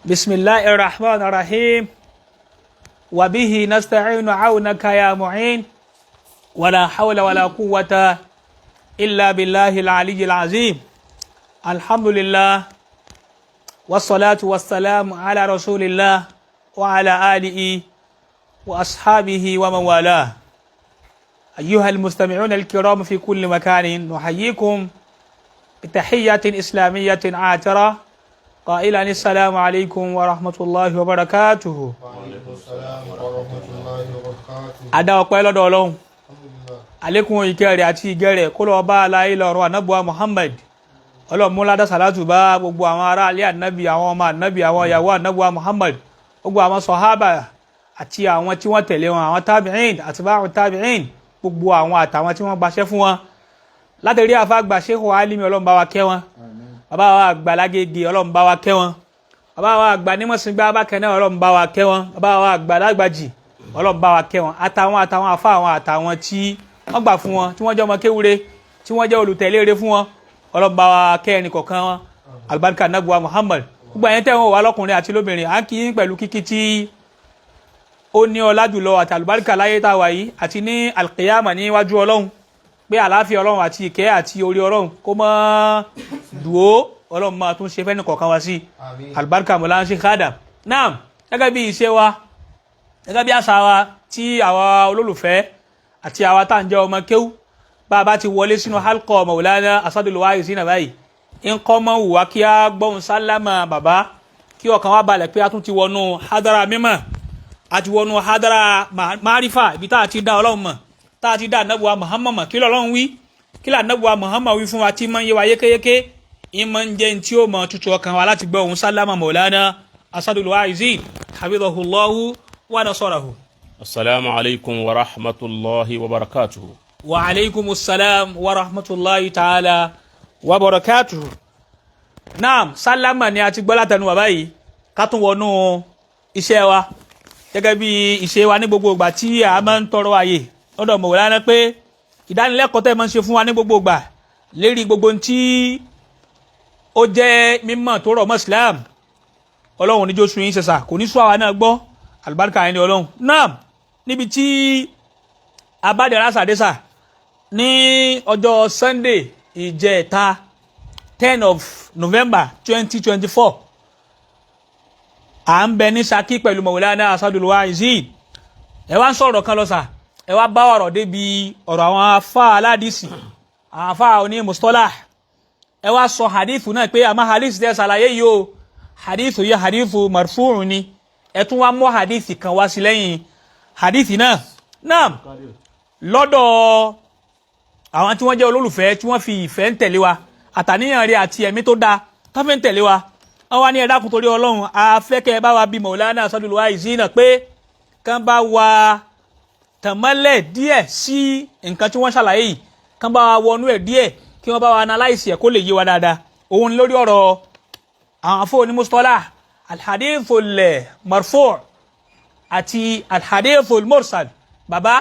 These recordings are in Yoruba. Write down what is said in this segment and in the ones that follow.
بسم الله الرحمن الرحيم وبه نستعين عونك يا معين ولا حول ولا قوة إلا بالله العلي العظيم. الحمد لله والصلاة والسلام على رسول الله وعلى آله وأصحابه ومن والاه. أيها المستمعون الكرام في كل مكان، نحييكم بتحية إسلامية عاطرة قائلا: السلام عليكم ورحمة الله وبركاته. وعليكم السلام ورحمة الله وبركاته. A dá ọpẹ́ lọ́dọ̀ Ọlọ́run. Alhamdulillah. Àlékún ìkẹ́ rẹ̀ àti ìgẹ́ rẹ̀ kó lọ bá aláyé lọ́rọ̀ anábùwà Muhammad. Ọlọ́run mú ládá sàlátù bá gbogbo àwọn ará alẹ́ ànábì, àwọn ọmọ ànábì, àwọn ìyàwó ànábùwà Muhammad, gbogbo àwọn sọ̀hábà àti àwọn tí wọ́n tẹ̀lé wọn, àwọn tábìín àti báwọn tábìín, gbogbo àwọn àtàwọn tí wọ́n gbaṣẹ́ fún wọn látẹ̀rí àfàgbà Sheikh Alimi, Ọlọ́run bá wa kẹ́ wọn. Bàbá wa àgbà lágége, Ọlọ́run bá wa kẹ́ wọn. Bàbá wa àgbà nímọ̀sìngbà bákẹ́ náà, Ọlọ́run bá wa kẹ́ wọn. Bàbá wa àgbà lágbàjì, Ọlọ́run bá wa kẹ́ wọn, àtàwọn àfa àwọn àtàwọn tí wọ́n gbà fún wọn, tí wọ́n jẹ́ ọmọ kéwúre, tí wọ́n jẹ́ olùtẹ̀lére fún wọn. Ọlọ́run bá wa kẹ́ ẹnì kọ̀ọ̀kan wọn, alibarika nabuwa Muhammad. Gbogbo ẹ̀yin tẹ́ wọn wà lọ́kùnrin àti lóbìnrin, à ń kí yín pẹ̀lú kíkí tí ó ní ọlá jùlọ àti àlùbáríkà láyé tá a wà yìí àti ní alqiyama níwájú Ọlọ́run, pé àlàáfíà Ọlọ́run àti ìkẹ́ àti orí Ọlọ́run kó mọ́ dùó. Ọlọ́run máa tún ṣe fẹ́ni kọ̀ọ̀kan wá sí. Àmín. Alibarika mọ̀lá ń ṣe kádà náà. Gẹ́gẹ́ bí ìṣe wa, gẹ́gẹ́ bí àṣà wa, tí àwa olólùfẹ́ àti àwa tá à ń jẹ́ ọmọ kéwú, bá a bá ti wọlé sínú halqa Maulana Asadul Warisina báyìí, ń kọ́ mọ́ wùwá kí á gbọ́hùn sálámà bàbá, kí ọkàn wa balẹ̀ pé a tún ti wọnú hadara mímọ́, a ti wọnú hadara márífà, ibi tá a ti dá Ọlọ́run mọ̀, tá a ti dá anabuwa Muhammad mọ̀. Kí lọ́lọ́run wí, kí lànàbùwà Muhammad wí fún wa, tí máa ń yé wa yékéyéké, ìmọ̀ ń jẹ́ tí ó mọ̀ tutù ọkàn wa láti gbọ́ ohùn sálámà Maulana Asadul Waizin hafidhahullahu wa nasarahu. السلام عليكم ورحمة الله وبركاته. Wa aleykum salam wa rahmatulahi ta'ala wa barakatuhu. Naam, sálámà ni a ti gbọ́ látẹnu bàbá yìí. Ká tún wọnú iṣẹ́ wa gẹ́gẹ́ bí ìṣe wa ní gbogbo ìgbà tí a máa ń tọrọ àyè lọ́dọ̀ Maulana, pé ìdánilẹ́kọ̀ọ́ tẹ́ máa ń ṣe fún wa ní gbogbo ìgbà lérí gbogbo ohun tí ó jẹ́ mímọ̀ tó rọ̀ mọ́ Islam, Ọlọ́run níjó sun yín ṣẹṣà, kò ní sún àwa náà gbọ́, àlùbáríkà yẹn ni Ọlọ́run náà. Níbi tí abádẹ́rẹ́ àṣàdésà ní ọjọ́ Sunday ìjẹta, 10 of November 2024, à ń bẹ ní Ṣakí pẹ̀lú Maulana Asadul Waizin. Ẹ wá ń sọ̀rọ̀ kan lọ sà, ẹ wá bá ọ̀rọ̀ débi ọ̀rọ̀ àwọn afá aládìsí, àwọn afá oní mustolah. Ẹ wá sọ hadithu náà pé àmọ́ hadith tẹ́ ṣàlàyé yìí o, hadithu yìí hadithu marfu'u ni. Ẹ tún wá mú hadith kan wá sí lẹ́yìn hadith náà. Náà lọ́dọ̀ àwọn tí wọ́n jẹ́ olólùfẹ́, tí wọ́n fi ìfẹ́ ń tẹ̀lé wa, àtàníyàn rẹ̀ àti ẹ̀mí tó dáa tó fi ń tẹ̀lé wa, wọ́n wá ní, "Ẹ dákun, torí Ọlọ́run, afẹ́kẹ́ bá wa bí Maulana Asadul Waizina pé kán bá wa tànmọ́lẹ̀ díẹ̀ sí nǹkan tí wọ́n ṣàlàyé yìí, kán bá wa wọnú ẹ̀ díẹ̀, kí wọ́n bá wa analyse ẹ̀ kó lè yé wa dáadáa." Òun lórí ọ̀rọ̀ àwọn afọ onímùsítọ́lá, alhadithul marfu' àti alhadithul mursal. Baba,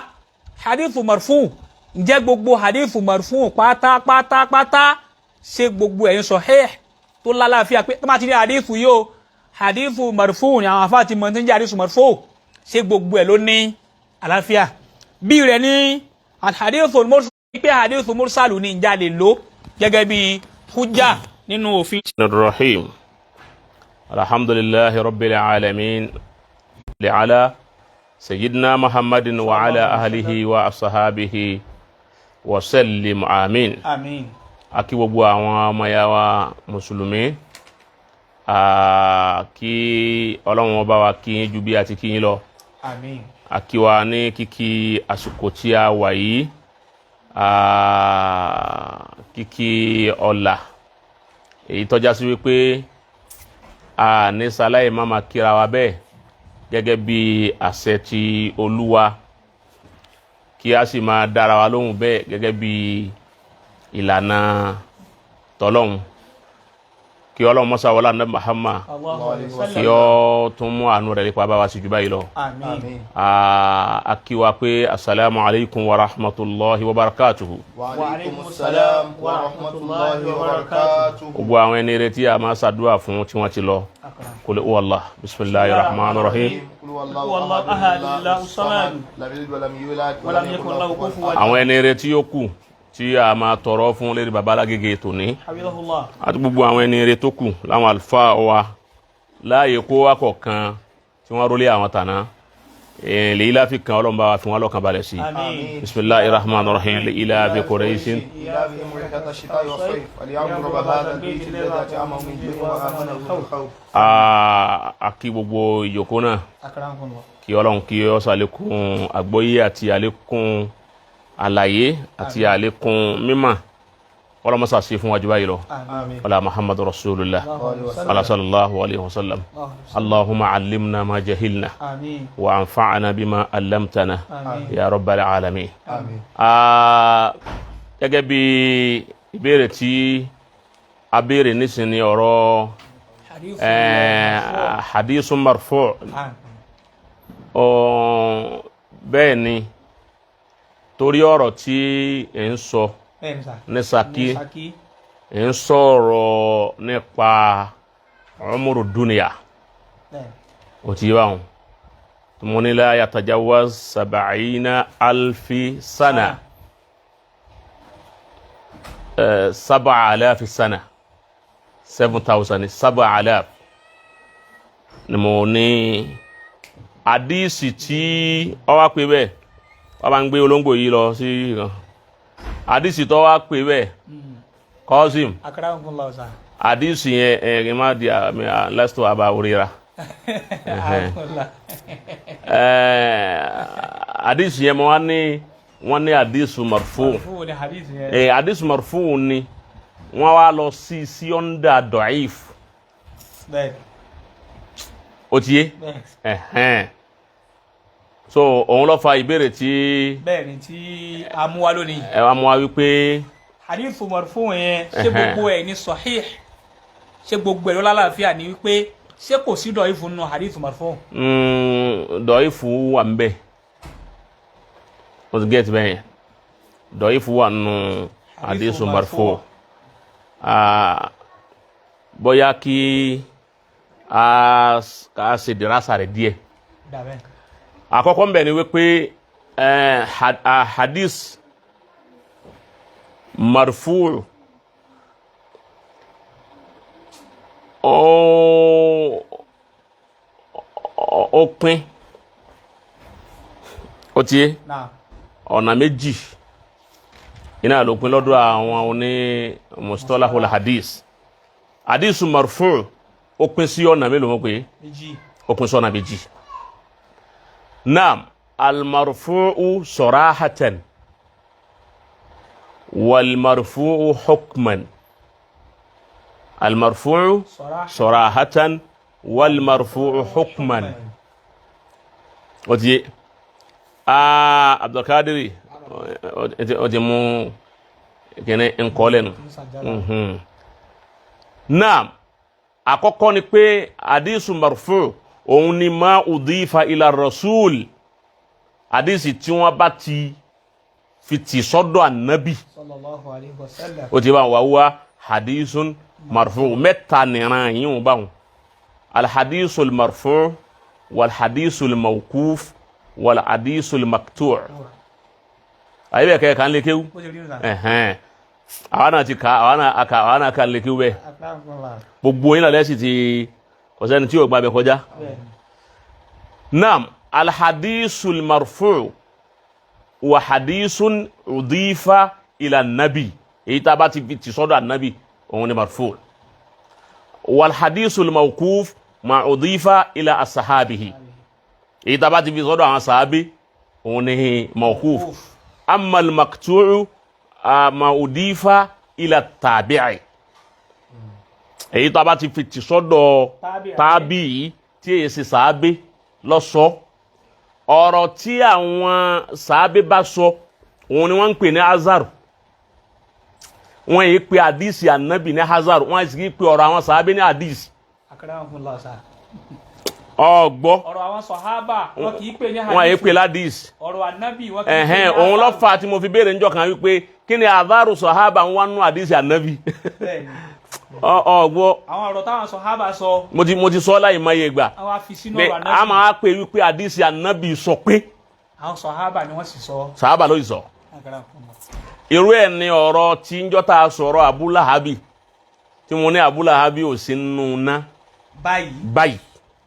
hadithu marfu', ǹjẹ́ gbogbo hadithu marfu' pátápátápátá, ṣe gbogbo ẹ̀yin sahih tó lálàáfíà, pé tó máa ti ní hadithu yìí o, hadithu marfu' ni, àwọn afá ti mọ̀ tí ń jẹ́ hadithu marfu', ṣé gbogbo ẹ̀ ló ní àlàáfíà? Bí rẹ̀ ní alhadithu mursal, pé hadithu mursal ní, ìjà lè lò gẹ́gẹ́ bí hujja nínú òfin? الرحيم الحمد لله رب العالمين على سيدنا محمد وعلى أهله وأصحابه وسلم آمين. Àmín. A kí gbogbo àwọn ọmọ ya wa mùsùlùmí, kí Ọlọ́run ọba wa kí yín ju bí a ti kí yín lọ. Àmín. A kí wa ní kíkí àsìkò tí a wà yìí, kíkí ọlà èyí tọ́já sí wípé a ní sáláì má máa kíra wa bẹ́ẹ̀ gẹ́gẹ́ bí àṣẹ ti Olúwa, kí a sì máa dára wa lóhùn bẹ́ẹ̀ gẹ́gẹ́ bí ìlànà tọlọ́hun. Kí Ọlọ́run mọ́sá wọlé àná Muhammad Allahu alayhi wa kí sallam. ó tún mú àánú rẹ̀ nípa bá wa sí jù báyìí lọ. Àmín. آمين. A kí wa pé asalaamu alaykum wa rahmatulahi wa barakatuhu. وعليكم السلام ورحمة الله وبركاته. Gbogbo àwọn ẹni retí a máa ṣàdúrà fún tí wọ́n ti lọ. Kul huwa Allah bisimilahi rahman rahim. قل هو هو الله الله أحد أحد، الله الله الصمد الصمد، لم يلد ولم يولد ولم يكن له كفوا. Àwọn ẹni retí yóò kù tí a máa tọrọ fún lérí baba alágége tòní Hafidhahullah. àti gbogbo àwọn ẹni retí tó kù láwọn àlùfáà wa láàyè kó wa kọ̀ọ̀kan tí wọ́n rólé àwọn tàná lèyí láfi kan Ọlọ́run bá wa fi wọn lọ́kàn balẹ̀ sí i. Àmín. Bisimilahi rahman rahim lè ilà fi Quraishin. إيلافهم رحلة الشتاء والصيف فليعبدوا رب هذا البيت الذي أطعمهم من جوع وآمنهم من خوف. A kí gbogbo ìjókòó náà. Akramakumullah. Kí Ọlọ́run kí ó ṣàlékún àgbọ́yé àti àlékún àlàyé àti àlékún mímọ̀. Ọlọ́run mọ́sá sí fún wa jù báyìí lọ. آمين. Wala Muhammadu rasulillah Allahu alayhi wa sallam. ala sallallahu alayhi wa sallam. Allahumma allimna ma jahilna Àmín. wa anfa'na bima allamtana Àmín. ya rabbal alamin. آمين. Gẹ́gẹ́ bí ìbéèrè tí a béèrè nísìnyí, ọ̀rọ̀ Hadith. Hadithun marfu'. Ah. Bẹ́ẹ̀ ni, torí ọ̀rọ̀ tí ẹ̀ ń sọ Bẹ́ẹ̀ ni sà. ní Ṣakí, Ní Ṣakí. ẹ̀ ń sọ̀rọ̀ nípa umuru dunya. Bẹ́ẹ̀. Ó ti bá wọn mo ní la yatajawaz sab'ina alfi sana, sab'a alafi sana, 7,000, sab'a alaf ni mo ní àdíìsì tí ó wá pé bẹ́ẹ̀. Wọ́n bá ń gbé olóńgbò yìí lọ sí ìkan àdíìsì tó wá pé bẹ́ẹ̀, Qasim. Akramakumullah sà. Àdíìsì yẹn ẹ̀ ẹ̀ má di àmì lẹ́sítọ̀ àbá òrìra. Akramakumullah. Àdíìsì yẹn mo wá ní wọ́n ní àdíìsì marfu. Fún wo ni hadith yẹn? Àdíìsì marfu ni wọ́n wá lọ sí under da'if. Bẹ́ẹ̀. Ó ti yé. Bẹ́ẹ̀. Ẹ̀hẹ́n. So òun ló fa ìbéèrè tí Bẹ́ẹ̀ ni tí a mú wá lónìí. Ẹ wá mú wa wípé Hadith marfu yẹn, ṣé gbogbo ẹ̀ ní sahih? Ṣé gbogbo ẹ̀ ló lálàáfíà ni wípé ṣé kò sí da'if nínú hadith marfu? Dọ̀ífù wà ń bẹ̀, o ti get bẹ́ẹ̀ yẹn. Dọ̀ífù wà nù hadith marfu. Bóyá kí a ká ṣe dìrásà rẹ̀ díẹ̀. Dàbẹ́. Àkọ́kọ́ ń bẹ̀ ni wípé hadith marfu ó pín, ó ti yé, Náà. ọ̀nà méjì iná ló pín lọ́dọ̀ àwọn oní mustalahul hadith. Hadith marfu ó pín sí ọ̀nà mélòó mọ̀ pé? Méjì. Ó pín sí ọ̀nà méjì. Naam, almarfu'u sarahatan walmarfu'u hukman, almarfu'u Sarah. sarahatan walmarfu'u hukman. Ó ti yé. Abdulkadiri, ó ti mú kíní nkọ́ lẹ́nu. Naam, àkọ́kọ́ ni pé hadisu marfu òun ni ma udifa ila rasul, hadisi tí wọ́n bá ti fi tì sọ́dọ̀ ànábì. Sallallahu alayhi wa sallam. Ó ti bá wà wá hadisun marfu mẹ́ta nìran yìí wọ́n bá wọn: alhadisul marfu walhadisul mawkuf walhadisul maktu'. Àyè bẹ́ẹ̀ kẹ́ kan lè kéwú. Bó ṣe rí nù. Ẹ̀hẹ́n, àwa náà ti ka, àwa náà ka, àwa náà kan lè kéwú bẹ́ẹ̀. Akramakumullah. Gbogbo yín náà lẹ́sìn ti kò sẹ́ni tí yóò gba abẹ kọjá. Bẹ́ẹ̀. Naam, alhadisul marfu wa hadisun udifa ila nabi, èyí tá a bá ti fi ti sọ́dọ̀ ànábì, òun ni marfu. Walhadisul mawkuf ma udifa ila asahabihi, èyí tá a bá ti fi sọ́dọ̀ àwọn sàábì, òun ni mawkuf. Amma al-maqtu'u ma udifa ila tabi'i, èyí tá a bá ti fi ti sọ́dọ̀ Tábì'í. tábìí tí èyí ṣe sàábé lọ́sọ. Ọ̀rọ̀ tí àwọn sàábé bá sọ, òun ni wọ́n ń pè ní azaru. Wọ́n yìí pe àdìsí ànábì ní hazard, wọ́n sì pe ọ̀rọ̀ àwọn sàábé ní àdìsí. Akramakumullah sà. Ọgbọ́. Ọ̀rọ̀ àwọn sọ̀hábà wọn kì í pè ní Wọ́n yìí hadith. pe ládìsí. Ọ̀rọ̀ ànábì wọn kì í pè ní Ẹ̀hẹ́n, òun ló fà á tí mo fi béèrè níjọ́ kan wípé kí ni àdárù sọ̀hábà ń wá nú àdìsí ànábì? Bẹ́ẹ̀ni. Ọgbọ́. Àwọn ọ̀rọ̀ táwọn sọ̀hábà sọ, Mo ti sọ láì mọye gbà àwọn afi sínú pé ọ̀rọ̀ a ànábì. máa pè wípé àdìsí ànábì sọ pé Àwọn sọ̀hábà ni wọ́n sì sọ. Sàábà ló sì sọ. Akramakumullah. Irú ẹ̀ ní ọ̀rọ̀ tí ń jọ́ta sọ̀rọ̀ Abu Lahabi, tí mo ní Abu Lahabi ò sí nù ná Báyìí. Báyìí.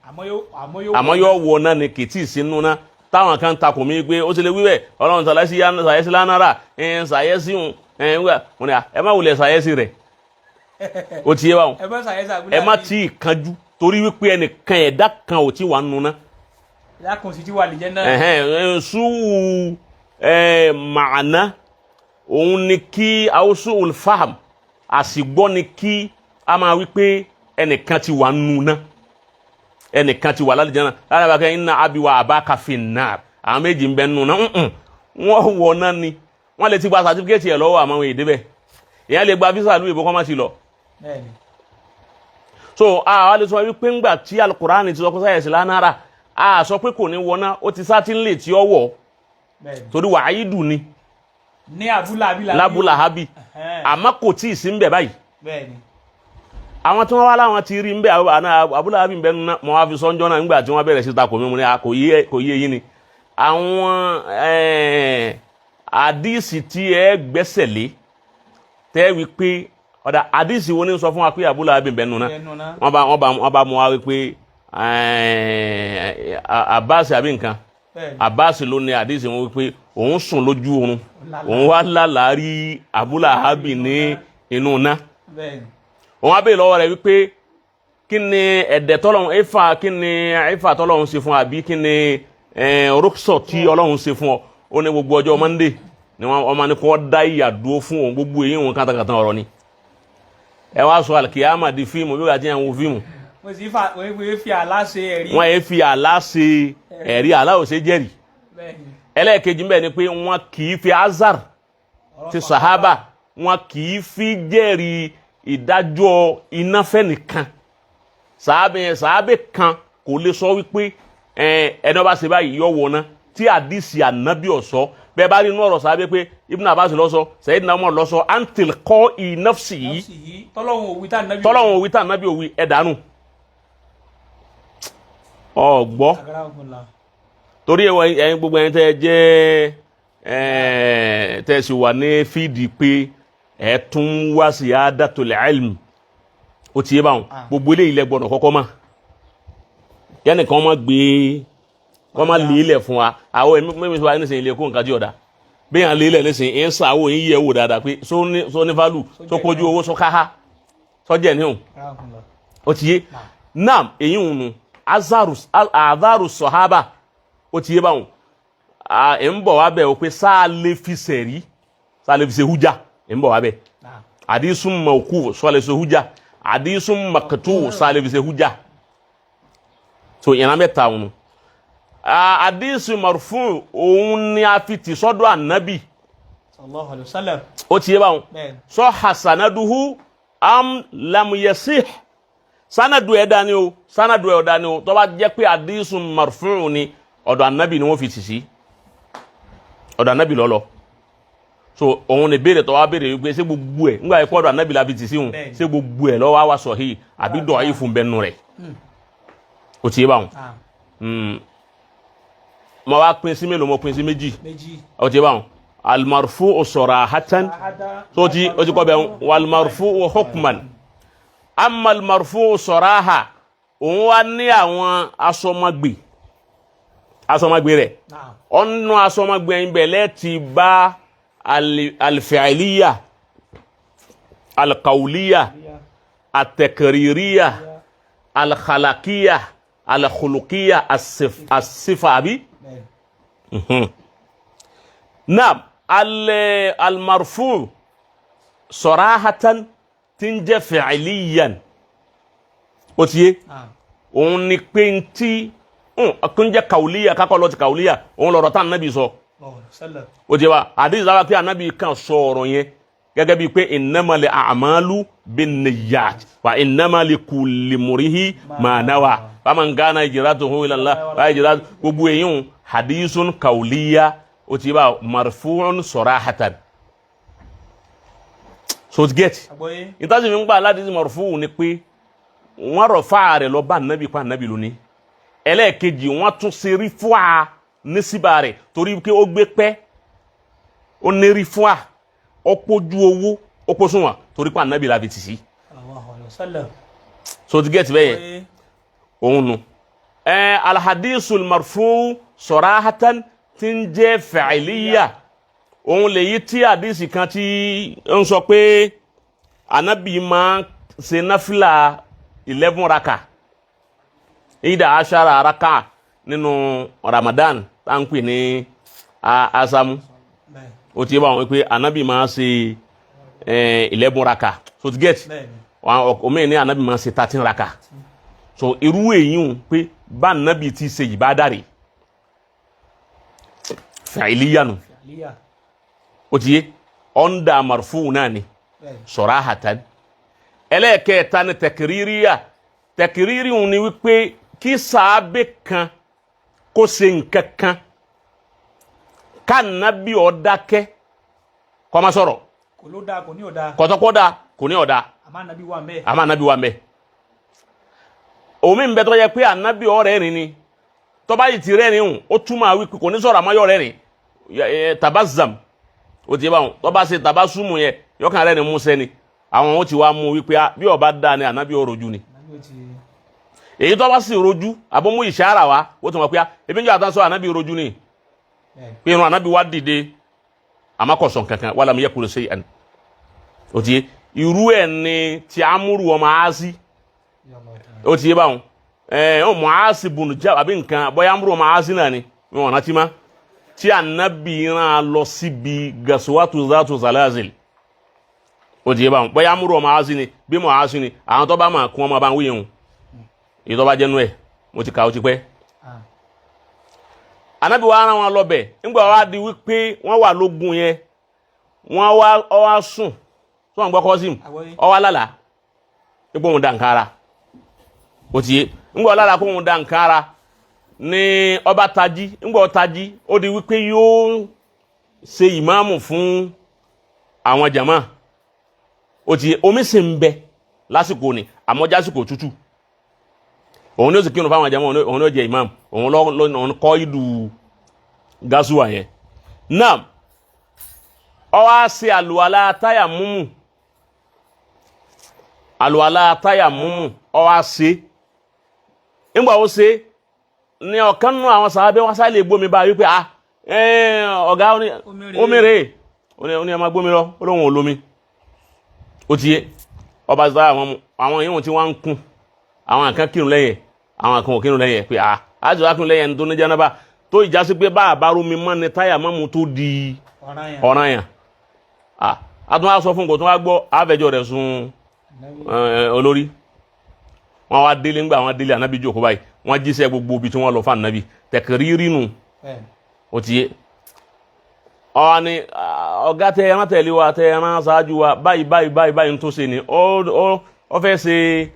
Àmọ́ yóò Àmọ́ yóò wọ náà ni, kì í tí ì sí nù ná. Táwọn kan takò mí pé ó ti lè wíwẹ̀ ọlọ́run sàyẹ́sí lánàrà ẹ̀ sàyẹ́sí ń ẹ̀ ń wà mo ní à, ẹ má wulẹ̀ sàyẹ́sí rẹ̀, ó ti yé báwọn. Ẹ bá sàyẹ́sì Abu Ẹ má Lahabi. tí ì kanjú torí wípé ẹnìkan ẹ̀dá kan ò tí wà nù ná. Lákùn sí ti wà lìjẹ́ náà. Ẹ̀hẹ́n, sùúrù ẹ̀ màánà òun ni kí awusu ulfaham àsìgbọ́ ni kí a máa wí pé ẹnìkan ti wà nù ná, ẹnìkan ti wà lálejò náà lára bá kẹ́ iná abiwa abaka finnar, àwọn méjì ń bẹ nù náà. Wọ́n wọ̀ náà ni wọ́n lè ti gba sàtífíkẹ́tì ẹ̀ lọ́wọ́, àmọ́ àwọn èdè bẹ́ẹ̀ èèyàn lè gba físà lóye bó kọ́ má ti lọ. Bẹ́ẹ̀ni. So àwa lè sọ wípé ńgbà tí alukurani ti sọ pé sáyẹ̀sì lánàrà, a sọ pé kò ní wọná, ó ti sátínlẹ̀ tí ó wọ̀. Bẹ́ẹ̀ni. Torí wàhídù ni. Ní Abu Lahabi la. Abu Lahabi. Ẹ̀hẹ́n. Àmọ́ kò tí ì sí ń bẹ̀ báyìí. Bẹ́ẹ̀ni. Àwọn tí wọ́n wá láwọn ti rí ń bẹ̀ Abu Lahabi ń bẹ̀ nínú mọ́ wá fi sọ́njọ́ náà nígbà tí wọ́n bẹ̀rẹ̀ sí takò mí, mu ní a kò yé yín ni àwọn àdìsí tí ẹ gbẹ́sẹ̀ lé tẹ́ wí pé ọ̀dà àdìsí wo ni sọ fún wa pé Abu Lahabi ń bẹ̀ nínú náà? Ẹnu náà. Wọ́n bá mú wa wípé Abbas àbí nǹkan. Bẹ́ẹ̀ni. Abbas ló ní àdìsí wọn wípé òun sùn lójú oorun, òun wá lálàá rí Abu Lahabi ní inú ná. Bẹ́ẹ̀ni. Òun á béèrè lọ́wọ́ rẹ̀ wípé kí ni ẹ̀dẹ̀ tọ́lọ́run ẹ̀fà, kí ni ẹ̀fà tọ́lọ́run ṣe fún ọ, àbí kí ni rúkṣọ̀ tí Ọlọ́run ṣe fún ọ? Ó ní gbogbo ọjọ́ Monday ni wọ́n ọmọ ní kó dá ìyà dúró fún òun. Gbogbo èyí òun kàtàkàtà ọ̀rọ̀ ni ẹ wá sọ alikiyama di fíìmù bí wàá ti yàn wo fíìmù. Mo sì fa wọ́n fi àlá ṣe ẹ̀rí. Wọ́n yẹ fi àlá ṣe ẹ̀rí, àlá ò ṣe jẹ́rìí. Bẹ́ẹ̀ni. Ẹlẹ́ẹ̀kejì mbẹ́ ni pé wọ́n kì í fi azar Ọ̀rọ̀ ti sahaba, wọn kì í fi jẹ́rìí ìdájọ́ ináfẹ́ nìkan. Sàábẹ̀ yẹn, sàábẹ̀ kan kò lè sọ wípé ẹni ọba ṣe báyìí yọ wọ̀ ná tí àdìsí ànábì ọ̀sọ́ bẹ́ẹ̀ bá rí inú ọ̀rọ̀ sàábẹ̀ pé Ibn Abbas ló sọ, Sayyidina Umar ló sọ, antil kọ́ ìnáfsì yìí. Nafsi yìí tọ́lọ́hun òwì tá nàbí. Tọ́lọ́hún òwì tá ànábì òwì ẹ̀ dànù ọ̀gbọ́. Akramakumullah. Torí ẹ̀yin gbogbo ẹ̀yin tẹ́ ẹ jẹ́ tẹ́ ẹ sì wà ní fídì pé ẹ tún wá sí adatul ilm, ó ti yé báwọn. Gbogbo eléyìí lẹ gbọ́dọ̀ kọ́kọ́ mọ̀, yẹnìkan má gbé kọ́ má lé ilẹ̀ fún wa. Àwọn èmi mímí sọ wá nísìnyí ilé kó nǹkan tí ọ̀dà bẹ́ẹ̀ yàn lé ilẹ̀ nísìnyí ẹ̀ ń sọ àwọn èyí yẹ̀ wò dáadáa pé só ní value, só kojú owó, só káhá sọ́jẹ̀ níhùn. Akramakumullah. Ó ti yé naam. Èyí ń nu azaru azaru sọ̀hábà, ó ti yé báwọn. Ẹ̀ ń bọ̀ wá bẹ̀ o pé sáà lè fi sẹ̀rí, sáà lè fi ṣe hújà, ẹ̀ ń bọ̀ wá bẹ̀. Naam. Àdísùn mọ̀kú sáà lè fi ṣe hújà, àdísùn mọ̀kútù sáà lè fi ṣe hújà. So ìran mẹ́ta òun àdísùn marfu, òun ni a fi tì sọ́dọ̀ ànábì. Sallallahu alayhi wa sallam. Ó ti yé báwọn. Bẹ́ẹ̀ni. Sọ hasanaduhu am lam yasih, sanadu ẹ̀ dání o, sanadu ẹ̀ dání o. Tó bá jẹ́ pé àdísùn marfu ni, ọ̀dọ̀ ànábì ni wọ́n fi tì sí, ọ̀dọ̀ ànábì lọ́lọ́. So òun ni béèrè tó wá béèrè wípé ṣé gbogbo ẹ̀ ńgbà yẹn kó ọ̀dọ̀ ànábì la fi tì sí òun, Bẹ́ẹ̀ni. ṣé gbogbo ẹ̀ lọ́wọ́ wá sahih àbí da'if fún bẹ́ẹ̀ nù rẹ̀? Ó ti yé báwọn. Naam. Mo wá pín sí mélòó? Mo pín sí méjì. Méjì. Ó ti yé báwọn. Almarfu sarahatan, so ti o ti kọ́ bẹ́ẹ̀, walmarfu hukman. Amma almarfu saraha, òun wá ní àwọn asọmọgbè, asọmọgbè rẹ̀. Naam. Ọ̀nà asọmọgbè yẹn bẹ̀ lẹ́ẹ̀tì bá alfi'liya, alqawliya, atakiririya, alkhalakiya, alkhulukiya, asifa àbí. Bẹ́ẹ̀ni. Naam, almarfu sarahatan tí ń jẹ́ fi'liyan, ó ti yé. Naam. Òun ni pé ń tí kí ń jẹ́ kàwùlíyà, kákọ́ lọ ti kàwùlíyà, òun lọ̀rọ̀ tá ànábì sọ. Sallallahu alayhi wa sallam. Ó ti yé wa, àdéhùn sábà pé ànábì kan sọ ọ̀rọ̀ yẹn. Gẹ́gẹ́ bíi pé innamal a'malu binniyat wa innama likulli mrihi ma nawa faman kana hijratuhu ila Allah wa hijratuhu, gbogbo èyí hadithun kawliya, ó ti bá marfu'un sarahatan. So to get Àgbọ́yé. Ìtàsí mi ń gbà aládìsí marfu'un ni pé wọ́n rọ̀ fáà rẹ̀ lọ bá nàbì pa nàbì lónìí. Ẹlẹ́ẹ̀kejì, wọ́n tún ṣe rí fún a nísìbà rẹ̀ torí pé ó gbé pẹ́, ó ní rí fún a, ó pójú owó, ó kó sunwọ̀n torí pé ànábì la fi tì sí. Allahu alayhi wa sallam. So to get bẹ́ẹ̀ yẹn. Àgbọ́yé. Òun nu ẹ alhadisul marfu sarahatan tí ń jẹ́ fa'iliya, òun lèyí tí àdìsí kan tí ń sọ pé ànábì máa ṣe náfìlà 11 raka, ìdá aṣara raka nínú Ramadan tá ń pè ní asamu. Bẹ́ẹ̀. Ó ti bá wọn pé ànábì máa ṣe 11 raka, so to get Bẹ́ẹ̀ ni. omi ní ànábì máa ṣe 13 raka. So irú èyí ń pé bá ànábì ti ṣe ìbádà rè, fa'iliya nu. Fa'iliya. Ó ti yé, ọ̀ndà marfu náà ni. Bẹ́ẹ̀ ni. Sarahatan. Ẹlẹ́ẹ̀kẹta ni tẹkiririya. Tẹkiriri ń ni wípé kí sàábé kan kó ṣe nǹkan kan, kánábì ó dákẹ́, kó má sọ̀rọ̀. Kò ló dáa, kò ní ò dáa. Kọ̀tọ́kọ́dá, kò ní ọ̀dá. Àmọ́ ànábì wà mẹ́ẹ̀. Àmọ́ ànábì wà mẹ́. Omi ń bẹ tó yẹ pé ànábì ọ̀rẹ́ rìn ni, tọ́ba yìí ti rẹ́rìn hùn, ó túmọ̀ wípé kò ní sọ̀rọ̀, àmọ́ yọ̀ rẹ́rìn tabazam. Ó ti yé báwọn, tọ́ba ṣe tabasumu yẹn, yọkàn rẹ́rìn músẹ́ ni. Àwọn ó ti wá mú wípé bí ọba dá ni, ànábì ó rojú ni. Ànábì ó ti. Èyí tọ́ba sì rojú àbọ̀mú ìṣàrà wa, ó ti mọ̀ pé ebi ń jẹ́ àtàǹsọ ànábì rojú ni. Bẹ́ẹ̀. Pé irun ànábì wá dìde, àmọ́ kò sọ̀n kankan, wàlámù yẹ kúrò sí ẹni. Ó ti yé, irú ẹ̀ ni ti amúrù ọmọ aasi. Ó ti yé báwọn ẹ ọ Mu'asi bùnú jẹ́ àbí nǹkan bóyá amúrù ọmọ aasi náà ni wọn rántí ma tí ànábì rán lọ síbi gasuwatu zatu zalazil. Ó ti yé báwọn, bóyá amúrù ọmọ aasi ni bí Mu'asi ni. Àwọn tó bá máa kún ọmọ bá ń wíyẹn o, èyí tó bá jẹ́nu ẹ̀, mo ti kà ó ti pẹ́. Ànábì wa rán wọn lọ bẹ̀. Nígbà wa di wípé wọ́n wà lógun yẹn, wọ́n wá ọ wá sùn tí wọ́n gbọ́ kọ́sìm, ọ wá lálàá nígbà òun da nǹkan ara. Ó ti yé, nígbà wọn lálàá kó òun da nǹkan ara ní ọba tají. Nígbà ó tají, ó di wípé yóò ṣe ìmáàmù fún àwọn jàmá. Ó ti yé, omi sì ń bẹ lásìkò ni, àmọ́ jásìkò tútù. Òun ní ó sì kírun fáwọn jàmá, òun ní ó jẹ ìmáàmù, òun lọ òun kọ́ ìlú gasuwa yẹn náà. Ó wá ṣe àlùwàlá táyà múmù, àlùwàlá táyà múmù, ó wá ṣe. Nígbà ó ṣe ní ọ̀kan nínú àwọn sàábẹ́ wá sáré lè gbómi bá wípé ah, ọ̀gá, omi rèé. Ó ní ẹ máa gbómi lọ. Ó lóun ò lómi. Ó ti yé, ọba sáà àwọn yìí tí wọ́n ń kún, àwọn kan kírun lẹ́yìn, àwọn kan ò kírun lẹ́yìn, pé ah, àti wàá kírun lẹ́yìn ẹni tó ní jánábà, tó ìjásí pé bá a bá rómi mọ́ ni táyà mọ́mu tó di ọ̀ràn yẹn. Ah, a tún wá sọ fún kò tún wá gbọ́, àfẹjọ́ rẹ̀ sùn olórí. Wọn wá délé. Ńgbà wọn délé, ànábì jókòó báyìí, wọn jíṣẹ́ gbogbo ibi tí wọ́n lọ fún ànábì. Tẹkìrìrì nù. Ó ti yé, ọ ni ọ̀gá tẹ ẹran tẹ̀lé wa, tẹ ẹran ṣáájú wa, báyìí báyìí báyìí báyìí tó ṣe ni ọ fẹ́ ṣe,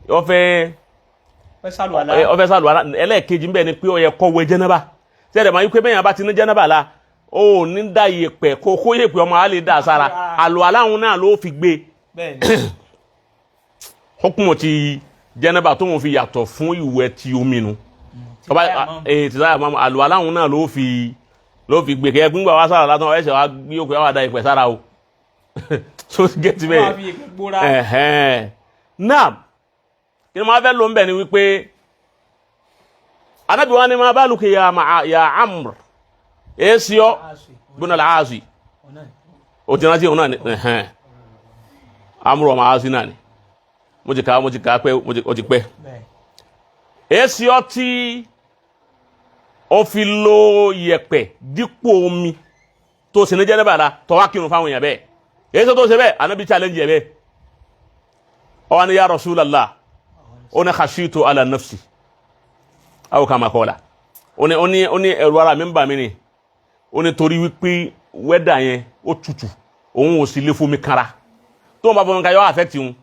ọ fẹ́ ọ fẹ́ sàlùwàlá. Ẹlẹ́ẹ̀kejì ń bẹ ni pé ó yẹ kó wẹ̀ jẹ́nẹ́bà. Sẹ́dẹ̀ máa yí pé bẹ́ẹ̀ yẹn bá ti ní jẹ́nẹ́bà la, ó ní da yèpẹ̀ kó yèpẹ̀ ọmọ á lè dà sára, àlùwàlá òun náà ló fi gbé. Hukumu ti jẹ́nẹ́bà tó ń fi yàtọ̀ fún ìwẹ̀ ti omi nu ọba ti sáyà mọ́mọ́, àlùwàlá òun náà ló fi gbé. Kẹ́ gbígbà wá sára látọ̀ ẹsẹ̀ wá gbé òkè wá da ìpẹ́ sára o. So get bẹ́ẹ̀. Náà kí ni mo fẹ́ lò ń bẹ̀ ni wípé anabi wa ni ma baluka ya Amr èsì ọ gbóná làásì. O ti rántí òun náà ni Amr ọmọ àásì náà ni. Mo ti kà á pẹ́, mo ti pẹ́. Èsì ọ tí ó fi lo yẹ̀pẹ̀ dípò omi tó sì ní jẹ́nẹ́bà la, tọ́wá kírun fáwọn èèyàn bẹ́ẹ̀, èyí tó ṣe bẹ́ẹ̀. Anabi challenge yẹ bẹ́ẹ̀. Ọ wá ní ya Rasulallah, ó ní khashitu ala nafsi aw kama qala, ó ní ẹ̀rù ara mi ń bà mí ni. Ó ní torí wípé wẹ́dà yẹn ó tutù. Òun ò sì lè fomi kanra. Tó ń bá fomi kanra, yọ affect òun,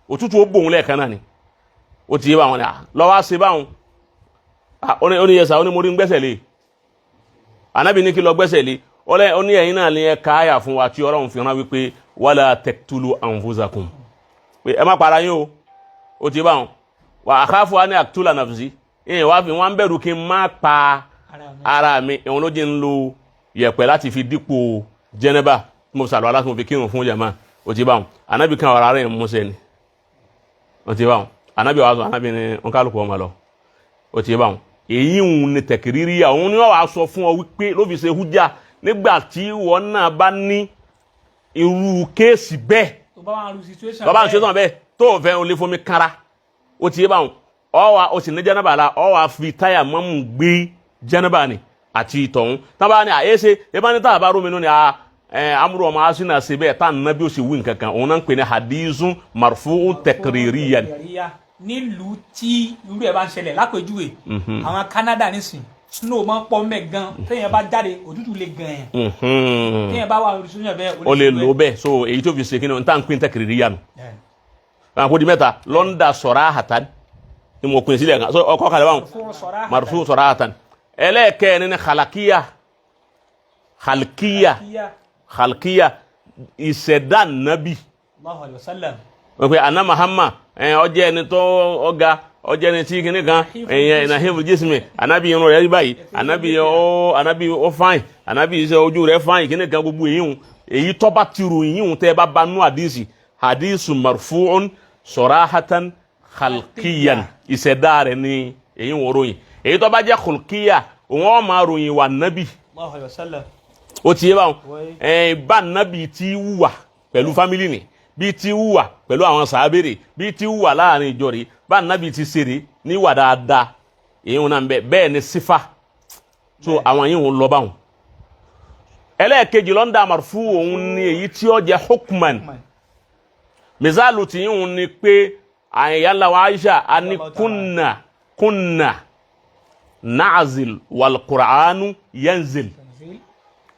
òtútù ó bòun lẹ́ẹ̀kan náà ni. Ó ti yé báwọn ni lọ́wọ́ á ṣe báwọn. Ó ní yẹsà, ó ní mo rí ń gbẹ́sẹ̀ lé. Anabi ní kí lọ gbẹ́sẹ̀ lé. Ọlẹ́ ó ní ẹ̀yin náà ní ẹ káyà fún wa tí Ọlọ́run fi rán wípé wala taqtulu anfusakum, pé ẹ má para yín o. Ó ti báwọn wà akhafu an aqtula nafsi, ìyẹn wàá fi wọn bẹ̀rù kí n má pa ara mi. Ìwọn ló jẹ́ ń lo yẹ̀pẹ̀ láti fi dípò jẹ́nẹ́bà tí mo sàlọ́ aláṣọ fi kírun fún jàmá. Ó ti báwọn. Anabi kan ọ̀rọ̀ ara ẹ̀ mú sẹ́ni. Ó ti báwọn. Anabi wàá sọ, anabi ní nkálukú ọmọ lọ. Ó ti báwọn. Èyí ń ní tẹkìrírí àwọn ni wọn wàá sọ fún ọ wípé ló fi ṣe hújà nígbà tí wọn náà bá ní irú case bẹ́ẹ̀. Tó bá wà lu situation. Tó bá ń ṣe tán bẹ́ẹ̀, tó o fẹ́ o lè fomi kára, ó ti yé báwọn, ọ wa o sì ní jẹ́nàbà la, ọ wa fi táyà mọ́mú gbé jẹ́nàbà ni àti ìtọ̀hún tábà ní àyè ebá ní táyà bá rómi nù ni a ẹ amúrò ọmọ asínà ṣe bẹ́ẹ̀ tá nàbí ó sì wí nǹkan kan. Òun náà ń pè ní hadithun marfu'un takririyan. Nílùú tí irú ẹ̀ bá ń ṣẹlẹ̀, lápèjúwe àwọn Canada nísìn, snow máa ń pọ̀ mẹ́ gan. Téèyàn bá jáde, òtútù lè gan yẹn. Téèyàn bá wà lórí sóyún bẹ́ẹ̀, O lè lò bẹ́ẹ̀. So èyí tó fi ṣe kí ni n tá n pín takririyan nù. Àwọn kò di mẹ́ta lọ́ndà sarahatan ni mo pín sílẹ̀ kan so ọkọ̀ kalẹ̀ báwọn marfu sarahatan. Ẹlẹ́ẹ̀kẹ́rin ni khalakiya, khalkiya, khalkiya, ìṣẹ̀dá nàbì. Allahu alayhi wa sallam. Wọ́n pe ana Mahama ẹ̀ ọjẹ́ ẹni tó ọ̀gá, ọjẹ́ ẹni tí kìíní kan ẹ̀yẹ nàhífù jísìmì. Anabi irun rẹ̀ rí báyìí, anabi ó anabi ó fine, anabi iṣẹ́ ojú rẹ̀ fine, kìíní kan, gbogbo èyí hùn. Èyí tó bá ti ròyìn hùn, tẹ́ ẹ bá ba nú àdìsí, àdìsù marfu'un sarahatan khalqiyan, ìṣẹ̀dá rẹ̀ ni èyí wọ́n ròyìn. Èyí tó bá jẹ́ khulqiya, òun ọ̀ máa ròyìn wà nábì. Allahu alayhi wa sallam. Ó ti yé báwọn ẹ bá nábì tí wùwà pẹ̀lú family ni, bí tí wùwà pẹ̀lú àwọn sàábèrè, bí tí wùwà láàrin ìjọ rè, bá nábì ti ṣeré níwà dáadáa, èyí wọn náà ń bẹ bẹ́ẹ̀ ni sífà. So àwọn yìí wọn lọ báwọn. Ẹlẹ́ẹ̀kejì lọ́ndà marfu, òun ni èyí tí ó jẹ́ hukman. Misalu tí yìí wọn ni pé àyànlá wa Aisha ani kunna kunna na'zil wal qur'anu yanzil,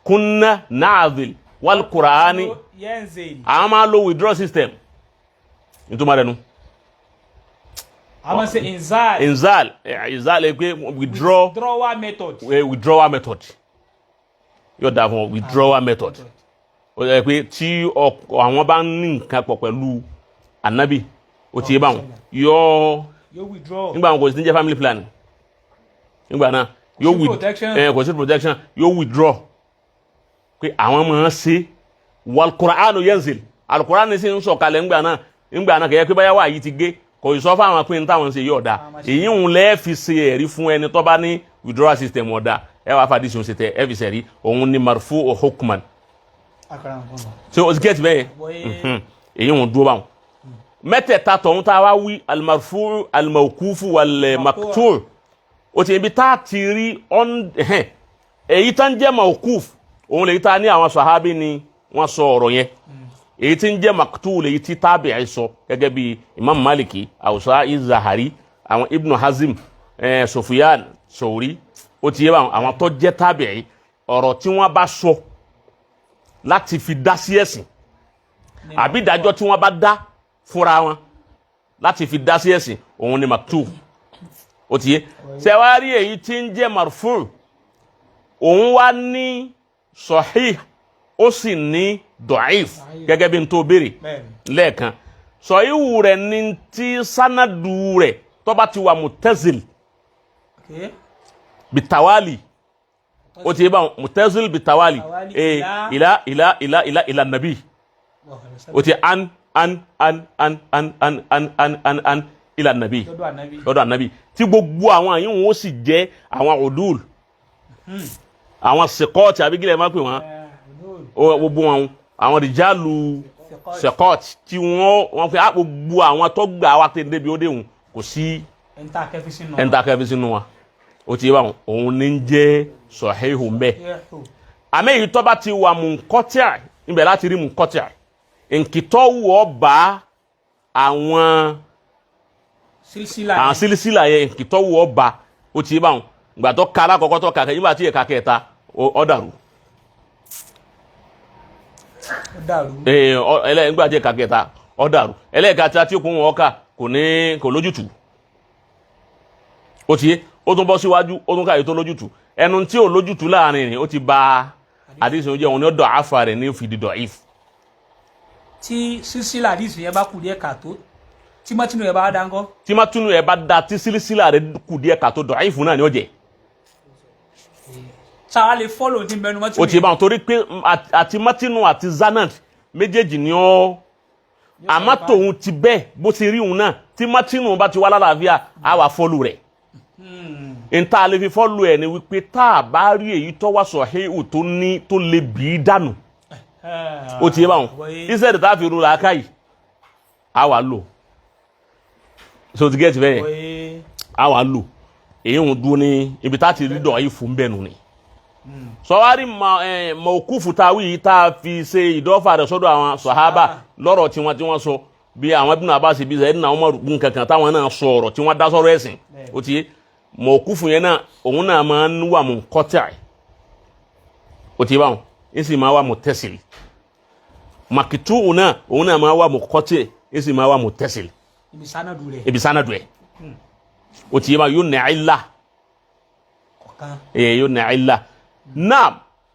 kunna na'zil wal qur'ani yanzil. Àwọn máa lo withdraw system, nítorí rẹ̀ nu. A máa ṣe inzal. Inzal, inzal ẹ pé withdraw. Withdrawal method. Withdrawal method yóò dáa fún ọ. Withdrawal method, ó yẹ pé tí àwọn bá ń ní nǹkan pọ̀ pẹ̀lú anabi, ó ti yé báwọn, yóò yóò withdraw. Nígbà wọn kò sí ní jẹ́ family plan nígbà náà, yóò sí protection. Kò sí protection, yóò withdraw pé àwọn máa ń ṣe wal Qur'anu yanzil, alukur'an sì ń sọ̀kalẹ̀ ńgbà náà. Ńgbà náà kẹ̀yẹ́ pé báyà wà yìí ti gé, kò sọ fáwọn pé ní táwọn ń ṣe yóò da. Èyí ń lẹ́ẹ̀ fi ṣe ẹ̀rí fún ẹni tó bá ní withdrawal system ọ̀dà. Ẹ wàá fàdí sùn ṣe tẹ ẹ fi ṣẹ̀rí, òun ni marfu hukman. Ṣé o ti get bẹ́ẹ̀? Èyí ń dúró báwọn mẹ́tẹ̀ẹ̀ta tọ̀hún tá a wá wí, alimarfu, alimawkufu, walmaktur. O ti ibi tá a ti rí ọ́n èyí tá ń jẹ́ mawkuf, òun lè ta ní àwọn sàhábì ni wọ́n sọ ọ̀rọ̀ yẹn. Èyí tí ń jẹ́ maktur, lèyí tí tábìí sọ, gẹ́gẹ́ bí Imam Maliki, Awsa'i, Zahari, àwọn Ibn Hazim, Sufyan Sawri. Ó ti yé báwọn, àwọn tó jẹ́ tábìí, ọ̀rọ̀ tí wọ́n bá sọ láti fi dá sí ẹ̀sìn, àbí ìdájọ́ tí wọ́n bá dá fúnra wọn láti fi dá sí ẹ̀sìn, òun ni maktub. Ó ti yé. Ṣẹ̀wárí èyí tí ń jẹ́ marfu, òun wá ní sahih, ó sì ní da'if, gẹ́gẹ́ bí n tó béèrè lẹ́ẹ̀kan. Sọ̀híhù rẹ̀ ní tí sanadu rẹ̀ tó bá ti wà muttazil bitawali. Ó ti yé báwọn, muttazil bitawali, ila ila ila ila ila nabi. Ó ti an an an an an an an an an an ila nabi, lọ́dọ̀ anabi, tí gbogbo àwọn àyìn wọn ó sì jẹ́ àwọn udul, àwọn sikọ́ọ̀tì, àbí gílẹ̀ máa pè wọ́n, gbogbo wọn àwọn rìjálù sikọ́ọ̀tì tí wọ́n fi gbogbo àwọn tó gbà wá tẹ̀ débi ó déhùn, kò sí ẹ̀ńtà kẹfí sínú wa. Ó ti yé báwọn, òun ní ń jẹ́ sọ̀híhù mbẹ́. Àmì èyí tó bá ti wà munqati', níbẹ̀ láti rí munqati', nkìtọ́ wọ̀ bá àwọn àwọn sílísílà yẹn, nkìtọ́ wọ̀ bá. Ó ti yé báwọn, ìgbà tó ka alákọ̀ọ́kọ́ tó ka kẹ́, nígbà tí yẹ ka kẹta, ó dàrú. Ó dàrú. Nígbà tí ẹ̀ka kẹta ó dàrú, ẹlẹ́ẹ̀kẹta tí òkun wọn kà kò ní kò lójútùú. Ó ti yé, ó tún bọ́ síwájú, ó tún káyé tó lójútùú. Ẹnu tí ò lójútùú láàrin rìn, ó ti ba àdìsí oúnjẹ òun ní ó dọ̀ àfà rẹ̀ ní fìdí dọ̀ if. Tí sísílà àdìsí yẹn bá kù díẹ̀ kàtó, tí mọ́tínú yẹn bá dáńgọ́? Tí má túnú ẹ̀ bá da, tí sílísílà rẹ̀ kù díẹ̀ kàtó, dọ̀ if náà ni ó jẹ́. Sáwa lè fọ́lò ní bẹnu mọ́tínú? Ó ti bá wọn torí pé àti mátínú àti zanat méjèèjì ni ó, àmọ́ tòun ti bẹ́ẹ̀ bó ti rí òun náà, tí mátínú bá ti wá lálàáfíà, á wà fọ́lù rẹ̀. Nta lè fi fọ́lù ẹ̀ ni wípé tá a bá rí èyí tó wá sọ̀híhù tó ní tó lè bì í dànù. Ó ti yé báwọn, iṣẹ́ tá a fi ru làákà yìí, á wà lò. So ti gẹ́tì bẹ́ẹ̀ yẹn, á wà lò. Èyí ń dúró ní ibi tá a ti rí dọ̀ yìí fún bẹ́ẹ̀ nù ni. Sọwárí mọ̀ọ́kúfù tá a wí yìí, tá a fi ṣe ìdọ́fà rẹ̀ sọ́dọ̀ àwọn sọ̀hábà lọ́rọ̀ tiwọn tí wọ́n sọ, bí àwọn Ibn Abbas, bí Sayyidina Umar nkankan, táwọn náà sọ ọ̀rọ̀ tí wọ́n dá sọ́rọ̀ ẹ̀sìn. Ó ti yé, mọ̀ọ́kúfù yẹn náà, òun náà máa ń wà munqati'. Ó ti yé báwọn, ń sì máa wà muttasil. Màkìtú náà, òun náà máa wà munqati', ń sì máa wà muttasil. Ibi sanadu rẹ̀. Ibi sanadu ẹ̀, ó ti yé báwọn, yóò ní ìlà. Kọ̀ọ̀kan. Yóò ní ìlà náà.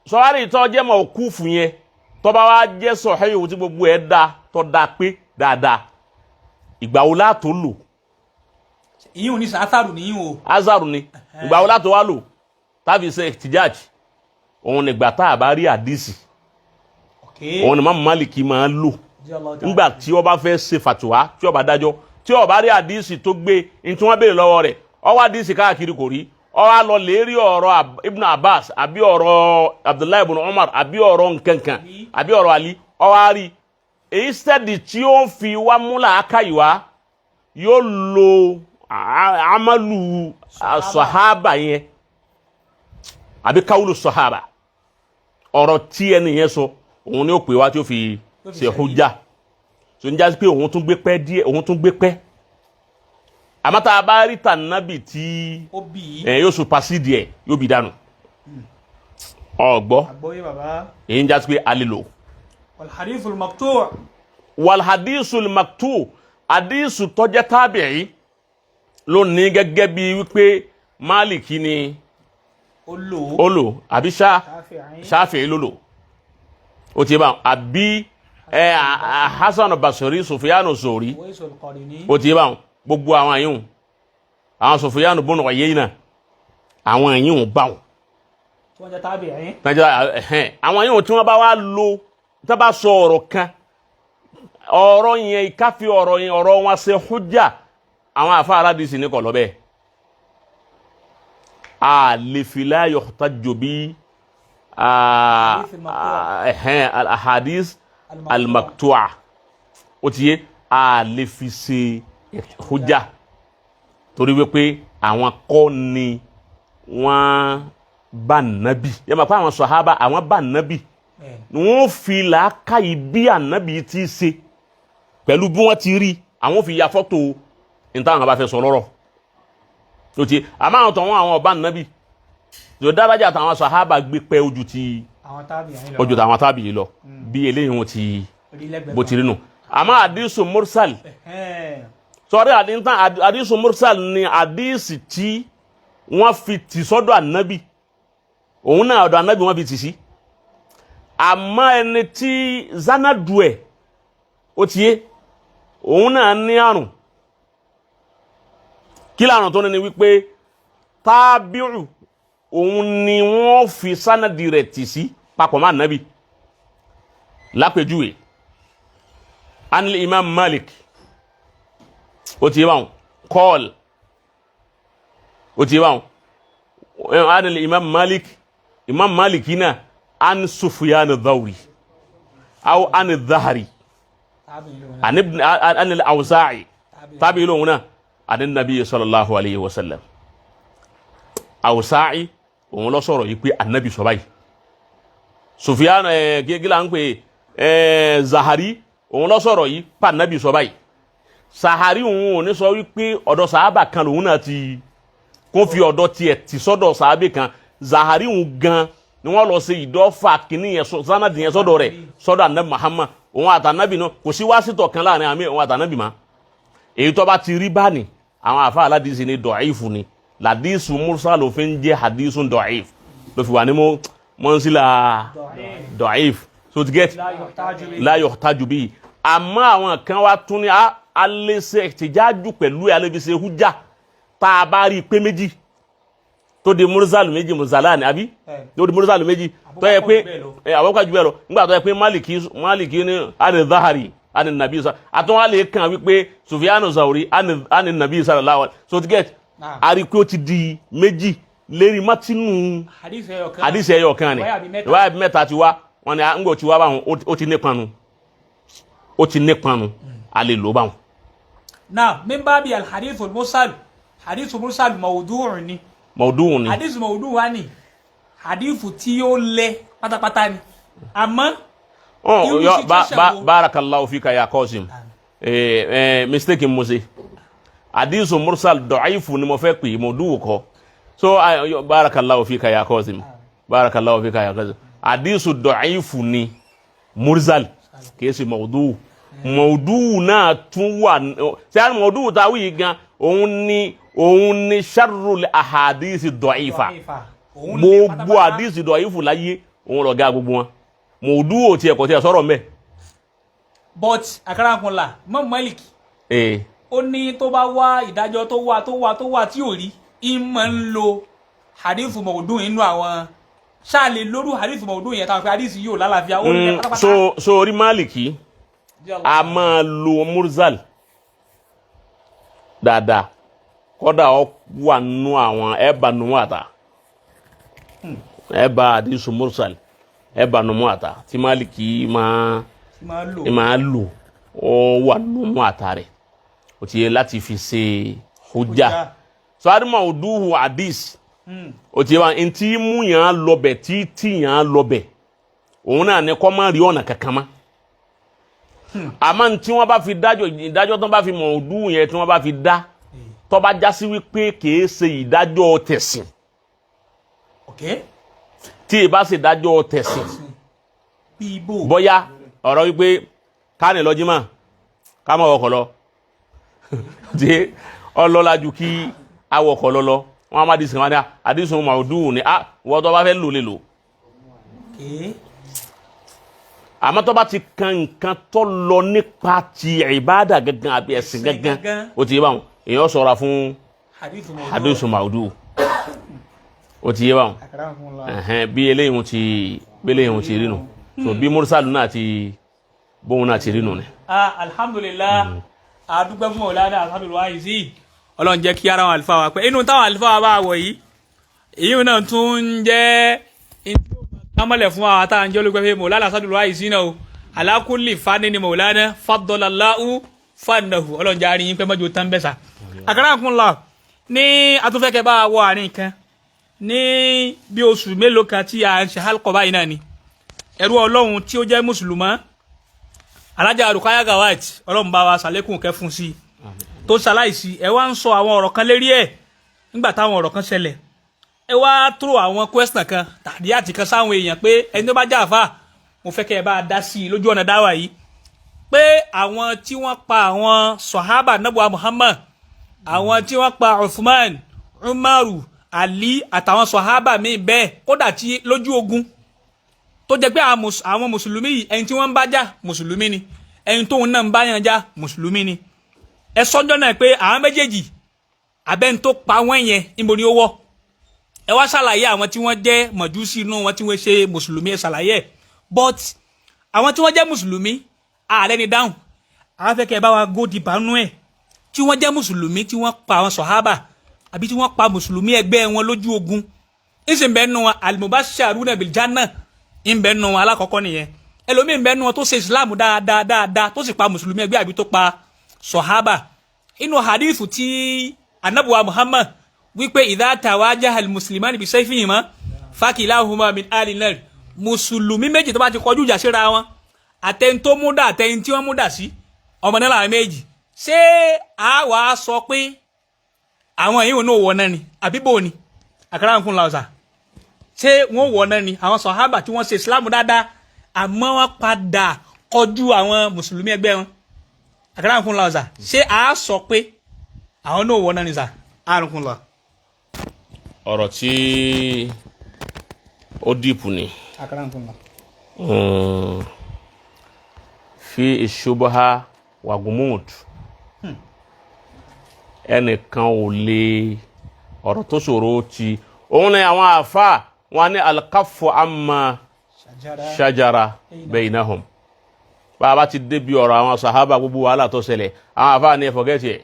Sọwárí tó jẹ́ mọ̀ọ́kúfù yẹn, tó bá wá jẹ́ sọ̀hẹ́yò tí gbogbo ẹ̀ da, tó da pé dáadáa, ìgbà wo la tó lò? Ìyíhùn ní sàátàrù níyìn o. Azaru ni. Ìgbà wo la tó wá lò tàbí ṣe ihtijaj? Òun nígbà tá a bá rí àdìsí. Òun ni Imam Maliki máa ń lò nígbà tí ó bá fẹ́ ṣe fàtúwá, tí ó bá dájọ́, tí ó bá rí àdìsí tó gbé ní tí wọ́n béèrè lọ́wọ́ rẹ̀. Ó wá àdìsí káàkiri, kò rí. Ó wá lọ lè rí ọ̀rọ̀ Ibn Abbas àbí ọ̀rọ̀ Abdullahi ibn Umar àbí ọ̀rọ̀ nkankan àbí ọ̀rọ̀ Ali. Ó wá rí èyí sẹ́ẹ̀dì tí ó fi wá múlà ákàyè wá, yóò lo amalu sọ̀hábà yẹn àbí káwùlù sọ̀hábà. Ọ̀rọ̀ tí ẹni yẹn sọ, òun ni ó pè wá tí ó fi ṣe hujja. Tó ń jásí pé òun tún gbé pẹ́ díẹ̀, òun tún gbé pẹ́. Àmọ́ tá a bá rí tànàbì tí ó bì í, ẹ yóò supersede ẹ, yóò bì dànù. Ọgbọ́? Àgbọ́yé, bàbá. Èyí ń jásí pé a lè lò. Walhadithul maqtu'. Walhadisul maktu, hadisu tó jẹ́ tábìí ló ní, gẹ́gẹ́ bí wípé Máàlìkì ni ó lò ó lò, àbí Shafi'i. Ṣáfi'í ló lò. Ó ti bá àbí ẹ Hasan Basri, Sufyanu Sori, Uwaisul Qarini. Ó ti bá gbogbo àwọn àyùn, àwọn Sufyanu bunu Uyayna, àwọn àyùn bá wọn. Tí wọ́n jẹ́ tábìí. Nàìjíríà ẹhẹn, àwọn àyùn tí wọ́n bá wá lò, tí wọ́n bá sọ ọ̀rọ̀ kan, ọ̀rọ̀ yẹn, ìkáfi ọ̀rọ̀ yẹn, ọ̀rọ̀ wọn ṣe hujja, àwọn àfa aládìsí ní kọ̀ lọ́bẹ̀ a lè fi la yuhtajju bi ẹhẹn al-ahadith al-maqtu'a. Ó ti yé, a lè fi ṣe hujja torí wípé àwọn kọ́ ni wọ́n bá nàbì yẹ máa pa àwọn sàhábà, àwọn bá nàbì, wọ́n fi làákàyè bí ànábì ti ṣe pẹ̀lú bí wọ́n ti rí, àwọn fi ya fọ́tò ní táwọn bá fẹ́ sọ lọ́rọ̀ tó ti. Àmọ́ àwọn tọ̀wọ́n, àwọn ọba nàbì tó dárájà, táwọn sàhábà gbé pẹ́ ojú ti àwọn tábìí lọ. Ojú táwọn tábì lọ bí eléyìí wọn ti rí lẹ́gbẹ̀ẹ́. Bó ti rí nù. Àmọ́ àdìsù mursal, Ẹ̀hẹ́n. sọrí àdìsù, àdìsù mursal ni àdìsù tí wọ́n fi tì sọ́dọ̀ ànábì, òun náà ọ̀dọ̀ ànábì wọ́n fi tì sí. Àmọ́ ẹni tí zanadu ẹ̀, ó ti yé, òun náà ní àrùn. Kí làrùn tó ní ni wípé tábìrù òun ni wọ́n fi sanadi rẹ̀ tì sí papọ̀ mọ́ ànábì. Lápèjúwe, anil Imam Malik, ó ti yé báwọn, kọ́ọ̀lù, ó ti yé báwọn, anil Imam Malik, Imam Malik yìí náà, an Sufyan Dhawri aw an Dhahri tábìí lòun náà. an ibn an al-Awza'i, tábìí. Tabi lòun náà, an nabi sallallahu alayhi wa sallam. Awza'i òun ló sọ̀rọ̀ yìí pé anabi sọ báyìí. Sufyan ẹ gíga ń pè ẹ Zahari, òun ló sọ̀rọ̀ yìí pa anabi sọ báyìí. Sahari òun ò ní sọ wípé ọ̀dọ̀ sàábà kan lòun náà ti kó fi ọ̀dọ̀ tiẹ̀ ti sọ́dọ̀ sàábì kan. Zahari òun gan ni wọ́n lọ sí ìdọ́fà kìíní yẹn sanadi yẹn sọ́dọ̀ rẹ̀, sọ́dọ̀ anabi Muhammad, òun àtànábì náà kò sí wásítọ̀ kan láàrin àmì òun àtànábì ma. Èyí tó bá ti rí bá ní àwọn àfa aládìsí ni dọ̀ífù ni làdísù mursal ló fi ń jẹ́ hadisun dọ̀íf, ló fi wà ní mọ́nsílà dọ̀íf. So to get la yuhtaju bihi. Àmọ́ àwọn kan wá tún ní alẹ́sẹ̀ tìjájú pẹ̀lú alẹ́bíṣẹ́ hújà tá a bá rí i pé méjì tó di mursal méjì, mursalani àbí tó di mursal méjì tó yẹ pé àbúkà jù bẹ́ẹ̀ lọ, nígbà tó yẹ pé Maliki ní ani zahari ani nabi sa àtúnwá lè kàn wípé Sufyanu Zawri ani nabi sallallahu alaihi. So to get a rí i pé ó ti di méjì lérí mátínú hadisi ẹyọ kan ni ìwáyà bí mẹ́ta ti wá wọn ni ngbọ ti wá báwọn, ó ti nípanu, ó ti nípanu, a lè lò báwọn. Náà min babi alhadithu mursal, hadithu mursal mawdu'un ni. Mawdu'un ni. Hadithu mawdu'un wa ni hadithu tí ó lẹ pátápátá ni, àmọ́ oh, barakallahu fika ya Qasim. Mistake mo ṣe, hadithu mursal da'ifu ni mo fẹ́ pè, mawdu'u kọ́. So barakallahu fika ya Qasim, barakallahu fika ya Qasim. Hadithu da'ifu ni mursal, kìí ṣe mawdu'u. Mawdu'u náà tún wà ṣé àwọn mawdu'u tá a wí gan, òun ni sharrul ahadisi da'ifa. Gbogbo hadisi da'ifu láyé, òun lọ̀gá gbogbo wọn. Mawdu'u ò tiẹ̀ kò tiẹ̀ sọ̀rọ̀ mbẹ́. But akarakunla mọ Malik, ó ní tó bá wá ìdájọ́ tó wá tó wá tó wá tí ò rí, ìmọ̀ ń lo hadithu mawdu'u inú àwọn ṣáàlè lóru hadithu mawdu'u yẹn táwọn pé hadithu yóò lálàáfíà, ó lẹ pátápátá. So orí Maliki a máa lo mursal dáadáa, kódà ó wà nù àwọn ẹ̀bà nù àtà ẹ̀bà hadithu mursal ẹ̀bà nù àtà tí Maliki máa lò, ó wà nù àtà rẹ̀, ó ti yẹ láti fi ṣe hujja. So adima oduhu hadith, ó ti yẹ wa ntí mú yàn án lọbẹ̀ tí tí yàn án lọbẹ̀, òun náà ni kọ́ máa rí ọ̀nà kankan mọ́. Àmọ́ ntí wọ́n bá fi dájọ́, ìdájọ́ tó bá fi mọ̀ ọdún yẹn tí wọ́n bá fi dá, tó bá jásí wípé kìí ṣe ìdájọ́ tẹ̀sìn, tí ì bá ṣe ìdájọ́ tẹ̀sìn, bóyá ọ̀rọ̀ wípé ká ní lọ́jímọ̀ ká má wọkọ̀ lọ tí ọlọ́lá ju kí awọkọ̀ lọ, wọn á má dísìn wọn ní àdísìn màdùn ní à wọ́n tó bá fẹ́ lò lè lò. Àmọ́ tó bá ti kan nǹkan tó lọ nípa ti ìbáàdà gangan àbí ẹ̀sìn gangan, ó ti yé báwọn, èèyàn ṣọ́ra fún hadith maudu, ó ti yé báwọn, bí eléyìí ti rí nu, so bí mursalu náà ti bóun náà ti rí nu ni. Alhamdulillah, àdúgbò fún ọ̀làdà alhamdulillah yìí, ọlọ́run jẹ́ kí ara àwọn àlùfáà wa pé inú táwọn àlùfáà wa bá wọ̀ yìí, èyí náà tún ń jẹ́ kámọ́lẹ̀ fún àwọn àtàwọn jẹ́ olùgbẹ́ pé mọ̀lánà sádùlù àìsí náà o alákùnlé fani ni mọ̀lánà fadọ́láláhù fanahu, ọlọ́run jẹ́ àárín yín pé mọ́jú tán bẹ́sà. Àkàràkùnlá ní atúnfẹ́kẹ́ bá wọ àárín kan ní bí oṣù mélòó kan tí a ń ṣe hálkọ̀ báyìí náà ni ẹrú ọlọ́run tí ó jẹ́ mùsùlùmá alájà Rukaya Gawat, ọlọ́run bá wa ṣàlékún kẹ́ fún sí tó ṣaláìsí, ẹ wá ń sọ àwọn ọ̀rọ̀ kan lérí ẹ̀ nígbà táwọn ọ̀rọ̀ kan ṣẹlẹ̀, ẹ wá tó àwọn question kan tàbí àti kan sáwọn èèyàn pé ẹni tó bá jà fà, mo fẹ́ kẹ́ ẹ bá dá sí i lójú ọ̀nà dáwà yìí pé àwọn tí wọ́n pa àwọn sọ̀hábà nàbùwà Muhammad, àwọn tí wọ́n pa Uthman, Umaru, Ali àtàwọn sọ̀hábà míì bẹ́ẹ̀, kódà tí lójú ogun tó jẹ́ pé àwọn mùsùlùmí yìí, ẹni tí wọ́n ń bá jà mùsùlùmí ni, ẹni tóun náà ń bá yàn jà mùsùlùmí ni, ẹ sọ́jọ́ náà pé àwọn méjèèjì abẹ́ni tó pa wọ́n yẹn níbo ni ó wọ́. Ẹ wá ṣàlàyé àwọn tí wọ́n jẹ́ mọ̀júsí inú wọn tí wọ́n ṣe mùsùlùmí, ẹ ṣàlàyé ẹ̀, but àwọn tí wọ́n jẹ́ mùsùlùmí ààrẹ ni dáhùn, àwọn fẹ́ kẹ́ ẹ bá wa góòdì bánú ẹ̀ tí wọ́n jẹ́ mùsùlùmí tí wọ́n pa àwọn sọ̀hábà àbí tí wọ́n pa mùsùlùmí ẹgbẹ́ wọn lójú ogun, ìsìn bẹ́ẹ̀ nù wọn al-mubashsharuna bil janna ń bẹ́ẹ̀ nù wọn alákọ̀ọ́kọ́ nìyẹn, ẹlòmíì ń bẹ́ẹ̀ nù wọn tó ṣe islam dáadáa dáadáa tó sì pa mùsùlùmí ẹgbẹ́ àbí tó pa sọ̀hábà. Inú hadithu tí anabuwa Muhammad wípé idha tawajaha al-muslimani bisayfihima fakilahuma min ahli nar, mùsùlùmí méjì tó bá ti kọjú ìjà síra wọn, àtẹni tó mú dà àtẹni tí wọ́n mú dà sí, ọmọ náà làwọn méjì, ṣé a wà á sọ pé àwọn yìí ò ní òwò náà ni àbí bò ni? Àkàrà ń fún làwùsà. Ṣé wọ́n wọ̀ náà ni àwọn sọ̀hábà tí wọ́n ṣe Islam dáadáa, àmọ́ wọ́n padà kọjú àwọn mùsùlùmí ẹgbẹ́ wọn? Akramakumullah sà, ṣé a sọ pé àwọn náà wọ̀ náà ni sà? Akramakumullah. Ọ̀rọ̀ tí ó dìpù ni. Akramakumullah. Fi ìṣubúha wàgùmùd, ẹnìkan ò lè ọ̀rọ̀ tó ṣòro ti òun ni àwọn àáfàá wọn ní alkafu amma shajara bainahum. Bàbá ti débi ọ̀rọ̀ àwọn sahaba, gbogbo wàhálà tó ṣẹlẹ̀, àwọn àáfàá ní forget ẹ̀.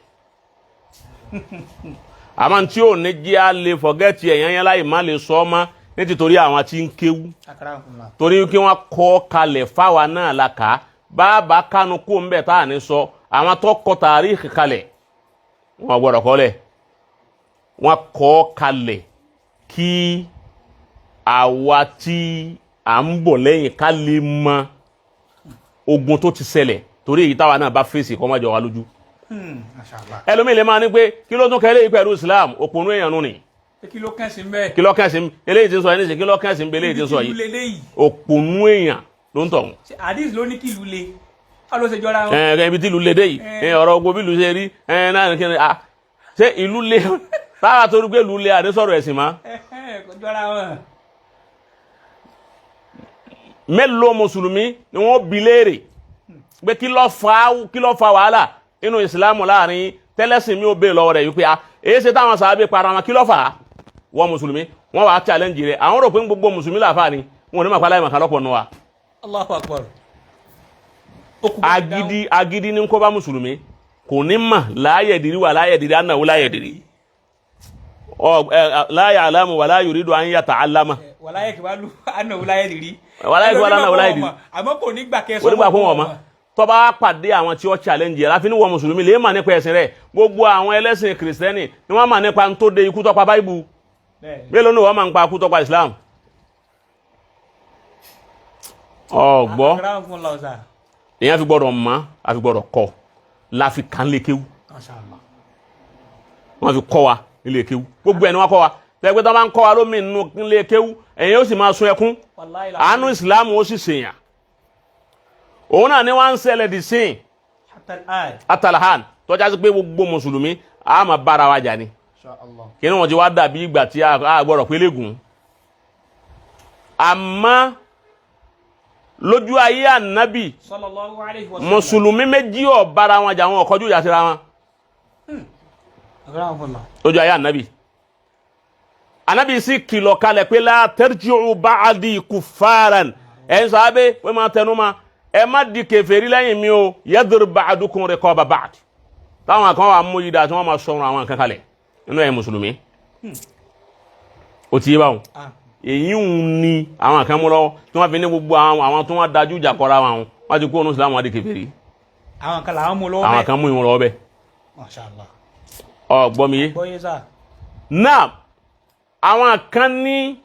Àmọ́ tí ò ní jẹ́ á lè forget ẹ̀ yẹn yẹn láì má lè sọ ọ́ mọ́ ní títorí àwọn tí ń kéwú, Akramakumullah. torí kí wọ́n kọ́ kalẹ̀ fáwa náà la kà á. Bàbá kánú kó ń bẹ̀ tá à ní sọ àwọn tó kọ tàríìkì kalẹ̀, wọn gbọ́dọ̀ kọ́lẹ̀. Wọ́n kọ́ kalẹ̀ kí àwa tí à ń bọ̀ lẹ́yìn ká lè mọ ogun tó ti ṣẹlẹ̀, torí èyí táwa náà bá fèsì kọ́ má jọ wá lójú. Mashallah. Ẹlòmíì lè máa ní pé kí ló tún kẹ́lẹ́ yìí pẹ̀lú Islam? Òpònú èèyàn nù ni. Kí ló kẹ́sì ń bẹ́ẹ̀? Kí ló kẹ́sì eléyìí tí ń sọ yìí nísìnyí? Kí ló kẹ́sì ń bẹ eléyìí tí ń sọ Ibi yìí? kí ìlú le léyìí. Òpònú èèyàn ló ń tọ̀hún. Ṣé hadith ló ní kí ìlú le? Báwo ló ṣe jọra wọn? Ẹ ibi tí ìlú le dé yìí, ọ̀rọ̀ ogun bí ìlú ṣe rí ẹ náà kí ni a ṣé ìlú le táwa torí pé ìlú le àdé sọ̀rọ̀ ẹ̀sìn mọ́. Kò jọra wọn. Mélòó mùsùlùmí ni wọ́n bi léèrè pé kí ló fa wàhálà nínú ìsìlámù láàrin tẹ́lẹ̀sìn mi ò bèè lọ́wọ́ rẹ̀ wípé a èyí ṣe táwọn sàábé para wọn, kí ló fà á? Wọ́n mùsùlùmí wọ́n wàá challenge rẹ̀. Àwọn rò pé gbogbo mùsùlùmí làfà ni wọn ò ní màpá láì màkà lọ́pọ̀ nù wa. Allahu akbar. Ó kú bó ti dáhùn. Agídí agídí ní kó bá mùsùlùmí kò ní mà láàyè dìrí wà láàyè dìrí ànáwó láàyè dìrí ọ ẹ láàyè àlámù wà láàyè rídu à ń yàtà àlámà. Wàláyé kí wàá lu ànáwó láyé dìrí. Wàláyé kí wàá lu ànáwó láyé dìrí. Àmọ́ kò ní gbà kẹ́ sọ. Onígbà fún wọn mọ́ tọ́ba pàdé àwọn tí ó challenge yẹn láfi ní wọ́n mùsùlùmí lè mà nípa ẹ̀sìn rẹ̀. Gbogbo àwọn ẹlẹ́sìn kìrìsìtẹ́nì ni wọ́n mà nípa tó de ikú tọ́pa báíbù. Mélòó ni wọ́n máa ń pa ikú tọ́pa Islam? Ọ̀gbọ́ èèyàn fi gbọ́dọ̀ mọ̀, àfi gbọ́dọ̀ kọ́ láfi kàn lè kéwú. Wọ́n fi kọ́ wa nílé kéwú, gbogbo ẹ̀ ni wọ́n kọ́ wa. Tẹ́gbẹ́ tó máa ń kọ́ wa lómi nínú nílé kéwú, ẹ̀yin ó sì máa sun ẹkún, àánú Islam ó sì ṣèyàn. Òun náà ni wọ́n ń ṣẹlẹ̀ dì sí atalahan tọ́já sí pé gbogbo mùsùlùmí a máa bára wa jà ni. Kí ni wọ́n ti wá dàbí ìgbà tí a gbọ́dọ̀ pé lẹ́gùn. Àmọ́ lójú ayé ànábì, mùsùlùmí méjì ò bára wọn jà, wọn ò kọjú ìjà síra wọn lójú ayé ànábì. Ànábì sì kìlọ̀ kalẹ̀ pé la tarji'u ba'di kuffaran. Ẹ̀ ń sọ abẹ́ wọ́n máa tẹnu ma, ẹ má di kèfèrí lẹ́yìn mi o. Yadrib ba'dukum riqaba ba'd. Táwọn kan wà mú yìí dá tí wọ́n máa sọ̀rọ̀ àwọn kan kalẹ̀ nínú ẹ̀ mùsùlùmí. Ó ti yé báwọn. Èyí ń ní àwọn kan mú lọ́wọ́ tí wọ́n fi ní gbogbo àwọn tí wọ́n dájú ìjà kọ́ra wọn, wọ́n ti kó onú Islam, wọn di kèfèrí. Àwọn kan làwọn mú lọ́wọ́. Àwọn kan mú ìwọ̀n lọ́wọ́ bẹ́ẹ̀. Masha Allah. Ọ gbọ́ mi yé? Gbọ́ yé sá. Náà àwọn kan ní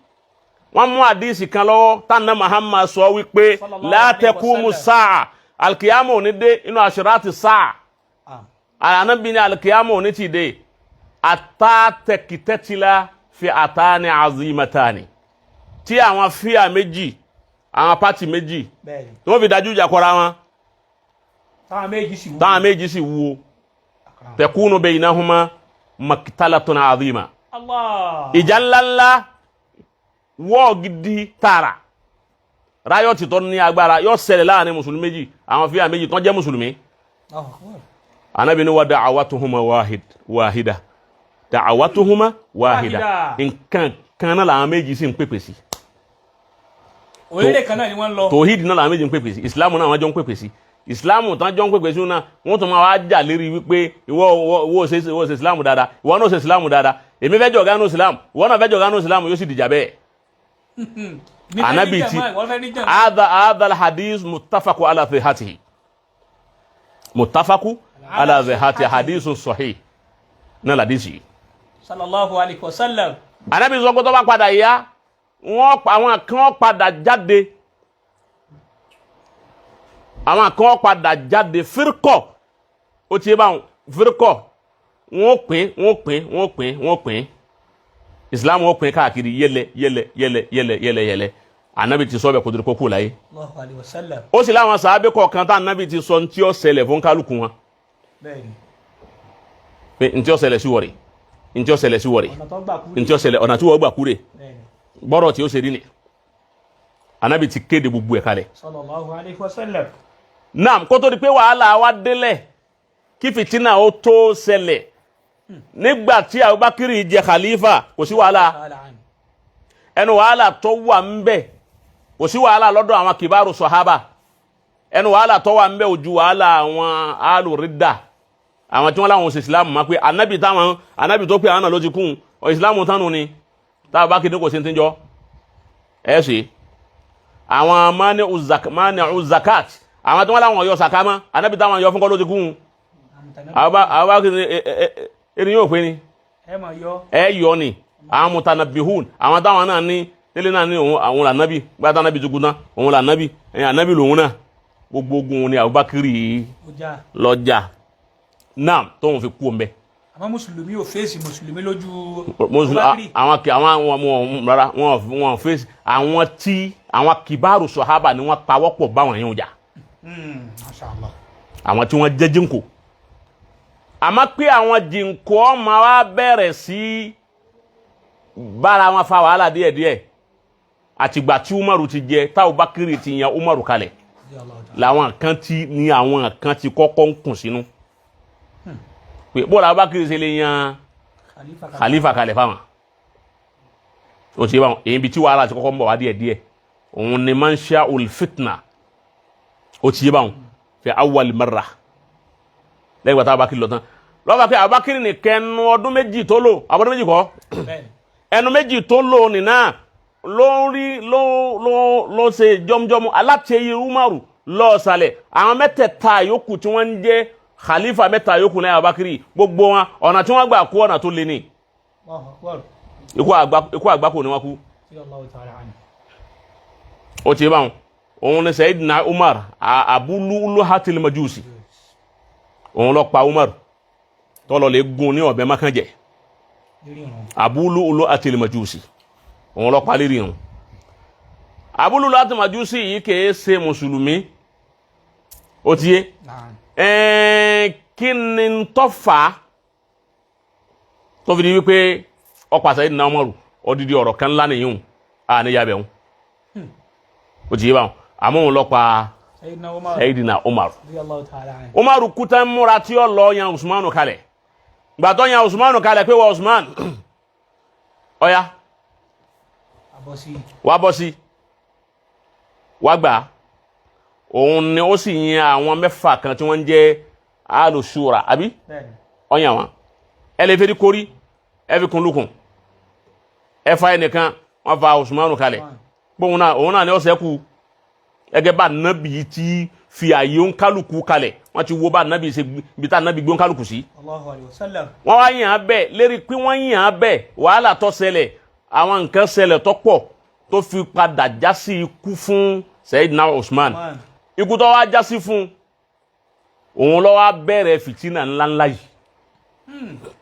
wọ́n mú àdísì kan lọ́wọ́ tánà Muhammad sọ wípé la taqumu sáà, alkiyama ò ní dé, inú àṣírátì sáà. Ànábì ní alkiyama ò ní ti dé àtàtẹ̀kìtẹ́tìlá fi àtàní azimatani, tí àwọn fíà méjì, àwọn pátì méjì tí wọ́n fi dájú ìjà kọra wọn. Táwọn méjì sì wúwo. Táwọn méjì sì wúwo, takunu baynahuma maktalatun azima. Allah. Ìjà ńláńlá, wọ́ọ̀ gidi tààrà, ráyọ̀tì tó ní agbára yóò ṣẹlẹ̀ láàrin mùsùlùmí méjì, àwọn fíà méjì tó jẹ́ mùsùlùmí. Ànábì ní wa da'awatuhuma wahida, da'awatuhuma wahida. Nǹkan kan náà làwọn méjì sì ń pèpè sí. Orílẹ̀ kan náà ni wọ́n lọ. Tòhídì náà làwọn méjì ń pèpè sí, ìsìlámù náà wọ́n jọ ń pèpè sí. Ìsìlámù tán jọ ń pèpè sí náà, wọ́n tún máa wá jà lérí wípé ìwọ ìwọ ṣe ìwọ ṣe ìsìlámù dáadáa, ìwọ náà ṣe ìsìlámù dáadáa, èmi fẹ́ jọ̀gá nù ìsìlámù, ìwọ náà fẹ́ jọ̀gá nù ìsìlámù, yóò sì dìjà bẹ́ẹ̀. Anabi ti hadha alhadith muttafaku ala sihhatihi, muttafaku ala sihhatihi, hadithun sahih náà ladisi. Sallallahu alayhi wa sallam. Anabi sọ pé tó bá padà yá, wọ́n àwọn kan padà jáde, àwọn kan padà jáde firkọ, ó ti yé báwọn firkọ, wọ́n pín wọ́n pín wọ́n pín wọ́n pín. Islam ó pín káàkiri yẹlẹ yẹlẹ yẹlẹ yẹlẹ yẹlẹ yẹlẹ. Anabi ti sọ bẹ́ẹ̀ kó tó di kó kú láyé. Allahu alayhi wa sallam. Ó sì láwọn sàábé kọ̀ọ̀kan tá anabi ti sọ ntí ó ṣẹlẹ̀ fún kálukú wọn, Bẹ́ẹ̀ni. pé ntí ó ṣẹlẹ̀ sí wọ̀rẹ̀, ntí ó ṣẹlẹ̀ sí wọ̀rẹ̀, Ọ̀nà tó gbà kú. ntí ó ṣẹlẹ̀, ọ̀nà tí wọ́n gbà kú rè, Bẹ́ẹ̀ni. gbọ́dọ̀ tí ó ṣe rí ni. Anabi ti kéde gbogbo ẹ̀ kalẹ̀. Sallallahu alayhi wa sallam. Naam, kó tó di pé wàhálà wa délẹ̀, kí fìtínà ó tó ṣẹlẹ̀, nígbà tí Abubakar jẹ khalifa, kò sí wàhálà. Ta'ala anhu. Ẹnu wàhálà tó wà ń bẹ, kò sí wàhálà lọ́dọ̀ àwọn kìbáàrù sọ̀hábà. Ẹnu wàhálà tó wà ń bẹ ojú wàhálà àwọn alùrídà, àwọn tí wọ́n láwọn òsì ìsìlámù máa pé anabi táwọn anabi tó pé àwọn náà ló ti kún ọ ìsìlámù tánu ni táwọn bá kéde kò sí ti ń jọ ẹ ṣe àwọn mani uzakat, àwọn tí wọ́n láwọn yọ sàkámá, anabi táwọn yọ fún kọ́ ló ti kún. Àwọn bá kéde erin yóò pé ni. Ẹ máa yọ. Ẹ yọ ni àwọn mutanabihun, àwọn táwọn náà ní tẹ́lẹ̀ náà ní òun àwọn lànàbí gbàtà nàbí tukú tán, òun lànàbí ẹ̀yìn ànàbí lòun náà, gbogbo ogun ni Abubakar Ó já. lọ́jà náà tóun fi kú ọmọbẹ. Àmọ́ mùsùlùmí ò fèsì mùsùlùmí lójú Mùsùlùmí Abubakar. àwọn kì àwọn àwọn rárá, wọn fèsì. Àwọn tí àwọn kìbáàrù sọ̀hábà ni wọ́n pawọ́pọ̀ báwọn yẹn jà. Masha Allah. Àwọn tí wọ́n jẹ́ jíǹkó, àmọ́ pé àwọn jíǹkó ọmọ wa bẹ̀rẹ̀ sí bára wọn fa wàhálà díẹ̀díẹ̀ àtìgbà tí Umaru ti jẹ, táwọn Bakiri ti yan Umaru kalẹ̀, làwọn kan ti ní àwọn kan ti kọ́kọ́ ń kùn sínú pé bóòlù Abubakar ṣe lè yan Khalifa kan. Khalifa kalẹ̀ fáwọn. O ti báwọn èyí bi tí wàhálà ti kọ́kọ́ ń bọ̀ wá díẹ̀díẹ̀, òun ni mansha ul fitna. O ti báwọn fi awwal marra lẹ́yìn gbàtà Abubakar lọ tán lọ́wọ́ pé Abubakar nìkan ẹnu ọdún 2 tó lò, àbọ̀dún 2 kọ́, Bẹ́ẹ̀ni. ẹnu 2 tó lò nìna ló ń rí ló ló ló ṣe jọmjọmú alátẹ̀yẹ Umaru lọ́ọ̀sálẹ̀. Àwọn mẹ́tẹ̀ẹ̀ta yòókù tí wọ́n ń jẹ́ khalifa mẹ́ta yòókù náà Abubakar, gbogbo wọn ọ̀nà tí wọ́n gbà kú ọ̀nà tó le ní. Allahu akbar. Ikú àgbákò ni wọ́n kú. Allahu ta'ala anhu. Ó ti báwọn òun ni Sayyidina Umar Abu Lu'lu'atil Majusi, òun ló pa Umar tọ́lọ̀ lè gún ní ọ̀bẹ mákànjẹ́. Lérí ìrun. Abu Lu'lu'atil Majusi, òun ló pa lérí irun. Abu Lu'lu'atil Majusi yìí kìí ṣe mùsùlùmí, ó ti yé. Naam. Kí ni ń tó fà á tó fi di wípé ọ̀pá Sayyidina Umaru? Odidi ọ̀rọ̀ kan ńlá nìyí à ní yabẹ̀ ń ó ti yé báwọn, àmọ́ òun ló pa Sayyidina Umar. Sayyidina Umar. Radiyallahu ta'ala anhu. Umaru kuta múra tí ó lọ yan Usmanu kalẹ̀. Gbàtọ́ yan Usmanu kalẹ̀ pé wọ Usman ọ̀ya Àbọ̀sí. wá bọ́ sí wá gbà. Òun ni ó sì yan àwọn mẹ́fà kan tí wọ́n ń jẹ́ alùsùrà àbí. Bẹ́ẹ̀ni. Ọ̀yàn wọn ẹ lè fẹ́rí kórí ẹ fi kun lukùn ẹ fa ẹnìkan, wọ́n fa Usmanu kalẹ̀ gbóhùn náà, òun náà ni ọ̀sẹ̀ kú ẹgẹ́ bá nábì tí fi àyè òǹkálùkù kalẹ̀. Wọ́n ti wo bá nábì ṣe ibi tá nábì gbé òǹkálùkù sí. Allahu alayhi wa sallam. Wọ́n wá yàn án bẹ́ẹ̀ lérí pé wọ́n yàn án bẹ́ẹ̀, wàhálà tó ṣẹlẹ̀, àwọn nǹkan ṣẹlẹ̀ tó pọ̀ tó fi padà já sí ikú fún Sayyidina Usman. Usman. Ikú tó wá já sí fún òun ló wá bẹ̀rẹ̀ fìtínà ńláńlá yìí.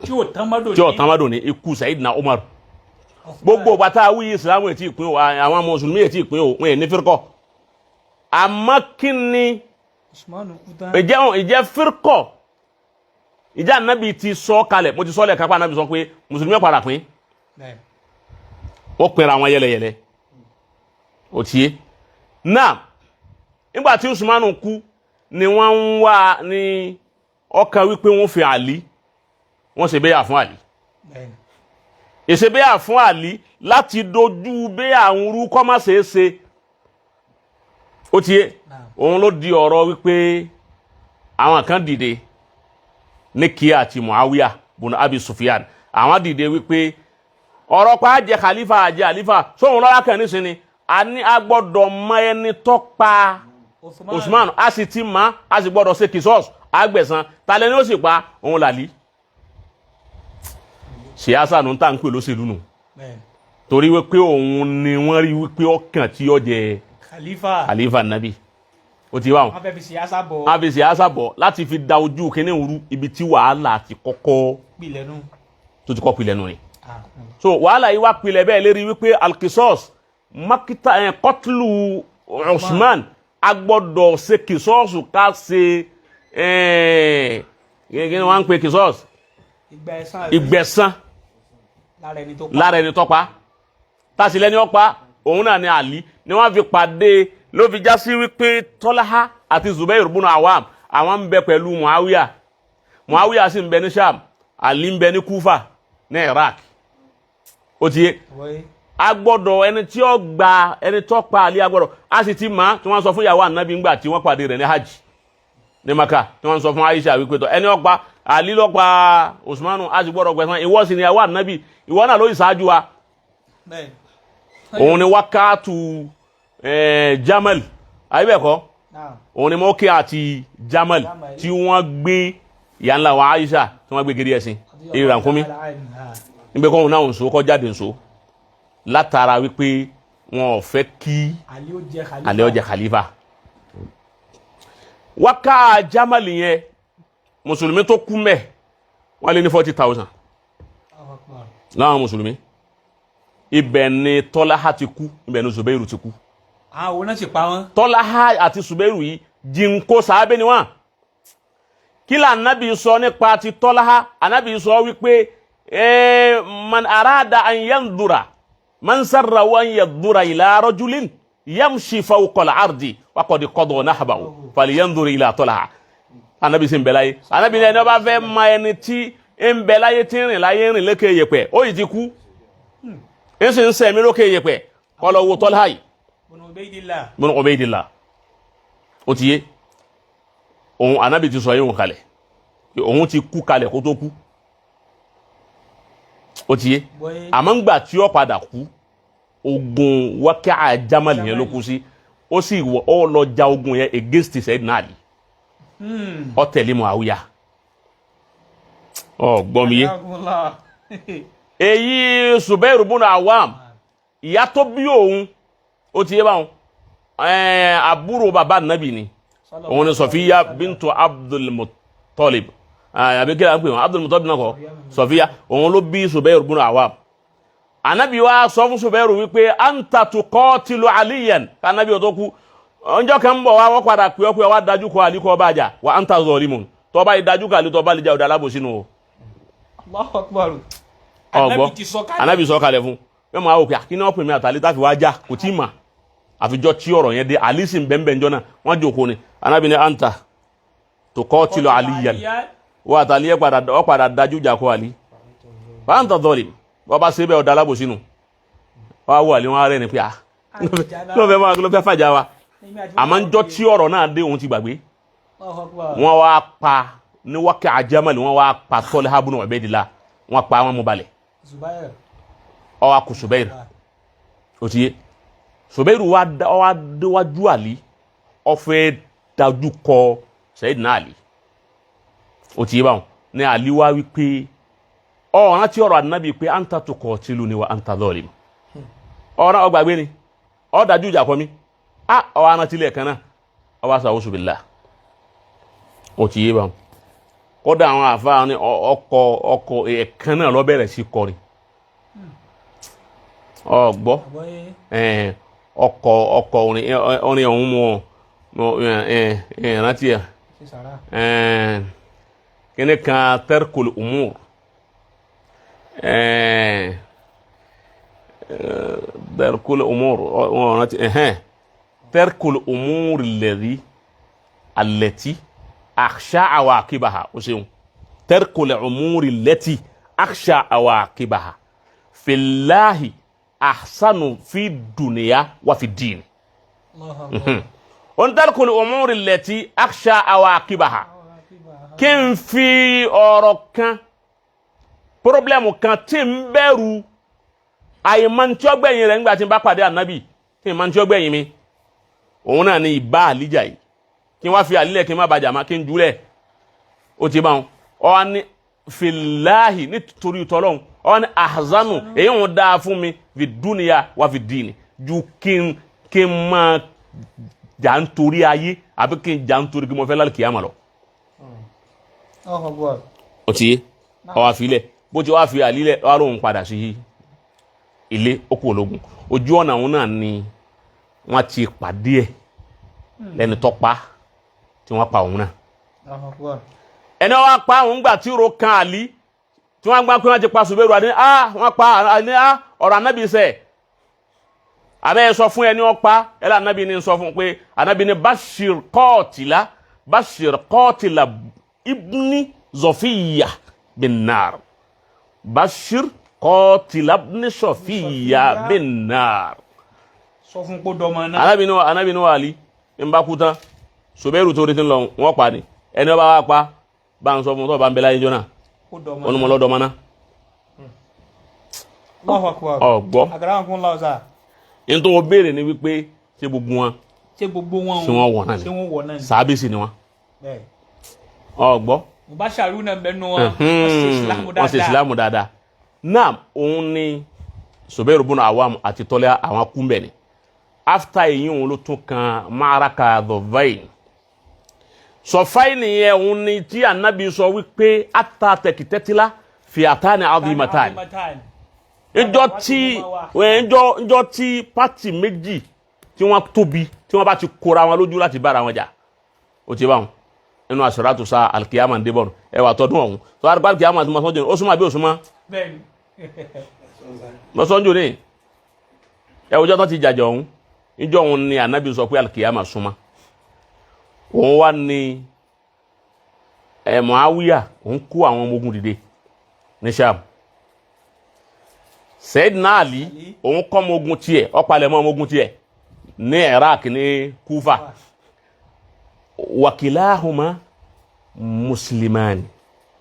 Tí ò tán mọ́dọ̀. Tí ọ̀tán bá dùn ní ikú Sayyidina Umar, gbogbo bàtà wíyí ìsìlámù ètí ìpín o, àwọn mùsùlùmí ètí ìpín o, wọn è ní fírkọ. Àmọ́ kí ni Usman kú tán. Ìjẹ́ fírkọ ìjẹ́ ànábì ti sọ kalẹ̀? Mo ti sọ lẹ́ẹ̀kan pé ànábì sọ pé mùsùlùmí padà pín. Bẹ́ẹ̀ni. Wọ́n pinra wọn yẹlẹyẹlẹ, ó ti yé náà. Nígbà tí Usmanu kú ni wọ́n ń wá ní ọkàn wípé wọ́n fi Àlí, wọ́n ṣe bẹ́yà fún Àlí. Bẹ́ẹ̀ni. Ìṣebéyà fún Àlí láti dojú bẹ́ àwọn orú kọ́ má ṣe é ṣe, ó ti yé. Naam. Òun ló di ọ̀rọ̀ wípé àwọn kan dìde ní Kíá àti Muawiya bùnú Abi Sufyan, àwọn dìde wípé ọ̀rọ̀ pa àjẹ khalifa àjẹ khalifa sóhun lọ́la kan nísìnyí, a ní a gbọ́dọ̀ mọ ẹni tó pa Usman. Usman, a sì ti mọ̀, a sì gbọ́dọ̀ ṣe kìsọ́ọ̀sì àgbẹ̀sán talẹ́ ni ó sì pa òun làlí síyáṣà nù tá à ń pè lóṣèlú nù. Bẹ́ẹ̀ni. Torí wípé òun ni wọ́n rí wípé ọkàn tí ó jẹ Khalifa. khalifa nabi, ó ti wá wọn. Wọ́n fẹ́ fi siyasa bọ̀. Wọ́n fi síyáṣà bọ̀ láti fi da ojú kínní òru ibi tí wàhálà ti kọ́kọ́ Pilẹ̀ nù. tó ti kọ́ pilẹ̀ nù ni. So wàhálà yìí wá pilẹ̀ bẹ́ẹ̀ lérí wípé alkisos makita ẹ̀ kọ́tùlù Usman, a gbọ́dọ̀ ṣe kìsọ́ọ̀sù ká ṣe ẹ̀ kí ni wọ́n ń pè kìsọ́ọ̀sù? Ìgbà ẹ̀san ìgbẹ̀san lára ẹni tó pa. Lára ẹni tọ́pa tásìlẹ̀ ni ọ̀pá òun náà ni Àlí ni wọ́n fi pàdé, ló fi já sí wípé Tọ́láhá àti Zubair bunu Awam, àwọn ń bẹ pẹ̀lú Muawiya. Muawiya sì ń bẹ ní Sham, Àlí ń bẹ ní Kufa ní Iraq. Ó ti yé? Wọ́yé. A gbọ́dọ̀ ẹni tí ó gba ẹni tó pa Àlí, a gbọ́dọ̀ a sì ti mọ̀ tí wọ́n sọ fún ìyàwó ànábì ńgbà tí wọ́n pàdé rẹ̀ ní hajj ní Maka, tí wọ́n sọ fún Aisha wípé tọ́ ẹni ó pa Àlí ló pa Usmanu, a sì gbọ́dọ̀ gbẹ̀san. Ìwọ sì ni ìyàwó ànábì, ìwọ náà ló yìí ṣáájú wa. Bẹ́ẹ̀. Òun ni wákàtú Jamal ayébẹ̀kọ́. Naam. Òun ni mọ́kí àti Jamal Jamal. tí wọ́n gbé ìyá ńlá wa Aisha, tí wọ́n gbé gidi ẹ̀sìn ìrànkúnmí nígbẹ́ kọ́ òun náà ń so kọ́ jáde ń so látara wípé wọn ò fẹ́ kí Ali ó jẹ khalifa. Àlí ó jẹ khalifa. Wákà Jamal yẹn, mùsùlùmí tó kú mẹ́ wọ́n lé ní 40,000 Allahu Akbar. láwọn mùsùlùmí. Ibẹ̀ ni Tọ́láhá ti kú, ibẹ̀ ni Zubairu ti kú. Àwọn òun náà sì pa wọ́n. Tọ́láhá àti Zubairu yìí, jìnkó sàábé ni wọ́n. Kí là ànábì sọ nípa ti Tọ́láhá? Ànábì sọ wípé man arada an yandura man sarrahu an yandura ila rajulin yamshi fawqa al-ardi wa qad qada nahbahu falyanzur ila Tọ́láhá. Ànábì sì ń bẹ láyé. Ànábì ní ẹni ó bá fẹ́ mọ ẹni tí ń bẹ láyé, tí ń rìn láyé, ń rìn lékè yẹ̀pẹ̀, ó yìí ti kú, ń sì ń sẹ̀mí lókè yẹ̀pẹ̀, kó lọ wo Tọ́láhá yìí. Bunu Ubaydillah. Bunu Ubaydillah. Ó ti yé òun. Anabi ti sọ yíwọn kalẹ̀, òun ti kú kalẹ̀ kó tó kú. Ó ti yé? Bọ́yé. Àmọ́ ńgbà tí ó padà kú, ogun wákà Jamal yẹn ló kú sí. Ó sì ó lọ ja ogun yẹn against Sayyidina Ali. Ó tẹ̀lé Muawiya. Ọ gbọ́ mi yé? Jazakumullah. Èyí Zubairu bunu Awam, ìyá tó bí òun, ó ti yé báwọn, àbúrò bàbá nàbì ni. Òun ni Sọfíya bintu Abdul Muttalib, àbí kí ló ń pè wọn, Abdul Muttalib náà kọ Sọfíya. Òun ló bí Zubairu bunu Awam. Anabi wa sọ fún Zubairu wípé anta tuqatilu Aliyan, anabi tó kú, ọjọ́ kan ń bọ̀ wá, wọ́n padà pé ọ́ pé wá dájú kọ Àlí kọ́ bá jà, wa anta zalimun. Tọ́ba yìí dájú kọ Àlí, tọ́ba lè jà, ọ̀dà alábòsínú o. Allahu Akbar. Ọgbọ́? Anabi ti sọ kalẹ̀. Anabi sọ kalẹ̀ fún yọọ máa wò pé kí ni wọ́n pè mí àtàlí táfi wá já, kò tí ì mà àfijọ́ tí ọ̀rọ̀ yẹn dé. Àlí sì ń bẹ́ẹ̀ njọ́ náà, wọ́n jòkó ni. Anabi ni anta tuqatilu Aliyan, wọ́n àtàlí yẹ padà, ọ padà dájú jà kó Àlí, wa anta zalim. Wọ́n bá ṣe bẹ́ẹ̀, ọ̀dà alábòsínú. Wọ́n á wọ Àlí, wọ́n á rẹ̀ ni pé ah, ló fẹ́ máa ló fẹ́ fàjà wa. Àmọ́ njọ́ tí ọ̀rọ̀ náà dé, òun ti gbàgbé. Allahu Akbar. Wọ́n wá pa ní wákẹ́ Jamal, wọ́n wá pa Talha bunu Ubaydillah, wọ́n pa wọn mú balẹ̀. Zubair. Ó wá kù Zubairu. Ó ti yé? Zubairu wá ó wá déwájú Àlí, ó fẹ́ dájú kọ Sayyidina Ali. Ó ti yé báwọn? Ní Àlí wá wípé ọ rántí ọ̀rọ̀ ànábì pé anta tuqatiluni wa anta zalim, ọ̀rọ̀ ọgbàgbé ni ọ dájú ìjà kọ mi. A ọ wá rántí lẹ́ẹ̀kan náà, ọ wá sọ a'udhu billah. Ó ti yé báwọn? Kódà àwọn àfáà ní ọkọ ọkọ ẹ̀ẹ̀kan náà ló bẹ̀rẹ̀ sí kọrin. Ọgbọ́? Àbọ̀yé. Ọkọ ọkọ orin orin ọ̀hún mọ rántí ẹ. Ṣe sàrà. Kíní kan tarkul umur, tarkul umur, ọ rántí tarkul umur alladhi allati akhsha awaqibaha. O ṣeun. Tarkul umur allati akhsha awaqibaha fillahi ahsanu fi dunya wa fi din. Allahu Akbar. On tarkul umur allati akhsha awaqibaha, kí n fi ọ̀rọ̀ kan, problem kan tí n bẹ̀rù àìmọ̀ tí ó gbẹ̀yìn rẹ̀ nígbà tí n bá pàdé ànábì, tí n mọ̀ tí ó gbẹ̀yìn mi, òun náà ni ìbá àlíjà yìí, kí n wá fi àlílẹ̀, kí n má bàjá má, kí n júlẹ̀. Ó ti bá wọn. Ọ wá ní filahi, nítorí tọ́lọ́hún, ọ wá ní ahzanu, èyí ń dáa fún mi fi dúnìyà wá fi dìní ju kí n máa jà ń torí ayé àbí kí n jà ń torí kí mo fẹ́ lálẹ́ kìyàmà lọ. Allahu Akbar. Ó ti yé? Ọ wá filẹ̀. Bó ti wá fi Àlí lẹ̀ wá lóun padà sí ilé, ó kú ológun. Ojú ọ̀nà òun náà ni wọ́n ti pàdé ẹ̀ lẹ́ni tó pa tí wọ́n pa òun náà. Allahu Akbar. Ẹni wọ́n pa òun gbà tí ro kan Àlí tí wọ́n gbà pé wọ́n ti pa Zubairu, àní á wọ́n pa àní á ọ̀rọ̀ anábì sẹ̀ abẹ́ ẹ sọ fún ẹni wọ́n pa ẹ lọ anábì ní sọ fún pé anábì ní Bashir kọ́ọ̀tìlá, Bashir kọ́ọ̀tìlá ibni Zofiya bin nar, Bashir kọ́ọ̀tìlá ibni Zofiya bin nar. Sọ fún kó dọmọ náà. Anábì ní wàhálì ń bá kú tán, Zubairu tó retí ń lọ wọ́n pa ni. Ẹni wọ́n bá wá pa bá ń sọ fún tó bá ń bẹ láyé jọ náà. Kó dọmọ. Wọn ni mo lọ́dọ̀ mọ́ náà. Allahu Akbar. Ọ̀gbọ́. Akramakumullah sà. Ní tó wọ́n béèrè ni wípé ṣé gbogbo wọn Ṣé gbogbo wọn ṣé wọ́n wọ̀ náà ni? Ṣé wọ́n wọ̀ náà ni? Sàábìsì ni wọn. Bẹ́ẹ̀. Ọ̀gbọ́. Mubasharu náà bẹ́ẹ̀ nu wọn. Wọ́n ṣe Ìsìlámù Wọ́n ṣe dáadáa. ìsìlámù dáadáa náà. Òun ni Zubairu bùnà Awam àti tọ́lẹ̀ àwọn kúnbẹ̀ ni. After èyí, òun ló tún kan Maraka Dọ̀vain sọfáì nìyẹn. Òun ni tí anabi sọ wípé ata tẹkítẹ́tìlá fìyàtá ni azimatani njọ tí njọ tí pati méjì tí wọ́n tóbi tí wọ́n bá ti kóra wọn lójú láti bára wọn jà, ó ti bá wọn nínú àṣírátù sa alikiyama ń débọ̀nù ẹ wà tọdún ọ̀hún tó wà alikiyama àti mọ́sánjò ó súnmọ́ àbí ó súnmọ́? Bẹ́ẹ̀ni. Mọ́sánjò ní ẹ wọ́jọ́ tó ti jàjà ọ̀hún, njọ òun ni anabi sọ pé alikiyama súnmọ́. Òun wá ní ẹ Muawiya, òun kó àwọn ọmọ ogun dìde ní Sham. Sayyidina Ali, òun kọ́ ọmọ ogun tiẹ̀, ọ̀pálẹ̀mọ́ ọmọ ogun tiẹ̀ ní Iraq, ní Kufa. Wakilahuma muslimani.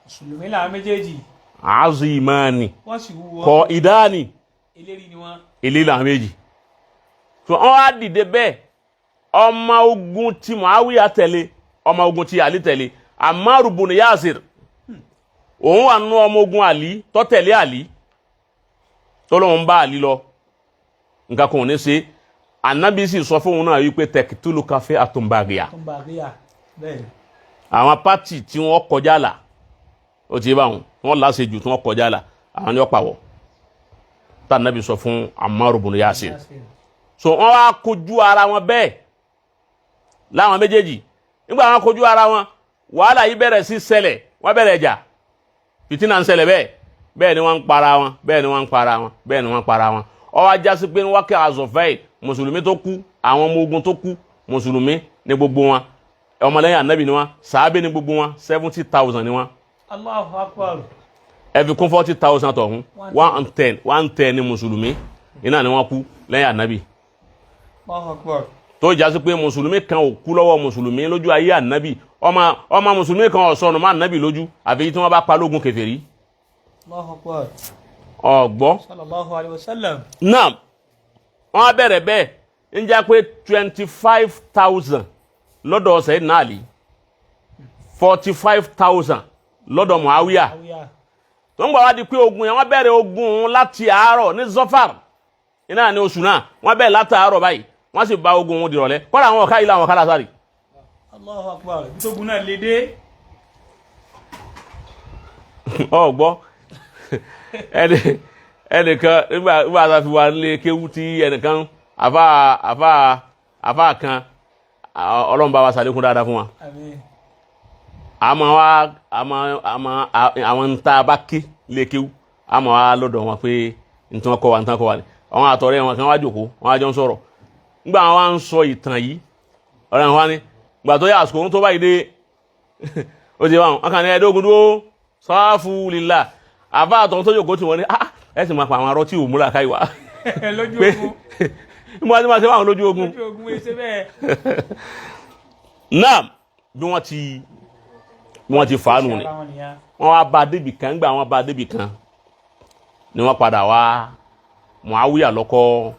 Mùsùlùmí làwọn méjèèjì. Azimani. Wọ́n sì wúwo. Kọ ìdáni. Eléri ni wọ́n. Ilé làwọn méjì tó wọ́n á dìde bẹ́ẹ̀. Ọmọ ogun tí Muawiya tẹ̀lé, ọmọ ogun tí Ali tẹ̀lé, Ammaru bun Yasir, òun wà nínú ọmọ ogun Ali tó tẹ̀lé Ali, tó lóun bá Ali lọ, nǹkan kan ò ní ṣe. Anabi sì sọ fóun náà wípé tẹkítúlù káfí àtúnbàgìyà. Tó ń bá a ríyà. Bẹ́ẹ̀ni. Àwọn pátì tí wọ́n kọjá là, ó ti bá wọn wọ́n láṣejù tí wọ́n kọjá là, àwọn ni wọ́n pàwọ́ tá anabi sọ fún Ammaru bun Yasir. So wọ́n wá kojú ara wọn bẹ́ẹ̀ láwọn méjèèjì. Nígbà wọn kojú ara wọn, wàhálà yìí bẹ̀rẹ̀ sí ṣẹlẹ̀, wọ́n bẹ̀rẹ̀ jà, fìtínà ń ṣẹlẹ̀ bẹ́ẹ̀. Bẹ́ẹ̀ ni wọ́n ń para wọn, bẹ́ẹ̀ ni wọ́n ń para wọn, bẹ́ẹ̀ ni wọ́n ń para wọn. Ó wá jásí pé ní wákẹ́ azọ̀fẹ́, mùsùlùmí tó kú, àwọn ọmọ ogun tó kú, mùsùlùmí ní gbogbo wọn, ọmọlẹ́yìn anabi ni wọn, sàábé ní gbogbo wọn, 70,000 ni wọn. Allahu Akbar. Ẹ fi kún 40,000 tọ̀hún, 110, 110 ní mùsùlùmí iná ni wọ́n kú lẹ́yìn anabi. Allahu Akbar. Tó jásí pé mùsùlùmí kan ò kú lọ́wọ́ mùsùlùmí lójú ayé ànábì, ọmọ mùsùlùmí kan ò sọnù má ànábì lójú, àfi tí wọ́n bá pa lógun kèfèrí. Allahu Akbar. Ọ̀gbọ́. Sallallahu alayhi wa sallam. Náà wọ́n á bẹ̀rẹ̀ bẹ́ẹ̀, ń jẹ́ pé 25,000 lọ́dọ̀ Sayyidina Ali, 45,000 lọ́dọ̀ Muawiya. Àwíyá. Tó ń gbà wá di pé ogun yẹn, wọ́n bẹ̀rẹ̀ ogun láti àárọ̀ ní Zọfar iná ní oṣù náà. Wọ́n bẹ̀rẹ̀ láti àárọ̀ báyìí, wọ́n sì bá ogun wọn dìrọ̀lẹ́. Kọ́ra àwọn ọ̀ká ilé àwọn ọ̀ká lásàrì. Allahu Akbar. Ibi tó gun náà lè dé. Ọgbọ́ ẹnì ẹnìkan nígbà tá a fi wà nílé kéwú tí ẹnìkan àfa kan, Ọlọ́run bá wa ṣàlékún dáadáa fún wa. Àmín. Àmọ́ wa àmọ́ àmọ́ àwọn ń tá a bá ké lé kéwú, àmọ́ wa lọ́dọ̀ wọn pé ntàn kọ́ wa, ntàn kọ́ wa ni. Àwọn àtọ̀rẹ́ wọn kan wá jòkó, wọn á jọ ń sọ̀rọ̀. Nígbà wọn wá ń sọ ìtàn yìí, ọ̀rẹ́ wọn wá ní gbà tó yà àsìkò ohun tó báyìí dé, ó ti wá wọn kàn ní ẹ̀ẹ́dógún dúró sáfù lílà. Àbá àtọ̀ tó jòkó tí wọ́n ní, ah, ẹ sì máa pa àwọn arọ tí ò múra káyìí wá Lójú pé ogun. mo wá sí máa ṣe wáwọn lójú ogun. Lójú ogun wọ́n ṣe bẹ́ẹ̀. Náà bí wọ́n ti fàánù ni. Ara wọn nìyẹn. Wọ́n wá bá débì kan. Gbà wọ́n bá débì kan ni wọ́n padà wá Muawiya lọ́kọ́.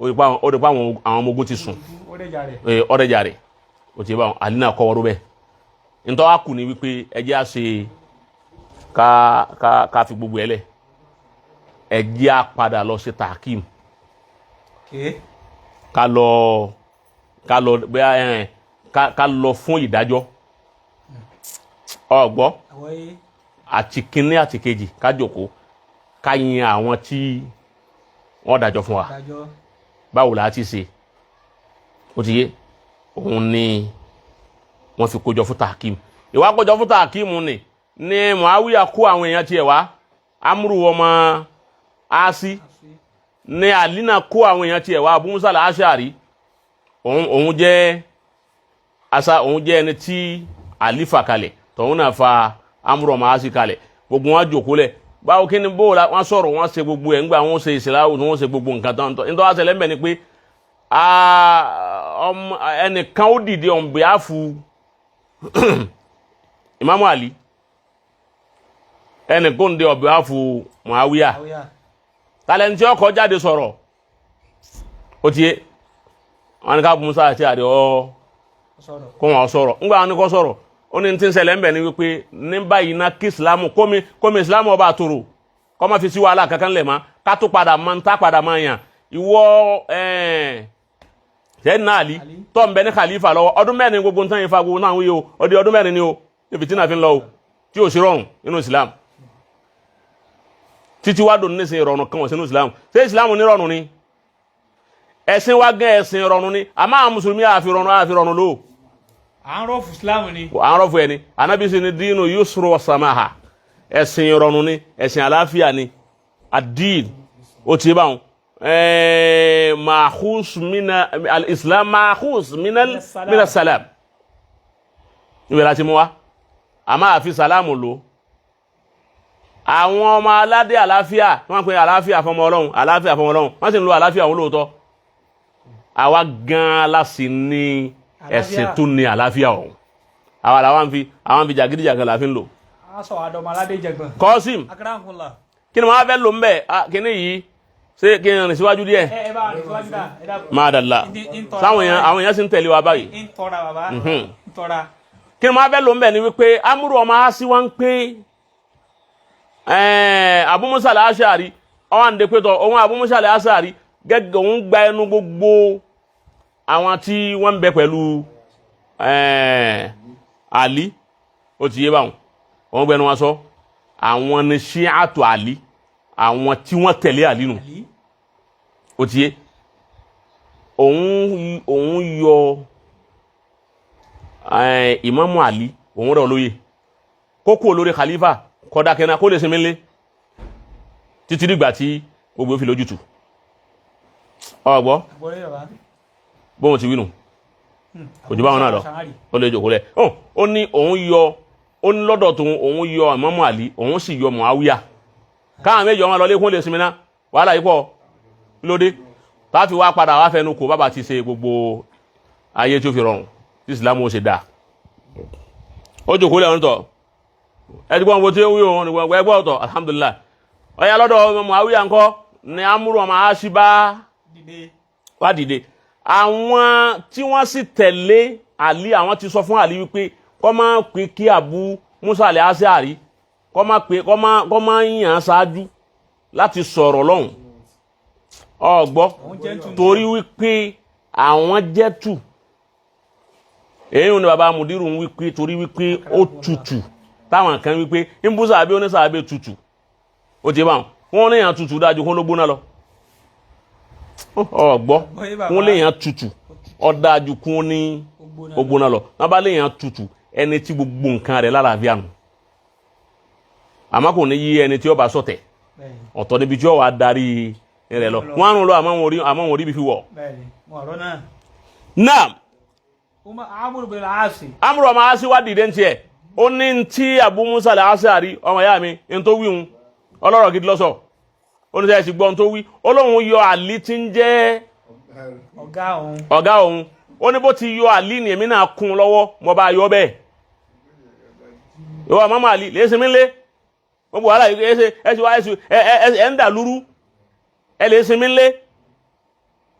Ó di pa àwọn ọmọ ogun ti sùn. Ó dẹ̀ jà rẹ̀. Ee, ọ̀rẹ́jà rẹ̀ ó ti bá wọn. Àlí náà kọ́ wọ́n bẹ́ẹ̀. Ntọ́ wa kù ní wípé ẹjẹ́ á ṣe ká fi gbogbo ẹ lẹ̀, ẹjẹ́ á padà lọ ṣe tàkìm. Okay. Ká lọ bẹ́ẹ̀ ẹ̀ ká lọ fún ìdájọ́, ọ̀gbọ́. Àwọn yìí. Àti kínní àti kejì ká jókòó, ká yin àwọn tí wọ́n dájọ́ fún wa. Dájọ́. Báwo la ti ṣe? Ó ti yé. Òun ni wọ́n fi kójọ fún tàkìm. Ìwà kójọ fún tàkìm ni Muawiya kó àwọn èèyàn tiẹ̀ wá, Amúrù ọmọ Asi, ní Alina kó àwọn èèyàn tiẹ̀ wá, Abu Musa al-Ash'ari. Òun jẹ́ asa, òun jẹ́ ẹni tí Ali fà kalẹ̀, tọ̀hún náà fa Amúrù ọmọ Asi kalẹ̀. Gbogbo wọn jókòó lẹ̀. Báwo kí ni bó la wọn sọ̀rọ̀, wọn ṣe gbogbo ẹ̀ ńgbà wọn ṣe ìsìláwù, wọn ṣe gbogbo nǹkan tán. Nítorí wọn ṣẹlẹ̀ ńbẹ̀ ni pé ọmọ ẹnìkan ó dìde on behalf Imamu Ali, ẹnìkan ó dìde on behalf Muawiya. Muawiya. Talẹ̀ntì ọkọ̀ jáde sọ̀rọ̀, ó ti yé wọn ni ká Musa àti àdé ọ Sọ̀rọ̀. Kó wọn sọ̀rọ̀. Ńgbà wọn ni kó sọ̀rọ̀, ó ní tí ń ṣẹlẹ̀ ńbẹ̀ ni wípé ní báyìí ná, kí Ìsìlámù kómi Ìsìlámù ọba àtòrò, kọ́ má fi sí wàhálà kankan lẹ̀ mọ́, ká tó padà máa ń tá padà máa yàn. Ìwọ sẹ́yìn náà Ali tó ń bẹ ní khalifa lọ́wọ́ ọdún 4, gbogbo nǹkan yẹn fa gbogbo náà wíyó ọdún ọdún 4 ni o, níbi tí náà fi ń lọ o, tí ò sí rọrùn nínú Islam títí wá dùn nísìnyí. Rọrùn kan wọ̀ sínú Islam. Ṣé Islam ní rọrùn ni? Ẹ̀sìn wa gẹ́ ẹ̀sìn rọrùn ni, àmọ́ àwọn mùsùlùmí àfi rọrùn lò. À ń rọ́ọ̀fù Islam ni. À ń rọ́fù ẹni. Anabi sì ni dínú yusru wa samaha, ẹ̀sìn rọrùn ni, ẹ̀sìn àlàáfíà ni. Ad-din, ó ti bá wọn maakhus mina al-islam, maakhus mina salam, ìwé láti mú wa, àmọ́ àfi sàlámù lò. Àwọn ọmọ aládé àlàáfíà, wọ́n pe àlàáfíà fọmọ Ọlọ́run, àlàáfíà fọmọ Ọlọ́run, wọ́n sì ń lo àlàáfíà òun lóòótọ́. Àwa gan-an la sì ní ẹ̀sìn tó ní àlàáfíà ọ̀hún. Àwa làwọn fi àwọn fi jàgídíjàgan la fi ń lò. A sọ àdọ̀mọ̀ aládé jẹ̀gbọ̀n. Kọ́sìm. Akramakumullah. Kí ni wọ́n á fẹ́ lò ń bẹ̀? Kíní yìí, ṣé kí n rìn síwájú díẹ̀? Ẹ bá rìn síwájú náà, ẹ dákun. Máa dàlá. Ń tọ́ra. Sáwọn èèyàn, àwọn èèyàn sì ń tẹ̀lé wa báyìí. Ń tọ́ra bàbá, ń tọ́ra. Kí ni wọ́n á fẹ́ lò ń bẹ̀ ni wípé Amúrú ọmọ Asi wá ń pé Abu Musa al-Ash'ari, ọwọ́n àǹdè pé tọ́ òun Abu Musa al-Ash'ari gẹ́gẹ́, òun gba ẹnu gbogbo àwọn tí wọ́n ń bẹ pẹ̀lú Ali. Ó ti yé báwọn, òun gbẹnu wọn sọ, àwọn ni Shi'atu Ali, àwọn tí wọ́n tẹ̀lé Ali nù. Ali. Ó ti yé. Òun yọ Ìmámù Ali, òun rẹ̀ olóye kókó olórí khalifa, kọ́dá kẹ́nà kó lè sinmi lé títí dìgbà tí gbogbo fi lójútù ọgbọ́. Àgbọ̀rẹ́ bàbá. Bóun ti wí nù, kò jù báwọn náà lọ. Ó lè jòkó lẹ̀. Ó ní òun yọ, ó ní lọ́dọ̀ tóun, òun yọ Ìmámù Ali, òun sì yọ Muawiya, káwọn méjì ọmọ lọ lé kó lè sinmi ná. Wàhálà yìí pọ̀ lóde táàfi wá padà wá fẹnu kò bàbá ti ṣe gbogbo ayé tí ó fi rọrùn tí Ìsìlámù ó ṣe dáa. Ó jòkó lẹ̀, ọ̀nà tọ̀ ẹdígbọ́n wo tí ó wí òun ẹgbẹ́ ọ̀tọ̀. Alhamdulillah. Ọ̀yà lọ́dọ̀ ọmọ Muawiya ńkọ́ ni Amúrú ọmọ Aṣíbá Dìde. Wá dìde. Àwọn tí wọ́n sì tẹ̀lé Ali, àwọn ti sọ fún Ali wípé kó má pé kí Abu Musa al-Ash'ari kó má pé kó má yàn án ṣáájú láti sọ̀rọ̀ lọ́hùn ọgbọ́. Òun jẹ́ tún. Torí wípé àwọn jẹ́ tù èyí ni baba mudiru ń wípé, torí wípé ó tutù, táwọn kan wípé ń bú sàbí onísàbí tutù. Ó ti bá wọn, wọn léèyàn tutù dájú kó ló gbóná lọ. Ọgbọ́, wọn léèyàn tutù, ó dájú kó ní ó gbóná lọ. Wọn bá léèyàn tutù, ẹni tí gbogbo nǹkan rẹ̀ lálàáfíà nù, àmọ́ kò ní yí ẹni tí ó bá sọ̀tẹ̀. Bẹ́ẹ̀ni. Ọ̀tọ̀ níbi tí ó wà darí rẹ̀ lọ. Wọ́n á rún lọ, àmọ́ wọn ò rí bí fi wọ̀. Bẹ́ẹ̀ni, mo ọ̀rọ̀ náà. Naam. Umar Amr bin al-As. Amúrò ọmọ Asi wá dìde ntí ó ní ntí Abu Musa al-Ash'ari, ọmọ ìyá mi, n tó wí hun ọlọ́rọ̀ gidi lọ́sọ̀. Ó ní sẹ́yìn sì gbọ́ n tó wí. Ó lóun yọ Àlí tí ń jẹ́ ọ̀gá òun. Ọ̀gá òun. Ó ní bó ti yọ Àlí ni èmi náà kún un lọ́wọ́, mo bá yọ bẹ́ẹ̀. Ìwọ mọ́mọ́ Àlí lè ṣe mí lé gbogbo wàhálà yìí, ẹ ṣe ẹ ṣe wá ẹ ṣe ẹ ẹ ẹ ń dà lúrú, ẹ lè ṣe mí lé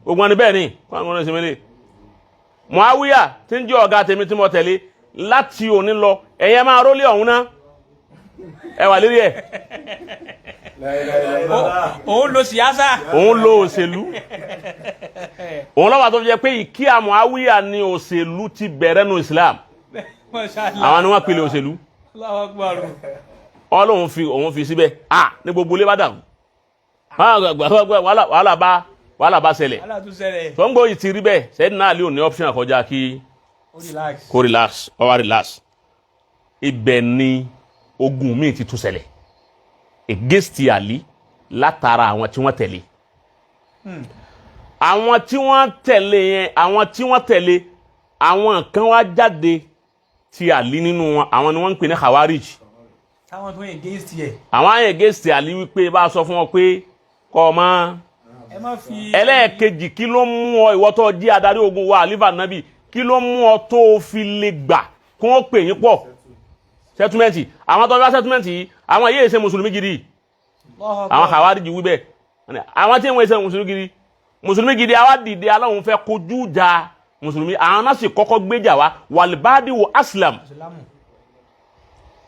gbogbo wọn ni. Bẹ́ẹ̀ ni kó àwọn ọmọ ṣe mí lé. Muawiya tí ń jẹ́ ọ̀gá tèmi tí mo tẹ̀lé láti òní lọ, ẹ̀yẹ máa rólé ọ̀hún ná, ẹ wà lérí ẹ̀. Òun lo siyasa. Òun lo òṣèlú òun lọ́wọ́ tó fi jẹ́ pé ìkíyà Muawiya ni òṣèlú ti bẹ̀rẹ̀ nu Islam. Masha Allah. Àwọn ni wọ́n pèlè òṣèlú. Allahu Akbar. Ọlọ́run fi òun fi síbẹ̀ à ní gbogbo ilé bá dàrú. Wàhálà bá wàhálà bá ṣẹlẹ̀. Wàhálà tún ṣẹlẹ̀. Tó ń gbọ́ yìí ti rí bẹ́ẹ̀, Sayyidina Ali ò ní option àkọjá kí Ó relax. Kó relax, ó wá relax. Ibẹ̀ ni ogun míì ti tún ṣẹlẹ̀ against Ali látara àwọn tí wọ́n tẹ̀lé. Àwọn tí wọ́n tẹ̀lé yẹn, àwọn tí wọ́n tẹ̀lé, àwọn kan wá jáde ti Ali nínú wọn, àwọn ni wọ́n ń pè ní Khawarij. Táwọn tó ń against yẹ. Àwọn àyè against Ali wípé bá a sọ fún wọn pé kọ́ ọ máa Ẹ má fi. Ẹlẹ́ẹ̀kejì, kí ló mú ọ, ìwọ tó jí adarí ogun wa, àlífà nábì, kí ló mú ọ tó o fi lè gbà kí wọ́n pè yín pọ̀ settlement? Àwọn tó bá settlement yìí, àwọn yéé ṣe mùsùlùmí gidi. Àwọn Khawarij wí bẹ́ẹ̀, àwọn tí wọ́n ṣe mùsùlùmí gidi, mùsùlùmí gidi àwa dìde aláwọn fẹ́ kojú ja mùsùlùmí. Àwọn náà sì kọ́kọ́ gbéjà wa wàlíbádìí wo aslam. Ìsìlámù.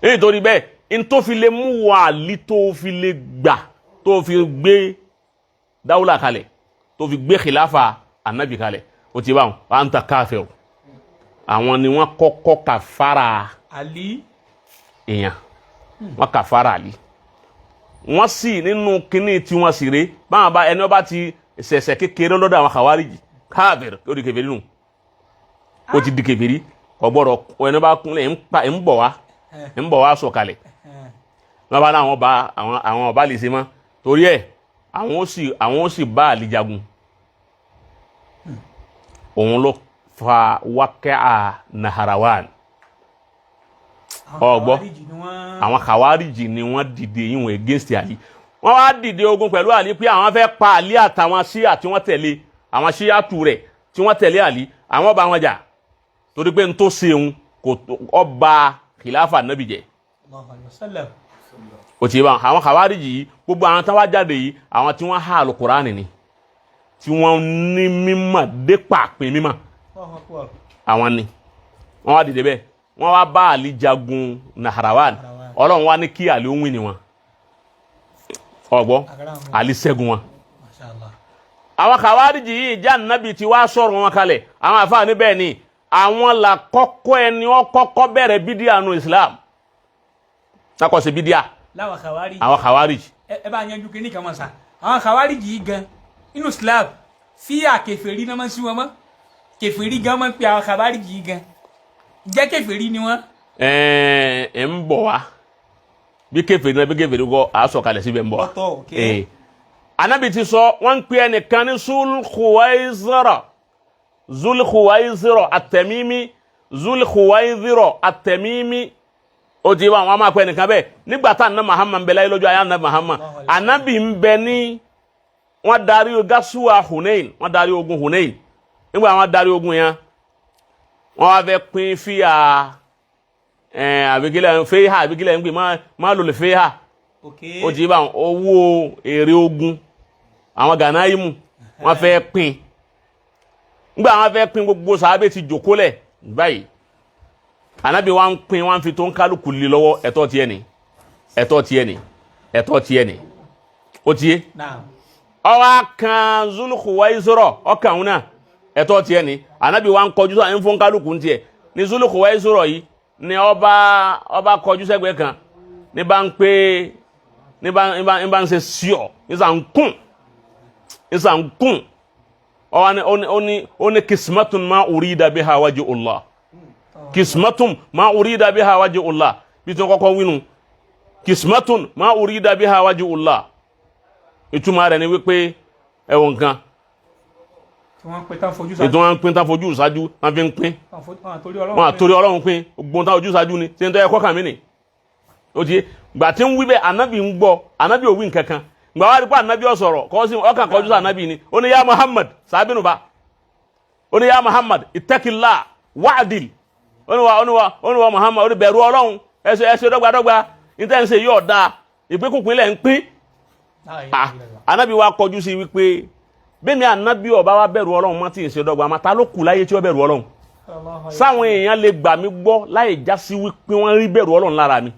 Nítorí bẹ́ẹ̀, n tó fi lè mú wa Àlí tó fi lè gbà tó fi gbé dáwùlà kalẹ̀, tó fi gbé khilafa anabi kalẹ̀, o ti báwọn wa ń ta káfíọ̀. Àwọn ni wọ́n kọ́kọ́ kàfàrà Ali. èèyàn, wọ́n kàfàrà Àlí. Wọ́n sì nínú kínní tí wọ́n sì rè báwọn bá ẹni wọ́n bá ti ṣẹ̀ṣẹ̀ kékeré lọ́dọ̀ àwọn Khawarij, káfíìr, ó di kèfèrí nù, ó ti di kèfèrí, kò gbọ́dọ̀ ẹni bá kúnlẹ̀ ń pa ń bọ̀ wá ń bọ̀ wá sọ̀kalẹ̀. Wọ́n bá láwọn bá àwọn ọba lè ṣe mọ́ torí ẹ̀, àwọn ó sì bá Àlí jagun. Òun ló fa wákẹ́à Naharawan. Ọgbọ́. Khawarij ni wọ́n. Àwọn Khawariji ni wọ́n dìde yíwọ̀n against Àlí. Wọ́n wá dìde ogun pẹ̀lú Àlí pé àwọn fẹ́ pa Àlí àtàwọn ṣíà tí wọ́n tẹ̀lé, àwọn ṣíà tù rẹ̀ tí wọ́n tẹ̀lé Àlí. Àwọn bá wọn jà torí pé n tó ṣeun kò ọba kìláfà nábì jẹ́. Allahu alayhi wa sallam. O ti bá àwọn Khawariji yìí, gbogbo àwọn tí wọ́n jáde yìí, àwọn tí wọ́n há alukurani ni, tí wọ́n ní mímọ̀ dé pàpín mímọ̀. Allahu akbar. Àwọn ni wọ́n wá dìde bẹ́ẹ̀, wọ́n wá bá Àlí jagun Naharawan. Naharawan. Ọlọ́run wá ní kí Àlí ó win ni wọn ọgbọ́. Àkàrà wọn. Àlí ṣẹ́gun wọn. Masha Allah. Àwọn Khawariji yìí já nàbì tí wàá sọ̀rọ̀ wọn kalẹ̀. Àwọn àfáà níbẹ̀ ni àwọn là kọ́kọ́ ẹni wọ́n kọ́kọ́ bẹ̀rẹ̀ bídíà nu Islam nakọ̀sí bídíà. Láwọn Khawarij. Àwọn Khawariji. Ẹ bá yanjú kínní kan mọ̀ sá. Àwọn Khawarij yìí gan inú Islam, fíyà kèfèrí náà máa ń sí wọn mọ́. Kèfèrí gan máa ń pe àwọn Khawarij yìí gan. Jẹ́ kèfèrí ni wọ́n. Ẹ̀ẹ́n, ẹ̀ ń bọ̀ wá bí kèfèrí náà, bí kèfèrí kọ́, à sọ̀kalẹ̀ síbẹ̀ ń bọ̀ wá. Ọ̀tọ̀, ok. Anabi ti sọ, wọ́n ń pè ẹnìkan ní Zulkhuwaizira, Zulkhuwaizira At-Tamimi, Zulkhuwaizira At-Tamimi. Ó ti wá, wọn máa pè ẹnìkan bẹ́ẹ̀ nígbà tá àná Muhammad ń bẹ láyé, lójú ayé àná Muhammad. Anabi ń bẹ ní wọ́n darí gasuwa Hunain, wọ́n darí ogun Hunain. Nígbà wọ́n darí ogun yẹn, wọ́n wá fẹ́ pín fíà àbíkílẹ̀ fẹ́hà, àbíkílẹ̀ ń pè má lò lè fẹ́hà. Ok. Ó ti bá wọn owó èrè ogun, àwọn gànáìmù, wọ́n fẹ́ pín. Nígbà wọ́n fẹ́ pín, gbogbo sàábé ti jòkólẹ̀ báyìí. Ànábì wa ń pín, wọ́n fi tó ń kálukú lé lọ́wọ́, ẹ̀tọ́ tiẹ̀ ni, ẹ̀tọ́ tiẹ̀ ni, ẹ̀tọ́ tiẹ̀ ni, ó tiẹ̀. Naam. Ọwọ́ kan Zulukhuwaisira, ọkàn òun náà, ẹ̀tọ́ tiẹ̀ ni. Ànábì wa ń kọjú sọ ń fún kálukú ń tiẹ̀ ní. Zulukhuwaisira yìí ni ọba kọjú sẹ́gbẹ̀ẹ́ kan ní bá ń pé ní bá ń ṣe síọ̀, ní sà ń kùn, ní sà ń kùn. Ọwọ́ ni ó ní kismatun ma urida biha wajhu Allah, kismatun ma urida biha wajhu Allah. Bí tí wọ́n kọ́kọ́ wínú kismatun ma urida biha wajhu Allah, ìtumọ̀ rẹ̀ ni wípé ẹ̀wọ̀n nǹkan Tí wọ́n ń pe tán fojú sáájú. Ètò wọn ń pín tán fojú ṣáájú, wọn fi ń pín. Wọn àtòrí Ọlọ́run. Wọn àtòrí Ọlọ́run pín gbogbo tán ojú ṣáájú ni ṣé ń tọ́ ẹ kọ́ kàn mí nì. Ó ti gbà tí ń wí bẹ́ẹ̀, ànábì ń gbọ́, ànábì ò wí nǹkan kan. Gbà wá rí pé ànábì ò sọ̀rọ̀ kọ́ sí ọkàn kọjú sí ànábì ni, ó ní ya Muhammad sàbínú bá, ó ní ya Muhammad ittaqillah wa'dil. Ó ní wa Muhammad, ó ní bẹ̀rù Ọlọ́run, ẹsẹ̀ ẹsẹ̀ dọ́gbadọ́gba níta ń ṣe yóò dáa, ìpínkùpín lẹ̀ ń pín. Ah, anabi wa kọjú sí wípé bẹ́ẹ̀ni anabi ọba wa bẹ̀rù Ọlọ́run mọ́ tí ì ṣe dọ́gba ma, ta ló kù láyé tí ó bẹ̀rù Ọlọ́run? Sáwọn èèyàn lè gbà mí gbọ́ láì já sí wípé wọ́n rí bẹ̀rù Ọlọ́run lára mi,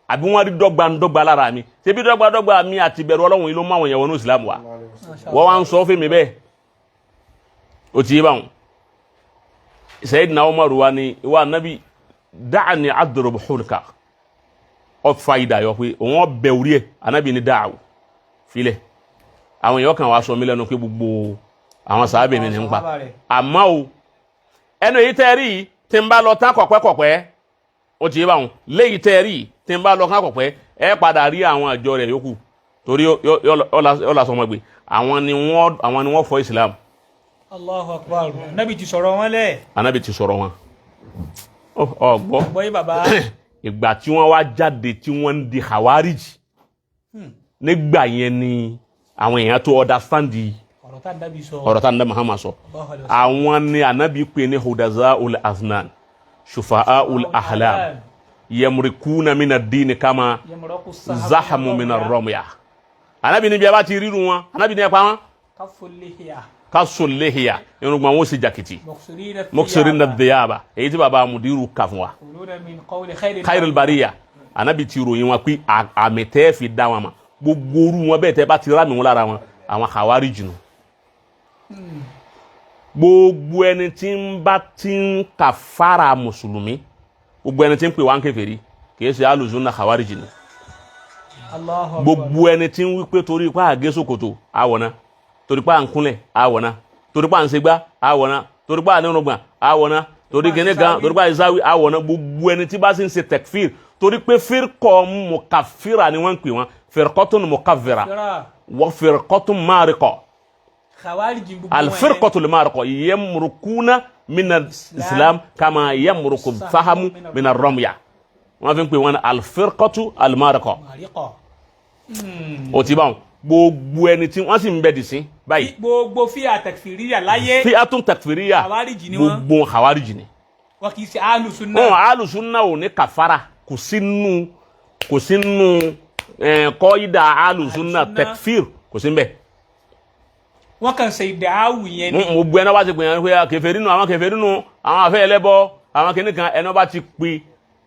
àbí wọ́n rí dọ́gbandọ́gba lára mi? Ṣebí dọ́gbadọ́gba mi àti bẹ̀rù Ọlọ́run yìí ló mú àwọn èèyàn wọnú Ìsìlámù wa. Wọ́n wá ń sọ fún mi bẹ́ẹ̀, ó ti yé báwọn. Sayyidina Umar wa ni, wa anabi da'ani adrub hulka. Ó fa idà yọ pé òun ọbẹ̀ orí ẹ̀. Anabi ní dáàwó filẹ̀. Àwọn èèyàn kan wàá sọ mí lẹ́nu pé gbogbo àwọn sàábẹ̀ mi ní ń pa. Sàhábà rẹ̀. Àmọ́ o, ẹnu èyí tẹ́ ẹ rí yìí tí ń bá lọ tán kọ̀pẹ́kọ̀pẹ́, ó ti yé báwọn. Léyìí tẹ́ ẹ rí yìí tí ń bá lọ tán kọ̀pẹ́, ẹ padà rí àwọn àjọ rẹ̀ yòókù torí yọ lásán ọmọ gbé. Àwọn ni wọ́n fọ Islam. Allahu akbar. Nabi ti sọ̀rọ̀ wọn lẹ̀. Anabi ti sọ̀rọ̀ wọn. Ọ gbọ́. Gbọ́ yé bàbá. Ìgbà tí wọ́n wá jáde tí wọ́n ń di Khawarij, nígbà yẹn ni àwọn èèyàn tó understand ọ̀rọ̀ tá Nabi sọ. Ọ̀rọ̀ tá Ànábì Muhammad sọ. Allahu alaihi wasallam. Àwọn ni Anabi pè ní hudaza ul aznan shufa'a ul ahlam yamrikuna mina dini kama Yamraqu sahamu zahamu mina rọmya. Anabi níbi a bá ti ríru wọn, Anabi ní ẹ pa wọn. Kafu lihiya. Kaso lehiya, irùngbọ̀n wọn ó sì jàkìtì. Mọ̀kùsùrínà. Mọ̀kùsùrínà dìyàbà, èyí tí baba mudiru kà fún wa. Yaquluna min qawli khairil Khairul bariya. Anabi ti ròyìn wọn pé àmì tẹ́ fi dá wọn ma, gbogbo orú wọn bẹ́ẹ̀ tẹ́ bá ti rámì wọn lára wọn, àwọn Khawarij nù. Gbogbo ẹni tí ń bá ti ń kàfàrà mùsùlùmí, gbogbo ẹni tí ń pè wá ń kèfèrí, kìí ṣe alùsùnà, Khawarij ni. Allahu akbar. Gbogbo ẹni tí ń wí pé torí pé àgé ṣòkòtò àwọ̀nà, torí pé à ń kúnlẹ̀ àwọ̀nà, torí pé à ń ṣègbà àwọ̀nà, torí pé à ń nírùngbọ̀n àwọ̀nà, torí kíní kan, torí pé à ń sáwí àwọ̀nà, gbogbo ẹni tí bá sì ń ṣe tekfir, torí pé firqo mukafira ni wọ́n ń pè wọ́n, firqatun mukafira Fira. wa firqatun mariqa. Khawarij gbogbo wọn yẹn. Alfirqatul mariqa yamrukuna mina islam kama yamruku fahamu mina ramya. Wọ́n fi ń pè wọ́n ní alfirqatu almariqa. Mariqa. O ti báwọn gbogbo ẹni tí wọ́n sì ń bẹ dì sí báyìí. Gbogbo fíà takfiriya láyé. Fi atún takfiriya. Khawarij ni wọ́n. Gbogbo Khawarij ni. Wọn kì í ṣe alùsùnà. Wọn alùsùnà ò ní kàfàrà, kò sínú kọ́ídà alùsùnà. Alùsùnà. Takfir kò sí nbẹ. Wọn kàn ṣe ìdáhùn yẹn ni. Mo gbogbo ẹni wá ti gbìyànjú pé kèfèrí nù, àwọn kèfèrí nù, àwọn afẹ́ ẹlẹ́bọ, àwọn kìnnì kan, ẹni wọ́n bá ti pe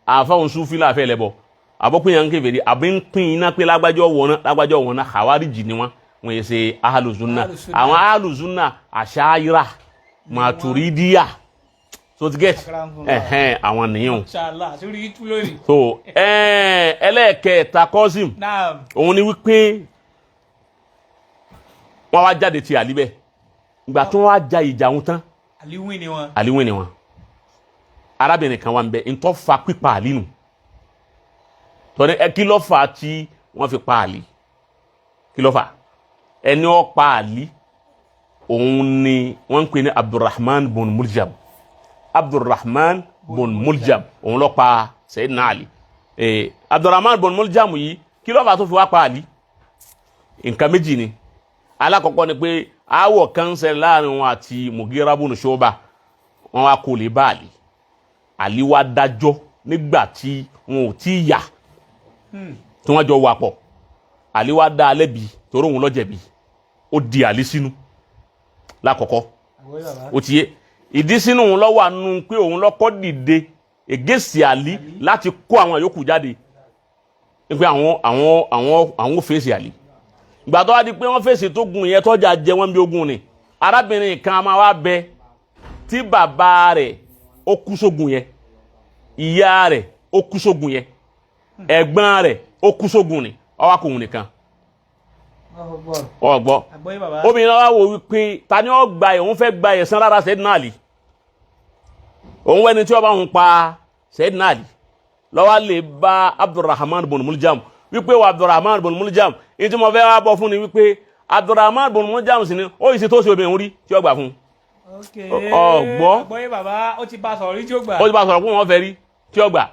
àfọwọ́n sufi láfẹ́ ẹlẹ́bọ, àbọ̀pín yẹn ń kèfèrí, àbí ń pín iná pé lágbájọ́ wọ̀nà, lágbájọ́ wọ̀nà, Khawarij ni wọ́n. Wọ́n yẹ ṣe alùsùnà. Alùsùnà. Àwọn alùsùnà àṣàyíra, màtúrídíà, so ti get ẹ̀hẹ́n àwọn nìyẹn. Inshallah, àṣírí yìí tú lónìí. So ẹlẹ́ẹ̀kẹta, Kọ́sìm, Naam. òun ni wípé wọ́n wá jáde ti Àlí bẹ́ẹ̀. Ìgbà tí wọ́n wá ja ìjà wọn tán, Àlíwìn ni wọn. Àlí wìn ni wọn. Arábìnrin kan wà ń bẹ ntọ́ fa pípa Àlí nù. Tọ́ni ẹ, kí ló fà á tí wọ́n fi pa Àlí? Kí ló fà á? Ẹni ó pa Àlí, òun ni wọ́n ń pè ní Abdulrahman bun Muljam. Abdulrahman bun Muljam, òun ló pa Sayyidina Ali. Abdulrahman bun Muljam yìí, kí ló fà á tó fi wá pa Àlí? Nǹkan méjì ni. Alákọ̀ọ́kọ́ ni pé aáwọ̀ kan ń ṣẹlẹ̀ láàrin wọn àti Mugira bun Shuba. Wọn wá kó lè bá Àlí. Àlí wá dájọ́ nígbà tí wọn ò tí ì yà, tí wọ́n jọ wà pọ̀. Àlí wá dá a lẹ́bi torí òun ló jẹ̀bi. Ó di Àlí sínú lákọ̀ọ́kọ́. Àgbọ̀yé bàbá. Ó ti yé ìdí sínú òun lọ́wọ́ àánú pé òun lọ́kọ́ dìde ègèsì Àlí láti kó àwọn yòókù jáde pé àwọn ò fèsì Àlí. Ìgbà tó wá di pé wọ́n fèsì tó gun yẹn, tọ́jà jẹ wọ́n bí ogun ni, arábìnrin kan máa wá bẹ tí bàbá rẹ̀ ó kú sógun yẹn, ìyá rẹ̀ ó kú sógun yẹn, ẹ̀gbọ́n rẹ̀ ó kú sógun ni, ó wá kó òun nìkan. Allahu Akbar. Ọgbọ́? Àgbọ̀yé bàbá. Obìnrin náà wá wò wípé ta ni ó gba ẹ̀, òun fẹ́ gba ẹ̀san lára Sayyidina Ali, òun wẹ́ni tí ó bá òun pa Sayyidina Ali. Lọ́wọ́ lè bá Abdulrahman bun Muljam wípé wà Abdulrahman bun Muljam ní tí mo fẹ́ wá bọ́ fún ni wípé Abdulrahman bun Muljam sì ni ó yìí ṣe tó ṣe obìnrin rí tí ó gbà fún un. Ok. Ọgbọ́? Àgbọ̀yé bàbá, ó ti bá a sọ̀rọ̀ rí tí ó gbà. Ó ti bá sọ̀rọ̀ fún wọn fẹ́ rí tí ó gbà.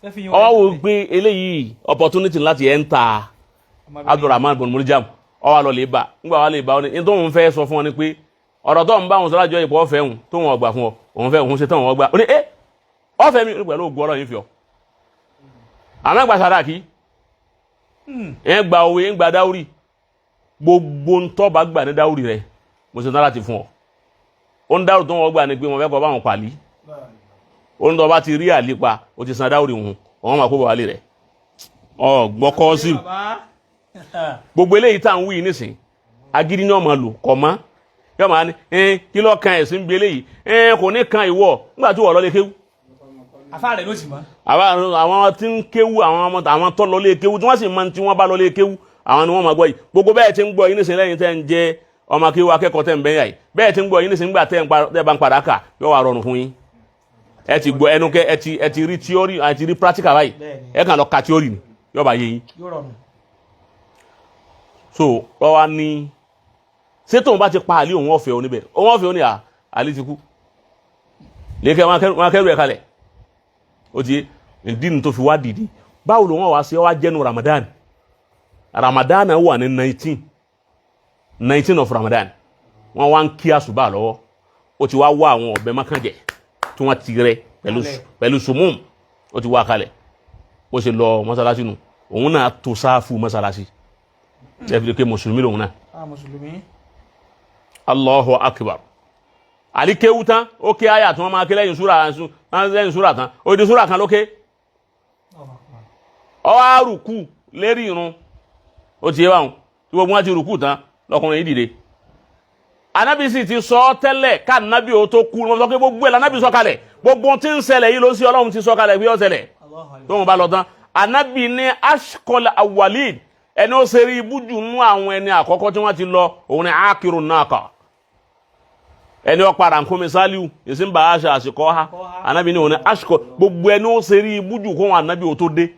Fẹ́ fi yan Ọwọ́ wò pé eléyìí opportunity láti enter Abdulrahman bun Muljam. Ó wá lọ lè bá. Ńgbà wà lè bá ọ ní ní tóun fẹ́ sọ fún ọ ni pé ọ̀rọ̀ tó ń bá òun sọ lájọ ìpò ọ̀fẹ́ òun tóun ọgbà fún ọ, òun fẹ́ òun ṣe tóun ọgbà. Ó ní ẹ ọ̀fẹ́ mi pẹ̀lú ògùn Ọlọ́run fi ọ àmọ́ ẹgbà sàdáàkì, ẹ gba owó, ẹ gba dáwùrì, gbogbo ntọ́ bá gbà ní dáwùrì rẹ, mo ṣe tán láti fún ọ. Ó ń dáwùrì tó ń wọ́n gbà ní pé mo fẹ́ kọ́ báwọn pàlí. Ó ń tọ́ bá ti rí àlí pa, ó ti san dáwùrì òun, òun máa kó bọ̀ wálé rẹ̀. Ọ gbọ́ kọ́ sí Bàbá. Gbogbo eléyìí tá à ń wí yìí nísìn, agídí ni wọ́n máa lò kọ̀ mọ́. Yóò máa ní ẹ kí ló kan ẹ̀sìn bí eléyìí? Ẹ kò ní kan ìwọ nígbà tí wọ́n lọ lè kéwú. Afá rẹ̀ ló sì mọ́. Àwọn tí ń kéwú, àwọn ọmọ, àwọn tó lọlé kéwú, tí wọ́n sì máa tí wọ́n bá lọlé kéwú, àwọn ni wọ́n máa gbọ́ yìí. Gbogbo bẹ́ẹ̀ tí ń gbọ́ yìí nísìnyí, lẹ́yìn tẹ́ ń jẹ́ ọmọ kéwú, akẹ́kọ̀ọ́ tẹ́ ń bẹ́yà yìí, bẹ́ẹ̀ tí ń gbọ́ yìí nísìnyí, nígbà tẹ́ bá ń padà kà, yóò wá rọrùn fún yín. Ẹ ti gbọ́ ẹnu kẹ́, ẹ ti rí theory, ẹ ti rí practical báyìí. Bẹ́ẹ̀ni. Ẹ kàn lọ ka theory ni, yóò bá yé yín. Yóò rọrùn. So wọ́n wá ní, ṣé tóun bá ti pa Àlí, òun ọ̀fẹ́ oníbẹ̀, òun ọ̀fẹ́ oní à Àlí ti kú lẹ́kẹ́ wọn akẹ́rù ẹ̀ kalẹ̀. Ó ti ìdí nu tó fi wá dìde. Báwo ló wọn wá sí? Wá jẹ́nu Ramadan. Ramadan wà ní 19 of Ramadan. Wọ́n wá ń kí àsùbà lọ́wọ́. Ó ti wá wá àwọn ọ̀bẹ mákànjẹ́ tí wọ́n ti rẹ pẹ̀lú Kalẹ̀. pẹ̀lú sumum. Ó ti wá kalẹ̀. Bó ṣe lọ mọ́sálásí nu, òun náà tó sáfù mọ́sálásí. Ẹ fi lè ké mùsùlùmí lòun náà. Àwọn mùsùlùmí. Allahu akbar. Ali kéwú tán, ó ké àyà tí wọ́n máa ké lẹ́yìn súra tán, ó di súra kan lókè. Ó wá rùkú lérí irun. Ó ti yé báwọn tí gbogbo wọn ti rùkú tán, lọkùnrin yìí dìde. Anabi sì ti sọ ọ́ tẹ́lẹ̀ ká anabi ó tó kú. Wọ́n sọ pé gbogbo ẹ̀ lànàbì sọ kalẹ̀. Gbogbo ohun tí ń ṣẹlẹ̀ yìí ló sí Ọlọ́run ti sọ kalẹ̀ pé ó ṣẹlẹ̀. Allahu akbar. Tóun bá lọ tán, anabi ní ashkol awalid, ẹni ó ṣe rí ibú jù nú àwọn ẹni àkọ́kọ́ tí wọ́n ti lọ, òun ni akiru naka, ẹni ó pa rànkúnmi Sálíù ìsìn bá aṣọ àsìkò ha. Anabi ní òun ni ashkol. Gbogbo ẹni ó ṣe rí ibú jù kóhun anabi ó tó dé,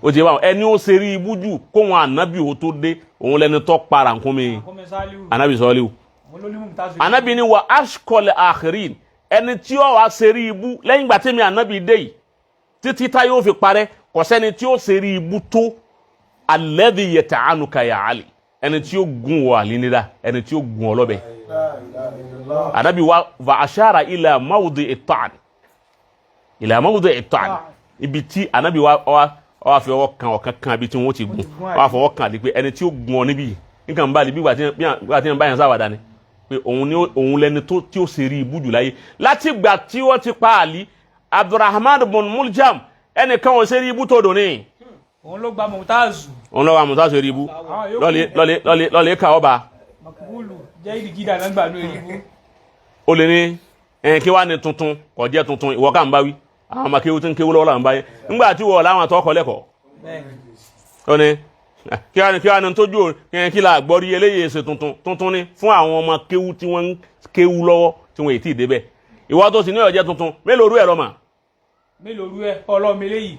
ó ti yẹ báwọn, ẹni ó ṣe rí ibú jù kóhun anabi ó tó dé, òun lẹni tó pa rànkúnmi Kọ́mi Sálíù. anabi Sálíù. Àwọn olólùmọ̀ mi ta sí. Anabi ni wa ashkol akhirin, ẹni tí ó wá ṣe rí ibú lẹ́yìn ìgbà tẹ́mi anabi dé yìí títí tá yóò fi parẹ́, kò sẹ́ni tí ó ṣe rí ibú tó alladhi yata'anuka ya Ali, ẹni tí ó gun wọ àlí nídà, ẹni tí ó gun ọ lọ́bẹ. Anabi wa va ashara ila mawdi at-ta'n, ila mawdi at-ta'n, ibi tí anabi wa fi ọwọ́ kan ọ̀kan kan ibi tí wọ́n ti gun, wa fọwọ́ kan àlí pé ẹni tí ó gun ọ níbí yìí, nǹkan bá lè bí gbà tí wọ́n bá yẹn sáwàdà ni pé òun ni òun lẹni tó tí ó ṣe rí ibú jù láyé láti gbà tí wọ́n ti pa Àlí Abdulrahman bin Muljam. Ẹnìkan ò ṣe rí ibú tó dùn ní. Òun ló gba Mumtazu. Òun lọ́wọ́ àmúta ṣe rí ibú. Àwọn yòókù. Lọ́lẹ̀ lọ́lẹ̀ lọ́lẹ̀ lọ́lẹ̀ ká ọba. Makubulu jẹ́ ìdígídà náà gbà ní eribu. Ó lè ní ẹn kí wàá ní tuntun kò jẹ́ tuntun. Ìwọ ká ń bá wí, àwọn ọmọ kéwú tí ń kéwú lọ́wọ́ là ń bá yẹ ńgbà tí wọ́n láwọn àtọ́kọ lẹ́kọ̀ọ́. Bẹ́ẹ̀ni. Ó ní kí wàá ní tójú ẹ, kí la gbọ́ rí eléyìí ṣe tuntun tuntun ni fún àwọn ọmọ kéwú tí wọ́n ń kéwú lọ́wọ́ tí wọ́n ètí débẹ̀. Ìwọ tó sì ní ọ̀jẹ̀ tuntun, mélòó rú ẹ̀ lọ́mà? Mélòó rú ẹ ọlọ́mọ eléyìí?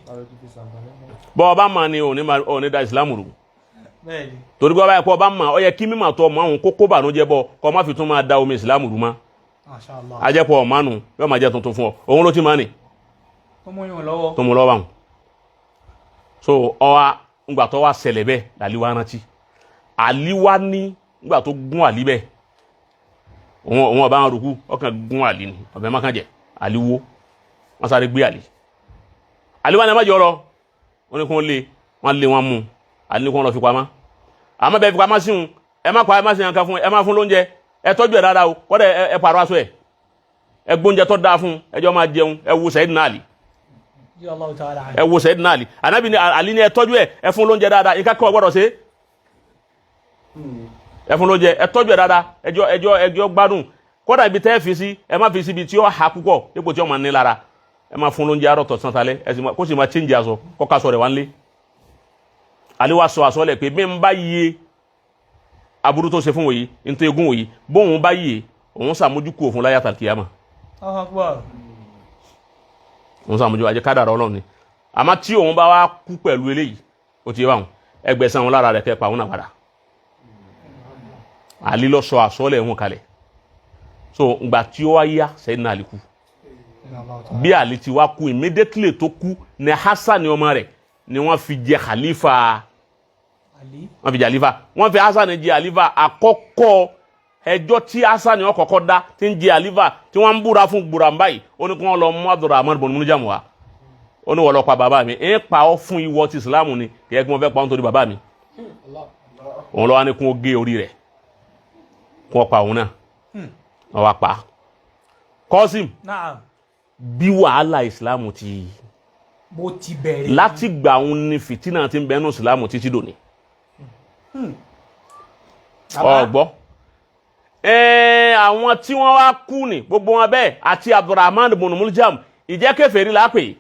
Bọ́ ọba mà ni òní òní da ìsìlámù rú. Bẹ́ẹ̀ni. Torí pé ọba ẹ̀kọ́ ọba mà, ọ yẹ kí mímà tó ọmọ àwọn kókó bànújẹ́ bọ kọ́ má fi tún máa da omi ìsìlámù rú mọ́. Masha Allah. Ajẹ́pọ̀ ọ̀mánu yóò máa jẹ́ tuntun fún ọ, òun ló ti máa nì. Tó mú yín lọ́wọ́. Tó mú lọ́wọ́ àwọn. So ọwa ńgbà tó wá ṣẹlẹ̀ bẹ́ẹ̀ làlíwá rántí àlíwá ní ńgbà tó gún àlí bẹ́ẹ̀, òun ọba àwọn rúkú ọkàn gún àlí ni ọbẹ̀ má kàn jẹ́ àlíwó. Wọ́n sáré gbé àlí. Àlíwá ni ẹ má jọ lọ. Wọ́n ní kí wọ́n lé, wọ́n lé, wọ́n mú àlí ní kí wọ́n lọ fi pamọ́. Àmọ́ bẹ́ẹ̀ fi pamọ́ sí wọn, ẹ má pa, ẹ má ṣe nǹkan fún ẹ, má fún lóúnjẹ, ẹ tọ́jú ẹ dáadáa o. Kọ́dẹ̀ ẹ pààrọ̀ aṣọ ẹ, ẹ gbóúnjẹ tó dáa fún ẹ, jọ máa jẹun. Ẹ wo Sayyidina Ali. Allahu ta'ala. Ẹ wo Sayyidina Ali. Anabi ni Ali ni ẹ tọ́jú ẹ, ẹ fún lóúnjẹ dáadáa, ìka kọ́ ọ gbọ́dọ̀ ṣe. Ẹ fún lóúnjẹ, ẹ tọ́jú ẹ dáadáa, ẹjọ́ gbádùn. Kódà ibi tẹ́ ẹ fi sí, ẹ má fi sí ibi tí ó ha púpọ̀ dípò tí ó máa ní lára. Ẹ má fún lóúnjẹ àárọ̀, tọ̀sán, talẹ́. Ẹ sì má kó sì máa change aṣọ, kọ́ ká aṣọ rẹ̀ wá ń lé. Ali wa sọ àsọlẹ̀ pé bí n bá yé aburú tó ṣe fún wòyí nítorí egun wòyí, bóun bá yé, òun sàmójúkú òfin láyà tàkìyàmà. Allahu Akbar. Òun sàmójú ajẹ́ kádàrá Ọlọ́run ni. Àmọ́ tí òun bá wá kú pẹ̀lú eléyìí, ó ti yé báwọn, ẹgbẹ̀sán òun lára rẹ̀ kẹ́ pa òun náà padà. Ali lọ sọ àsọlẹ̀ òun kalẹ̀. So ngbà tí ó wá yá, Sayyidina Ali kú. Bí Ali ti wá kú, immediately tó kú ní Hasan ní ọmọ rẹ̀ ni wọ́n fi jẹ khalifa. Ali. Wọ́n fi jẹ khalifa. Wọ́n fi Hasan jẹ khalifa àkọ́kọ́. Ẹjọ́ tí Hasan ní ọkọ̀kọ́ dá tí ń jẹ khalifa, tí wọ́n ń búra fún gbùràmbá yìí, ó ní kí wọ́n lọ mú Abdulrahman bọ̀n múnújàmù wa. Ó ní wọ́n lọ pa bàbá mi, ń pa ọ́ fún ìwọ ti Ìsìlámù ni, kì í kí wọ́n fẹ́ pa ọ́ nítorí bàbá mi. Òun lọ́wọ́ ní kí wọ́n gé orí rẹ̀, kí wọ́n pa òun náà. Wọ́n wá pa Kọ́sìm. Naam. Bí wàhálà Ìsìlámù ti Bó ti bẹ̀rẹ̀. Láti gbà òun ni fìtínà ti ń bẹnu Ìsìlámù títí dòní. Bàbá. Ọgbọ́ ẹ̀ẹ́n, àwọn tí wọ́n wá kú ní gbogbo wọn bẹ́ẹ̀ àti Abdulrahman ibn Muljam. Ìjẹ́ kèfèrí là á pè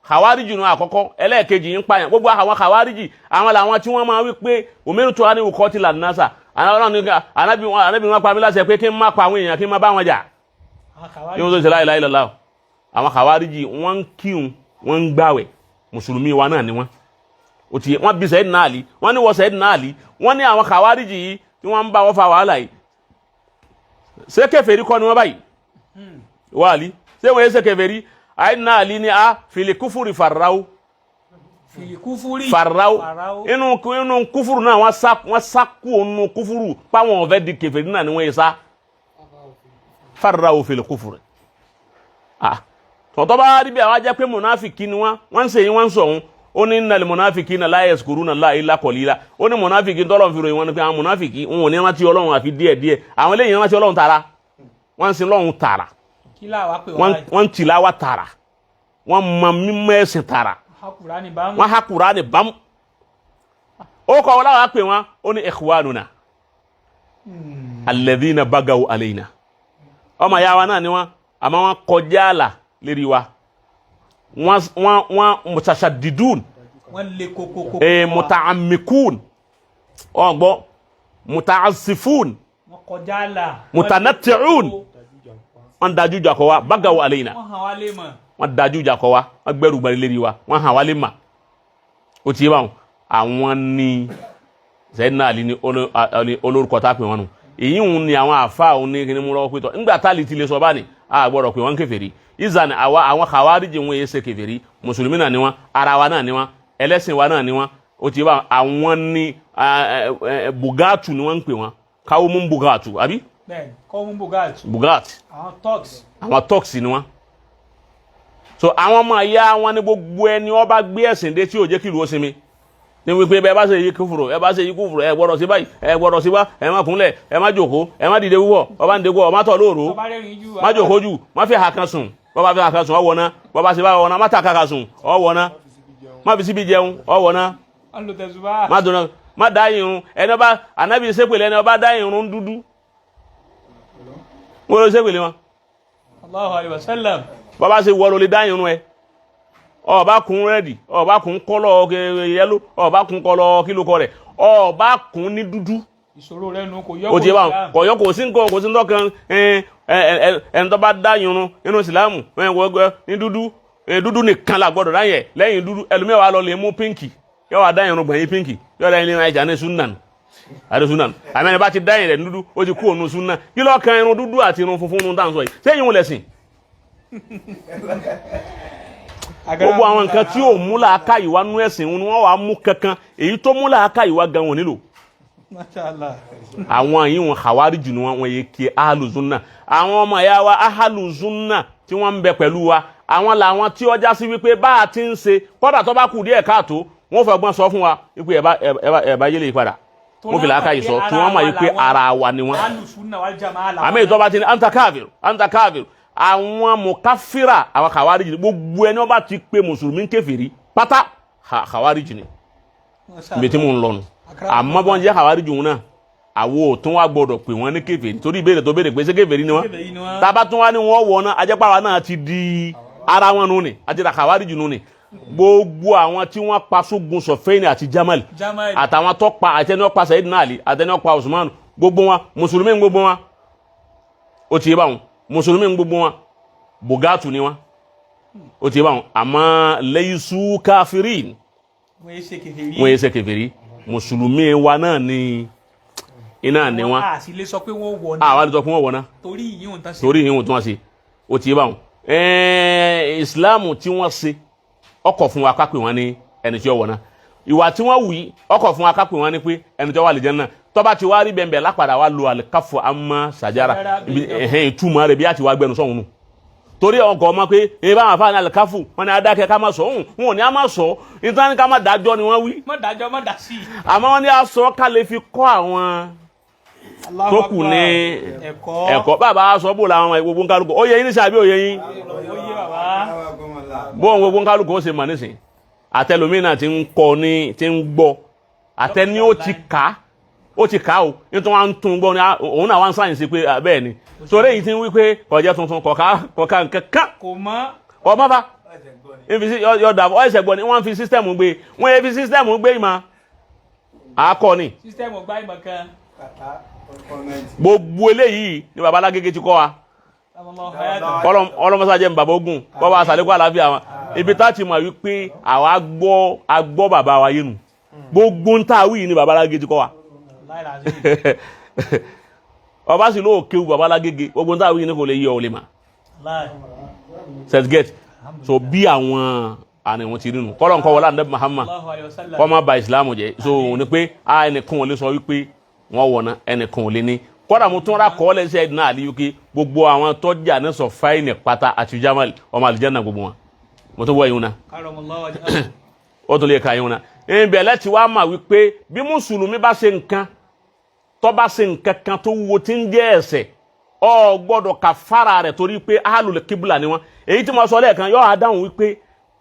khawariji nù àkọ́kọ́. Ẹlẹ́ẹ̀kejì ń pààyàn. Gbogbo àwọn khawariji, àwọn làwọn tí wọ́n máa wí pé umirtu an uqatila an-nasa, anabi wọn pa mí láṣẹ pé kí n má pa àwọn èèyàn, kí n má bá wọn jà. Yóò tó ṣe la ilaha illallah. Àwọn khawariji, wọ́n ń kírun, wọ́n ń gbàwẹ̀, mùsùlùmí wa náà ni wọ́n. Ó ti wọ́n bí Sayyidina Ali, wọ́n ní wọ́n Sayyidina Ali, wọ́n ní àwọn khawariji yìí tí wọ́n ń bá wọn fa wàhálà yìí, ṣé kèfèrí kọ́ ni wọ́n báyìí? Wàhálì ṣé wọ́n yẹ ṣe kèfèrí? Sayyidina Ali ní a fil kufuri farraw. Fil kufuri farraw, inú kúfùrù náà wọ́n sá kú ònú kúfùrù páwọn ọ̀fẹ́ di kèfèrí náà ni wọ́n yẹ sá farraw fil kufuri. Tọ̀tọ̀ bá rí bí àwọn ajẹ́ pé mùnáfìkì ni wọ́n, wọ́n ń ṣe yín, wọ́n ń sọ̀hún. Ó ní innal munafikina la yazkuruna Allaha illa qalila. Ó ní mùnáfìkì tọ́lọ̀ fi ròyìn wọn ni pé àwọn mùnáfìkì wọn ò ní rántí Ọlọ́run àfi díẹ̀ díẹ̀. Àwọn eléyìí rántí Ọlọ́run tààrà, wọ́n ń sin Ọlọ́run tààrà, wọ́n ń tìláwà tààrà, wọ́n mọ mímọ́ ẹ̀sìn tààrà, wọ́n ha Kùránì bámú. Ó kọ́ wọn láwọn pè wọ́n, ó ní ikhwanuna alladhina bagaw alayna, ọmọ ìyá wa náà ni wọ́n, àmọ́ wọ́n kọjá àlà lérí wa, wọ́n mutashadidun, mutaamikun, ọgbọ́ mutaasifun, mutanatiun, wọ́n dájú ìjà kọ wa, bagaw alayna, wọ́n dájú ìjà kọ wa, wọ́n gbẹ́rù gbẹ́rù lérí wa, wọ́n hàn wá lé mà. Ó ti yé báwọn. Àwọn ní Sayyidina Ali ní olórúkọ tá a pè wọ́n nù. Èyí ń ni àwọn àfa òun ní kíní mú lọ́wọ́ pé tọ́ ńgbà tá a lè ti lè sọ bá ní a gbọ́dọ̀ pé wọ́n kèfèrí. Ìzàn àwọn khawariji wọn yé ṣe kèfèrí, mùsùlùmí náà ni wọ́n, ara wa náà ni wọ́n, ẹlẹ́sìn wa náà ni wọ́n. Ó ti bá àwọn ní bugatu ni wọ́n ń pè wọ́n, káwọ́ mú bugatu àbí. Bẹ́ẹ̀ni, kọ́wọ́ mú bugatu. Bugatu. Àwọn thugs. Àwọn thugs ni wọ́n. So àwọn ọmọ ìyá wọn ní gbogbo ẹni wọ́n bá gbé ẹ̀sìn dé tí ò jẹ́ kí ìlú ó sinmi ní wípé ẹ bá ṣe yí kúfùrù, ẹ bá ṣe yí kúfùrù, ẹ gbọ́dọ̀ sí báyìí, ẹ gbọ́dọ̀ sí bá, ẹ má kúnlẹ̀, ẹ má jòkó, ẹ má dìde wúwọ̀, ọba ń degbo, ọ má tọ̀ lóòrò, má jòkó jù, má fi àkàn sùn, bọ́ba fi àkàn sùn ọwọ́ ná, bọ́ba ṣe bá ọwọ́ ná, má ta kàkà sùn ọwọ́ ná, má fi síbi jẹun ọwọ́ ná, má dùn, má dá irun ẹni ọba ànábì sépèlè ẹni ọba dá irun dúdú, wọ́n ló sépèlè wọn. Allahu alayhi wa sallam. Bọ́ba ṣe wọ́ ló lè dá irun ẹ, ọba kun rẹ́dì, ọba kun kọ́lọ̀ yẹ́lò, ọba kun kọ́lọ̀ kílókọ rẹ̀, ọba kun ní dúdú. Ìṣòro rẹ nu kò yọ kò tiẹ̀ báwọn kò yọ kò sí nǹkan kò sí nǹkan ẹn tó bá dá irun nínú ìsìlámù ní dúdú, dúdú nìkan la gbọ́dọ̀ dáyẹ. Lẹ́yìn dúdú ẹlòmíì wà lọ lè mú pínkì, yọ wà dá irun gbẹ̀yìn pínkì, yọ dá irun ẹja ní sunan àti sunan. Àmì ẹni bá ti dá irun rẹ̀ dúdú ó ti kú òun sunan. Kí ló kan irun dúdú àti irun funfun nù dáhùn sọ yìí sẹ́yìn lẹ̀sìn? Gbogbo àwọn nǹkan tí yóò mú làákà ìwà nú ẹ̀sìn ni wọ́n wàá mú kankan, èyí tó mú làákà ìwà gan wọn nílò. Àwọn yìí wọn khawariju ni wọn yé kí ahalùzúnà. Àwọn ọmọ ìyá wa ahalùzúnà tí wọ́n ń bẹ pẹ̀lú wa, àwọn làwọn tí ọjà sí wípé bá a ti ń ṣe kọ́dà tó bá kù díẹ̀ káàtó wọ́n fẹ́ gbọ́n sọ fún wa wípé ẹ bá yẹlẹ̀ padà, wọ́n fi làákà yìí sọ tí wọ́n mọ̀ yìí pé ara wa ni wọ́n. Àmì ìtọ́ bá ti ní anta káfíìrù anta káfíìrù, àwọn mùkáfírà àwọn khawariji ni. Gbogbo ẹni wọ́n bá ti pe mùsùlùmí kèfèrí pátá khawariji ni. Ibi tí mò ń lọ nù. Àmọ́ bí wọ́n jẹ́ khawariji òun náà, àwo ò tún wá gbọ́dọ̀ pè wọ́n ní kèfèrí, torí ìbéèrè tó béèrè pé ṣé kèfèrí ni wọ́n, tábà tún wá ní wọ́n wọ̀ náà, ajẹ́pàwá náà ti di ara wọn nù ni, àti ra khawariji nù ni. Gbogbo àwọn tí wọ́n pa sógun Sọfẹ́ni àti Jamal, àtàwọn tó pa àtẹni ó pa Sayyidina Ali, àtẹni ó pa Usman, gbogbo wọn mùsùlùmí gbogbo wọn. Ó ti yé báwọn, mùsùlùmí gbogbo wọn, bugatu ni wọn. Ó ti báwọn. Àmọ́ laysu káfírin, wọ́n yé ṣe kèfèrí, mùsùlùmí wa náà ni iná ni wọn. A sì lè sọ pé wọ́n wọ̀ náà. Àwa lè sọ pé wọ́n wọ̀ náà. Torí ìyíhùn tán ṣe. Torí ìyíhùn tí wọ́n ṣe. Ó ti báwọn. Ìsìláàmù tí wọ́n ṣe ọkọ̀ fún wa ká pè wọ́n ní ẹni tí ó wọ̀ náà. Ìwà tí wọ́n wù yí ọkọ̀ fún wa ká pè wọ́n ní pé ẹni tí ó wà lè jẹ́ náà. Tọ́ba ti wá rí bẹ́ẹ̀ lápadà wá lo àlìkáfọ̀ àmọ́ sàjára ìtumọ̀ rẹ̀ bí a ti wá gbẹnu sọ̀hún nù. Torí ọkọ̀ ọmọ pé ẹ bá wọn fáwọn àlìkáfù wọn ni adákẹ́ ká má sọ òun, wọn ò ní a má sọ nítorí ní ká má dájọ́ ni wọ́n wí. Má dájọ́, má dá sí i. Àmọ́ wọn ní a sọ ká lè fi kọ́ àwọn tó kù ní ẹ̀kọ́. Bàbá sọ bò làwọn gbogbo nkálukú ó yẹ yín nísìnyí àbí ó yẹ yín? Bóun gbogbo nkálukú ó ṣe mọ̀ nísìnyí, àtẹlómìnà ti ń kọ́ ní ti ń gbọ́, àtẹni ó ti kà á, ó ti kà ó nítorí wọn tún gbọ́ ni òun náà wá ń sáyẹ̀nsì pé bẹ́ẹ̀ ni. Sọ̀rọ̀ èyí ti ń wí pé kọjá tuntun kọ̀ọ̀ká kọ̀ọ̀ká nǹkan kan kò mọ́. Kọ́ mọ́ fa yọ̀dà ọ̀ẹ́sẹ̀ gbọ́ ni wọ́n fi sísítẹ̀mù gbé, wọ́n yẹ fi sísítẹ̀mù gbé ìmọ̀ àkọ́ ni. Sísítẹ́ẹ̀mù gbá ìmọ̀ kan. Gbogbo eléyìí ni baba Alágége ti kọ́ wa. Ọlọmọsá jẹ́ bàbá ogun bọ́ba àsàlẹ́kọ̀ àlàáfíà wọn. Ibi tá a ti mọ̀ wípé àwa gbọ́ agbọ́ bàbá wa yé nu, gbogbo ń tà wí ni baba Alágége ti kọ́ wa. Ọba sì lóò kéwu baba Alágége, gbogbo ń tà wí ni kò lè yí ọ, ò lè mà set get. So bí àwọn àrùn wọn ti rí nu, kọ́lọ̀ nǹkan wọlé àdébù Muhammad kọ́ má ba ìsìlámù jẹ́. So òun ni pé a ẹnìkan ò lè sọ wípé wọ́n wọ̀nà, ẹnìkan ò lè ní. Kọ́dà mo tún ra kọ́ lẹ́sẹ̀ ẹ̀dínà àlíyú kí gbogbo àwọn tọ́jà ní sọ fáìnì pátá àti Jamal ọmọ àlìjáná gbogbo wọn, mo tún wọ ìhun náà, ó tún lè ka ìhun náà. Ìbẹ̀ lẹ́tì wá mà wípé bí mùsùlùmí bá ṣe nǹkan tó bá ṣe nǹkan kan tó wúwo tí ń jẹ́ ẹ̀ṣẹ̀, ọ gbọ́dọ̀ kà fara rẹ̀ torí pé ahlul kíbùlà ni wọ́n. Èyí tí mo sọ lẹ́ẹ̀kan yóò á dáhùn wípé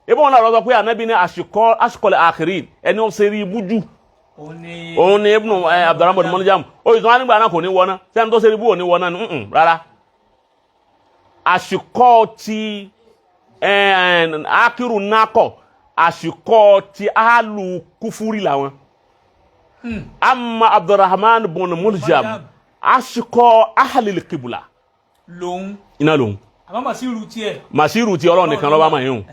ebi wọn náà lọ sọ pé ànábì ní àṣìkọlẹ̀ àkìrí ẹni ó ṣe rí ibú jù òun ni ibnu Abdurrahman mọ́nìjàmù ó yìí tó wá nígbà náà kò ní wọná, sẹ́ni tó ṣe rí ibú ò ní wọná ni rárá. Àṣìkọ ti akiru nakọ, àṣìkọ ti alu kúfúrí làwọn. Amma Abdurrahman bùn Muljam, àṣìkọ ahlil kibula lòun iná lòun. Àmọ́ màsíìrù tiẹ̀. Màsíìrù ti Ọlọ́run nìkan lọ́ba máa yín o,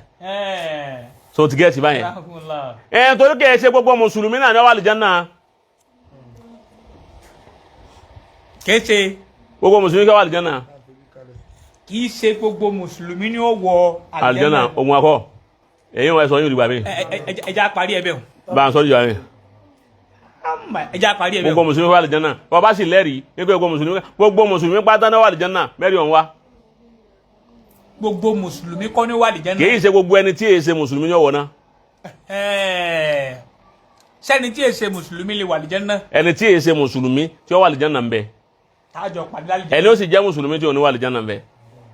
so ti gẹ́ẹ̀tì báyẹn. Ẹ torí kẹ́ ẹ ṣe gbogbo mùsùlùmí náà ní wà àlìjánnà. Kése. Gbogbo mùsùlùmí kẹ́ wà àlìjánnà. Kì í ṣe gbogbo mùsùlùmí ni ó wọ àlìjánnà. Òun akọ èyí wọn ẹ sọ yín òdìgbà mi. Ẹ já parí ẹ bẹ́ẹ̀ o. Bá a sọ jù wá mi. Ẹ já parí ẹ bẹ́ẹ̀ o. Gbogbo mùsùlùmí wà àlìjánnà, wọ́n bá sì lẹ́rìí nígbà gbogbo mùsùlùmí pátá náà wà àlìjánnà mẹ́rin ọ̀hún wa. Gbogbo mùsùlùmí kọ́ ní wà àlìjánnà. Kì í ṣe gbogbo ẹni tí èyí ṣe mùsùlùmí ní ọ̀wọ́ náà. Sẹ́ni tí èyí ṣe mùsùlùmí lè wà àlìjánnà. Ẹni tí èyí ṣe mùsùlùmí tí ó wà àlìjánnà ń bẹ. Tájọ pàdé lálìjánnà. Ẹni ó sì jẹ́ mùsùlùmí tí ò ní wà àlìjánnà ń bẹ.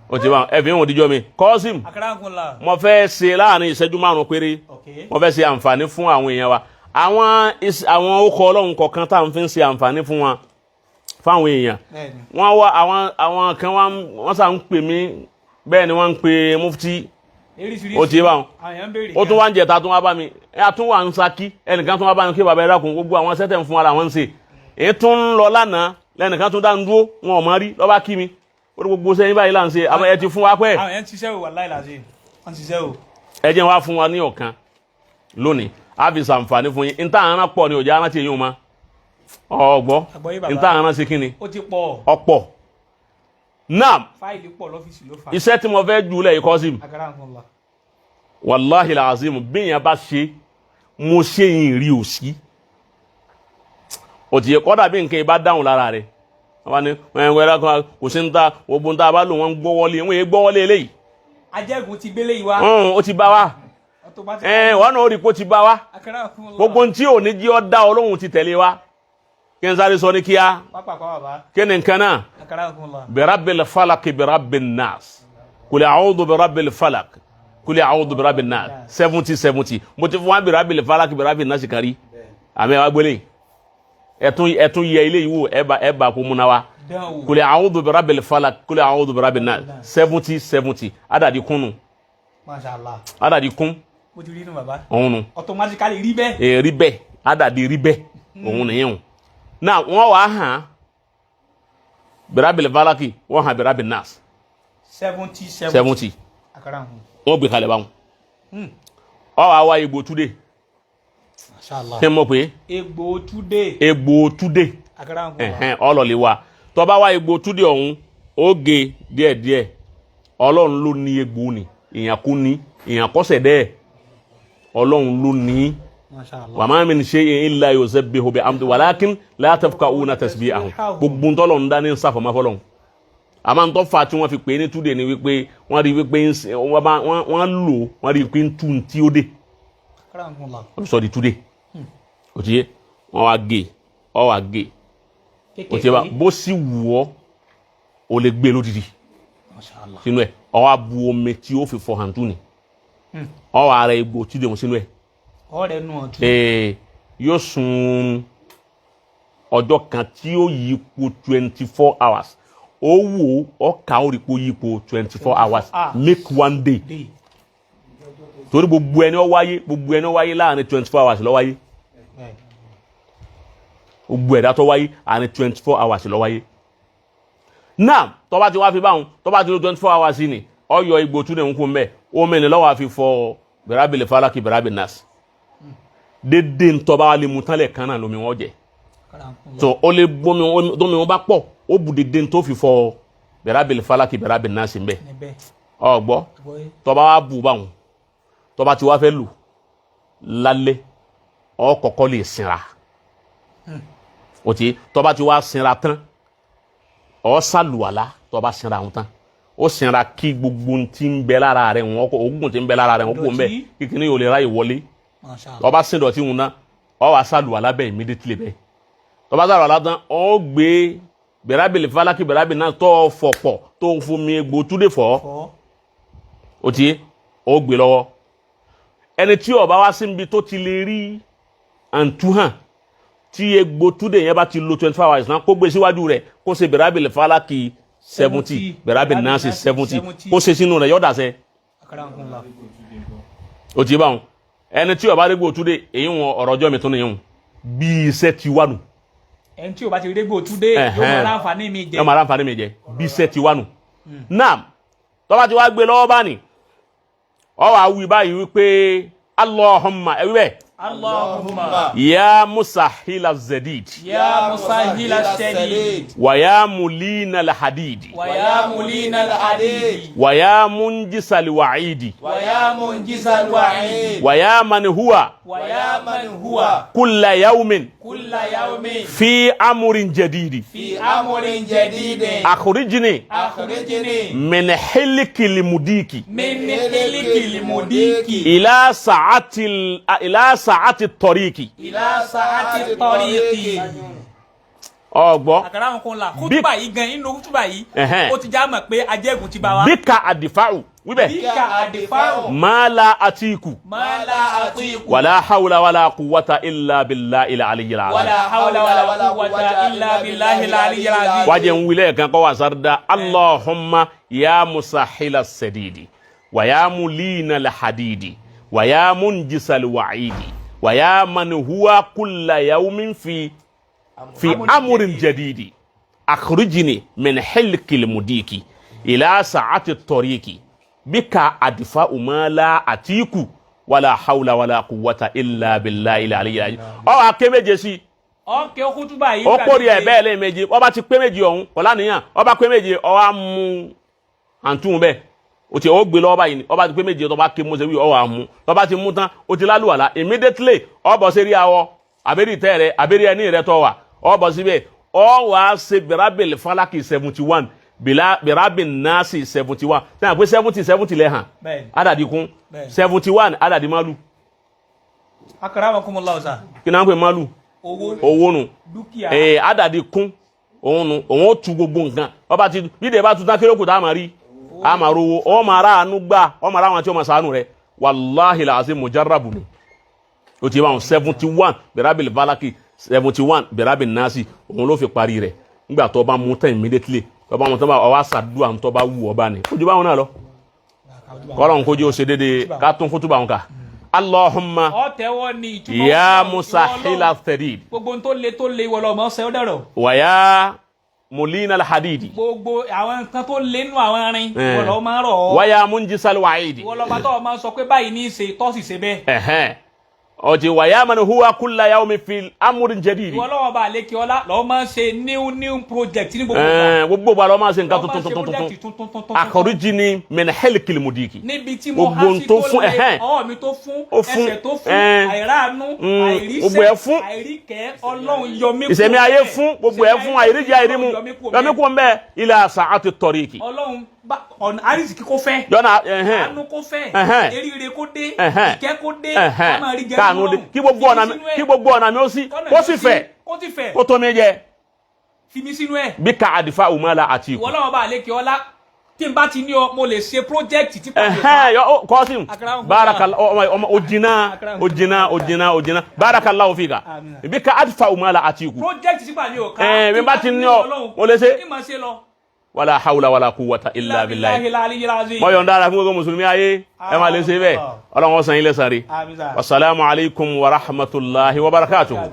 O ti bá ẹ fi hàn díjọ́ mi. Kọ́sìm. Akarakunla. Mo fẹ́ ṣe láàrin ìṣẹ́jú 5 péré. Mo fẹ́ ṣe àǹfààní fún àwọn èèyàn wa. Àwọn okọ̀ Ọlọ́run kọ̀ọ̀kan tá à ń fi ṣe àǹfààní fún wọn, fáwọn èèyàn. Wọ́n wá àwọn kan wọ́n sà ń pè mí, bẹ́ẹ̀ ni wọ́n ń pè mufti. O ti bá wọn. Ó tún wá ń jẹta tún wá bá mi. Ẹ a tún wà ń Ṣakí, ẹnìkan tún wá bá mi kí bàbá ẹ dákun gbogbo àwọn sẹ́tẹ̀ ń fún ara wọn ń ṣe. Èyí tún ń lọ lánàá lẹ́nìkan tún dá ń dúró, wọn ò mọ rí lọ́ba kí mi. Ó ní gbogbo sẹ́yìn báyìí là ń ṣe, àmọ́ ẹ ti fún wa pẹ́. Àwọn yẹn ń ṣiṣẹ́ o, wàláhì làzim, wọ́n ń ṣiṣẹ́ o. Ẹ jẹ́ wá fún wa ní ọ̀kan lónìí, a fi ṣàǹfààní fún yín. Níta àrán pọ̀ ni òjá arántí yín o ma. Ọ̀gbọ́ níta àrán ṣe kí ni? Ó ti pọ̀. Ọ̀pọ̀. Naam. Fáìlì pọ̀ lọ́fíìsì ló fà. Iṣẹ́ tí mo fẹ́ jù lẹ̀ yìí Kọ́sìm. Wàláhì làzim, bí yẹn bá ṣe, mo ṣe yín rí òsì. Òtí kọ́dà bí nǹkan ìbá dáhùn lára rẹ̀. Wọ́n ní wẹ́rẹ́ kan kò sí ń ta gbogbo ń ta bá lò wọ́n ń gbọ́wọ́lé, wọ́n yé gbọ́wọ́lé eléyìí. Ajẹ́gun ti gbélé yìí wá. Ó ti bá wa. Wọ́n náà ó rí i pé ó ti bá wa. Gbogbo ohun tí ò ní jí ọ́ dá Ọlọ́run ti tẹ̀lé wa. Kí n sáré sọ ní kíá. Kí ni nǹkan náà? Birabbil falak birabbin nas. Kul a'udhu birabbil falak. Kul a'udhu birabbin nas. 70-70. Mo ti fún wa birabbil falak birabbin nas kárí. Àmì ẹ̀ wá gbélé. Ẹ̀tún yẹ ilé yìí wò ẹ bá kó múná wa. Kul a'udhu birabbil falak kul a'udhu birabbin nas. 70-70. Adàdí kúnnu. Masha Allah. Adàdí kún. Mo ti rí inú bàbá. Òun nu. Automatically rí bẹ́ẹ̀. Rí bẹ́ẹ̀, adàdí rí bẹ́ẹ̀. Òun nìyẹn o. Náà wọ́n wàá hàn birabil falaki, wọ́n hàn birabil nas. 70-70. 70. Wọ́n gbé kalẹ̀ báwọn. Ọ wàá wá egbò túdé. Masha Allah. Kí n mọ̀ pé. Egbò túdé. Egbò túdé. Ọlọ́ọ̀lẹ̀ wa tó bá wá egbò túdé ọ̀hún ó gé díẹ̀díẹ̀. Ọlọ́run ló ní egbò ni, èèyàn kò ní, èèyàn kọ́sẹ̀ dẹ́. Ọlọ́run ló ní. Wa ma min shay'in illa yusabbihu bihamdi walakin la tafqahuna tasbihahum. Gbogbo ntọ́lọ̀ ń dá ní nsàfọ̀mọ́ fọlọ́n. Àmọ́ ntọ́ fa tí wọ́n fi pè é ní túdé ni wípé wọ́n rí wípé wọ́n lò wọ́n rí wípé ń tú ntí ó dé. Wọ́n fi sọ di túdé. O ti yé, wọ́n wá gé, ọ wá gé. O ti yé ba, bó sì wù ọ́, o lè gbé lódìdí. Sínú ẹ̀, ọ wá bu omi tí ó fi fọ hàntú ni. Ọ wá ara egbò túdé wọn sínú ẹ̀. Ọ̀rẹ́ nu ọ̀tún. Yóò sun ọjọ́ kan tí ó yípo 24 hours. Ó wò ó kà ó rí pé ó yípo 24 hours. Make one day. Torí gbogbo ẹni ó wáyé, gbogbo ẹni ó wáyé láàrin 24 hours ló wáyé. Gbogbo ẹ̀dá tó wáyé, àárín 24 hours ló wáyé. Náà tó bá ti wá fi báwọn, tó bá ti lo 24 hours ni ọyọ igbó tún ní nkú mbẹ, omi ni lọ́wọ́ àfi fọ bẹ̀rábìlì falaki, bẹ̀rábìlì nas, dédé ntọ́ba wa lè mu tán lẹ̀ kan náà lomi wọn jẹ. Tó o lè bomi, tómi wọn bá pọ̀, ó bu dédé ntó fi fọ bẹ̀rábìlì falaki, bẹ̀rábìlì nas mbẹ. Níbẹ̀. Ọ gbọ́? Gbọ́. Tọ́ba wa bù báwọn, tọ́ba ti wá fẹ́ lù lálẹ́, ọ kọ́kọ́ lè sinra. O ti tọ́ba ti wá sinra tán, ọ sàlùwàlá. Tọ́ba sinra wọn tán, ó sinra kí gbogbo ntí ń bẹ lára rẹ̀ wọn kọ oògùn tí ń bẹ lára rẹ̀ wọn kò ń bẹ. Dọ̀tí. Kíkiní yóò lè ráyè wọlé. Masha Allah. Tọ́ba sin dọ̀tí wọn náà, ọ wá sàlùwàlá bẹ́ẹ̀ immediately bẹ́ẹ̀. Tọ́ba sàlùwàlá tán, ọ gbé bẹ̀rábìlì falaki, bẹ̀rábìlì náà tọ́ fọ̀pọ̀ tó fún mi egbò túdé fọ́. Fọ́. O ti o gbé lọ́wọ́. Ẹni tí ó bá wá síbi tó ti lè rí àǹtú hàn, tí egbò túdé yẹn bá ti lo 24 hours náà, kó gbé síwájú rẹ̀, kó ṣe bẹ̀rábìlì falaki 70, bẹ̀rábìlì náà 70, kó ṣe sínú rẹ̀, yọ̀dà sẹ́. Akramakumullah. O ti bá wọn. Ẹni tí ó bá rí egbò túdé, èyí wọn ọ̀rọ̀ ọjọ́ mi tún nìyẹn bí iṣẹ́ ti wà nù. Ẹni tí o bá ti rí egbò túdé yóò máa láǹfààní mi jẹ. Yọ máa ráǹfààní mi jẹ bí iṣẹ́ ti wà nù. Naam, tó bá ti wá gbé lọ́wọ́ bá ní, ọ wàá wí báyìí wípé Allahumma, ẹ wí bẹ́ẹ̀. Allahumma. Ya musahila zedid. Ya musahila shadid. Wa ya mulina alhadidi. Wa ya mulina al-hadid. Wa ya munjisa alwaidi. Wa ya munjiza alwa'id. Wa ya man huwa wa ya man huwa kulla yawmin kulla yawmin fi amrin jadidi fi amrin jadidin akhrijni akhrijni min hilki limudiki min hilki limudiki ila sa'ati ila sa'ati tariqi. Ila sa'ati tariqi. Ọgbọ́. Akramakumullah, kútùbà yìí gan, inú kútùbà yìí, ó ti já mọ̀ pé ajẹ́gùn ti bá wa. Bika adifa'u wíbẹ̀. Bika adifa'u. Ma la atiku. Ma la atiku. Wala hawla wala quwwata illa billahi al-aliyyil azim. Wala hawla wala quwwata illa billahi al-aliyyil azim. Wájẹ ń wílẹ̀ kan kọ́ wà sáré. Allahumma ya musahila sadidi wa ya mulina alhadidi wa ya munjisa alwa'idi wa ya man huwa kulla yawmin fi amrin jadidi akhrijni min hilki mudiki ila sa'ati tariqi bika adfa'u ma la atiku wala hawla wala quwwata illa billahi al-aliyyil azim. Ọ wà ké méje sí. Ọ̀kẹ́ kútùbà yìí. Ó kórè ẹ̀ bẹ́ẹ̀ lẹ́ẹ̀mejì. Ọba ti pé méjì ọ̀hún kọ̀lá nìyàn, ọba pé méjì, ó wá mú àǹtún bẹ́ẹ̀, o ti ó gbé lọ́wọ́ báyìí ni. Ọba ti pé méjì, ọba ké mọ́sẹ̀ wí, ó wá mú. Ọba ti mú tán, o ti lálùwàlá immediately, ó bọ̀ sí rí awọ àbẹ́rẹ́ ìtẹ́ rẹ, àbẹ́rẹ́ ẹní rẹ tọ́ wà, ó bọ̀ síbẹ̀, ó wá ṣe bẹ̀rábìlì falaki 71, bẹ̀rábìlì nasi 71, sẹ́yìn pé 70 70 lẹ́ hàn. Bẹ́ẹ̀ni. Adàdí kún. Bẹ́ẹ̀ni. 71 adàdí malu. Akramakumullah ọ̀sà. Kí náà ń pè malu? Owó. Owó nù. Dúkìá. Ee, adàdí kún òun nu, òun ó tu gbogbo nǹkan. Ọba ti bídè bá tu tán, kí ló kù tá a máa rí? A máa rówó, ọ máa ra àánú gbà, ọ máa ra àwọn tí ó máa ṣàánú rẹ. Wàláhì làásì mujarabu ni o ti bá wọn. 71 bẹ̀rábìlì balaki, 71 bẹ̀rábìlì nasi, òun ló fi parí rẹ̀. Nígbà tó bá mú tán immediately, tó bá mú tán, bá ọwọ́ àṣàdúrà tó bá wù ọba ni ojú báwọn náà lọ. Kọ́lọ̀ ń kojú ó ṣe déédéé ká tún kútúbà wọn kà. Allahumma Ọ̀tẹ̀wọ́ ni ìtumọ̀. ya Ìwọ musahila Ọlọ́run, thadid. Gbogbo ohun tó le tó le, ìwọ lọ́mọ ọ̀sẹ̀ ó dẹ̀rọ̀. Wàyà mulina alhadidi. Gbogbo àwọn nǹkan tó le nínú àwọn arin, ìwọ lọ́ọ́ máa ń rọ̀ ọ́. Wàyà munjisal wa'idi. Ìwọ lọ́ba tó o máa ń sọ pé báyìí ní í ṣe, tó sì ṣe bẹ́ẹ̀. Ẹ̀hẹ́n, ọtí wàyà man huwa kulla yawmin fi amrin jadidi. Ìwọ lọ́wọ́ bá àlékè ọlá lọ́ọ́ máa ń ṣe new new project ní gbogbo ìgbà. Ẹ̀ẹ́n, gbogbo ìgbà ló máa ṣe nǹkan Lọ́ọ́ máa tuntun ṣe tuntun project tuntun. tuntun tuntun. Akhrijni min hilkil mudiki. Níbi tí mo Gbogbo há ohun sí tó tó fún, le, ẹ̀hẹ́n. ọwọ́ mi tó fún, Ó fún, ẹsẹ̀ tó fún, ẹ̀ẹ́n. àìráàánú, àìríṣẹ́, Gbogbo ẹ̀ fún. àìríkẹ́, Ọlọ́run yọ mí kúrò Ìsẹ̀mí ayé bẹ́ẹ̀. fún gbogbo ẹ̀ Ìsẹ̀mí fún, ayé àìríjẹ àìrímu. Ọlọ́run yọ mí kúrò yọmí bẹ́ẹ̀. kú mbẹ́ ila sa'ati tariqi. Ọlọ́run bá ọ̀nà àrísìkí kó fẹ́, yọ̀nà, ẹ̀hẹ́n. àánú kó fẹ́, Ẹ̀hẹ́n. eríire kó dé, Ẹ̀hẹ́n. ìkẹ́ kó dé, Ẹ̀hẹ́n. ká máa rí jẹ Káànú dé nínú kí gbogbo ọ̀run. ọ̀nà Fi mi mí sínú ẹ̀. kí gbogbo ọ̀nà mi ó sí Kọ́nà kó mi sì ó sí, fẹ̀, kó sì fẹ̀, kó tó mi jẹ. Fi mí sínú ẹ̀. Bí ka àdìfá umala àti ikú. Ìwọ lọ́wọ́ bá àlékè ọlá, tí n bá ti ní ọ, mo lè ṣe project tí kò lè Ẹ̀hẹ́n, yọ ó kọ́sìm. Akramakumullah. Barakallah, ọmọ ọmọ ojina ojina ojina ojina, barakallahu fika. Àmín. Bí ka àdìfá umala àti ikú. Project tí pàdé ò ká. Ẹ̀, bí n bá ti ní ọ, Ọlọ́run, mo lè ṣe. kí n máa ṣe lọ. Wala hawla wala quwwata illa billahi. Al-aliyyil azim. Mo yọ̀ǹda ara fún gbogbo mùsùlùmí ayé, ẹ máa lè ṣe bẹ́ẹ̀. Ọlọ́run ó san yín lẹ́san rí. Àmín sà. Wasalaamu alaykum wa rahmatulahi wa barakatuhu. Àmín.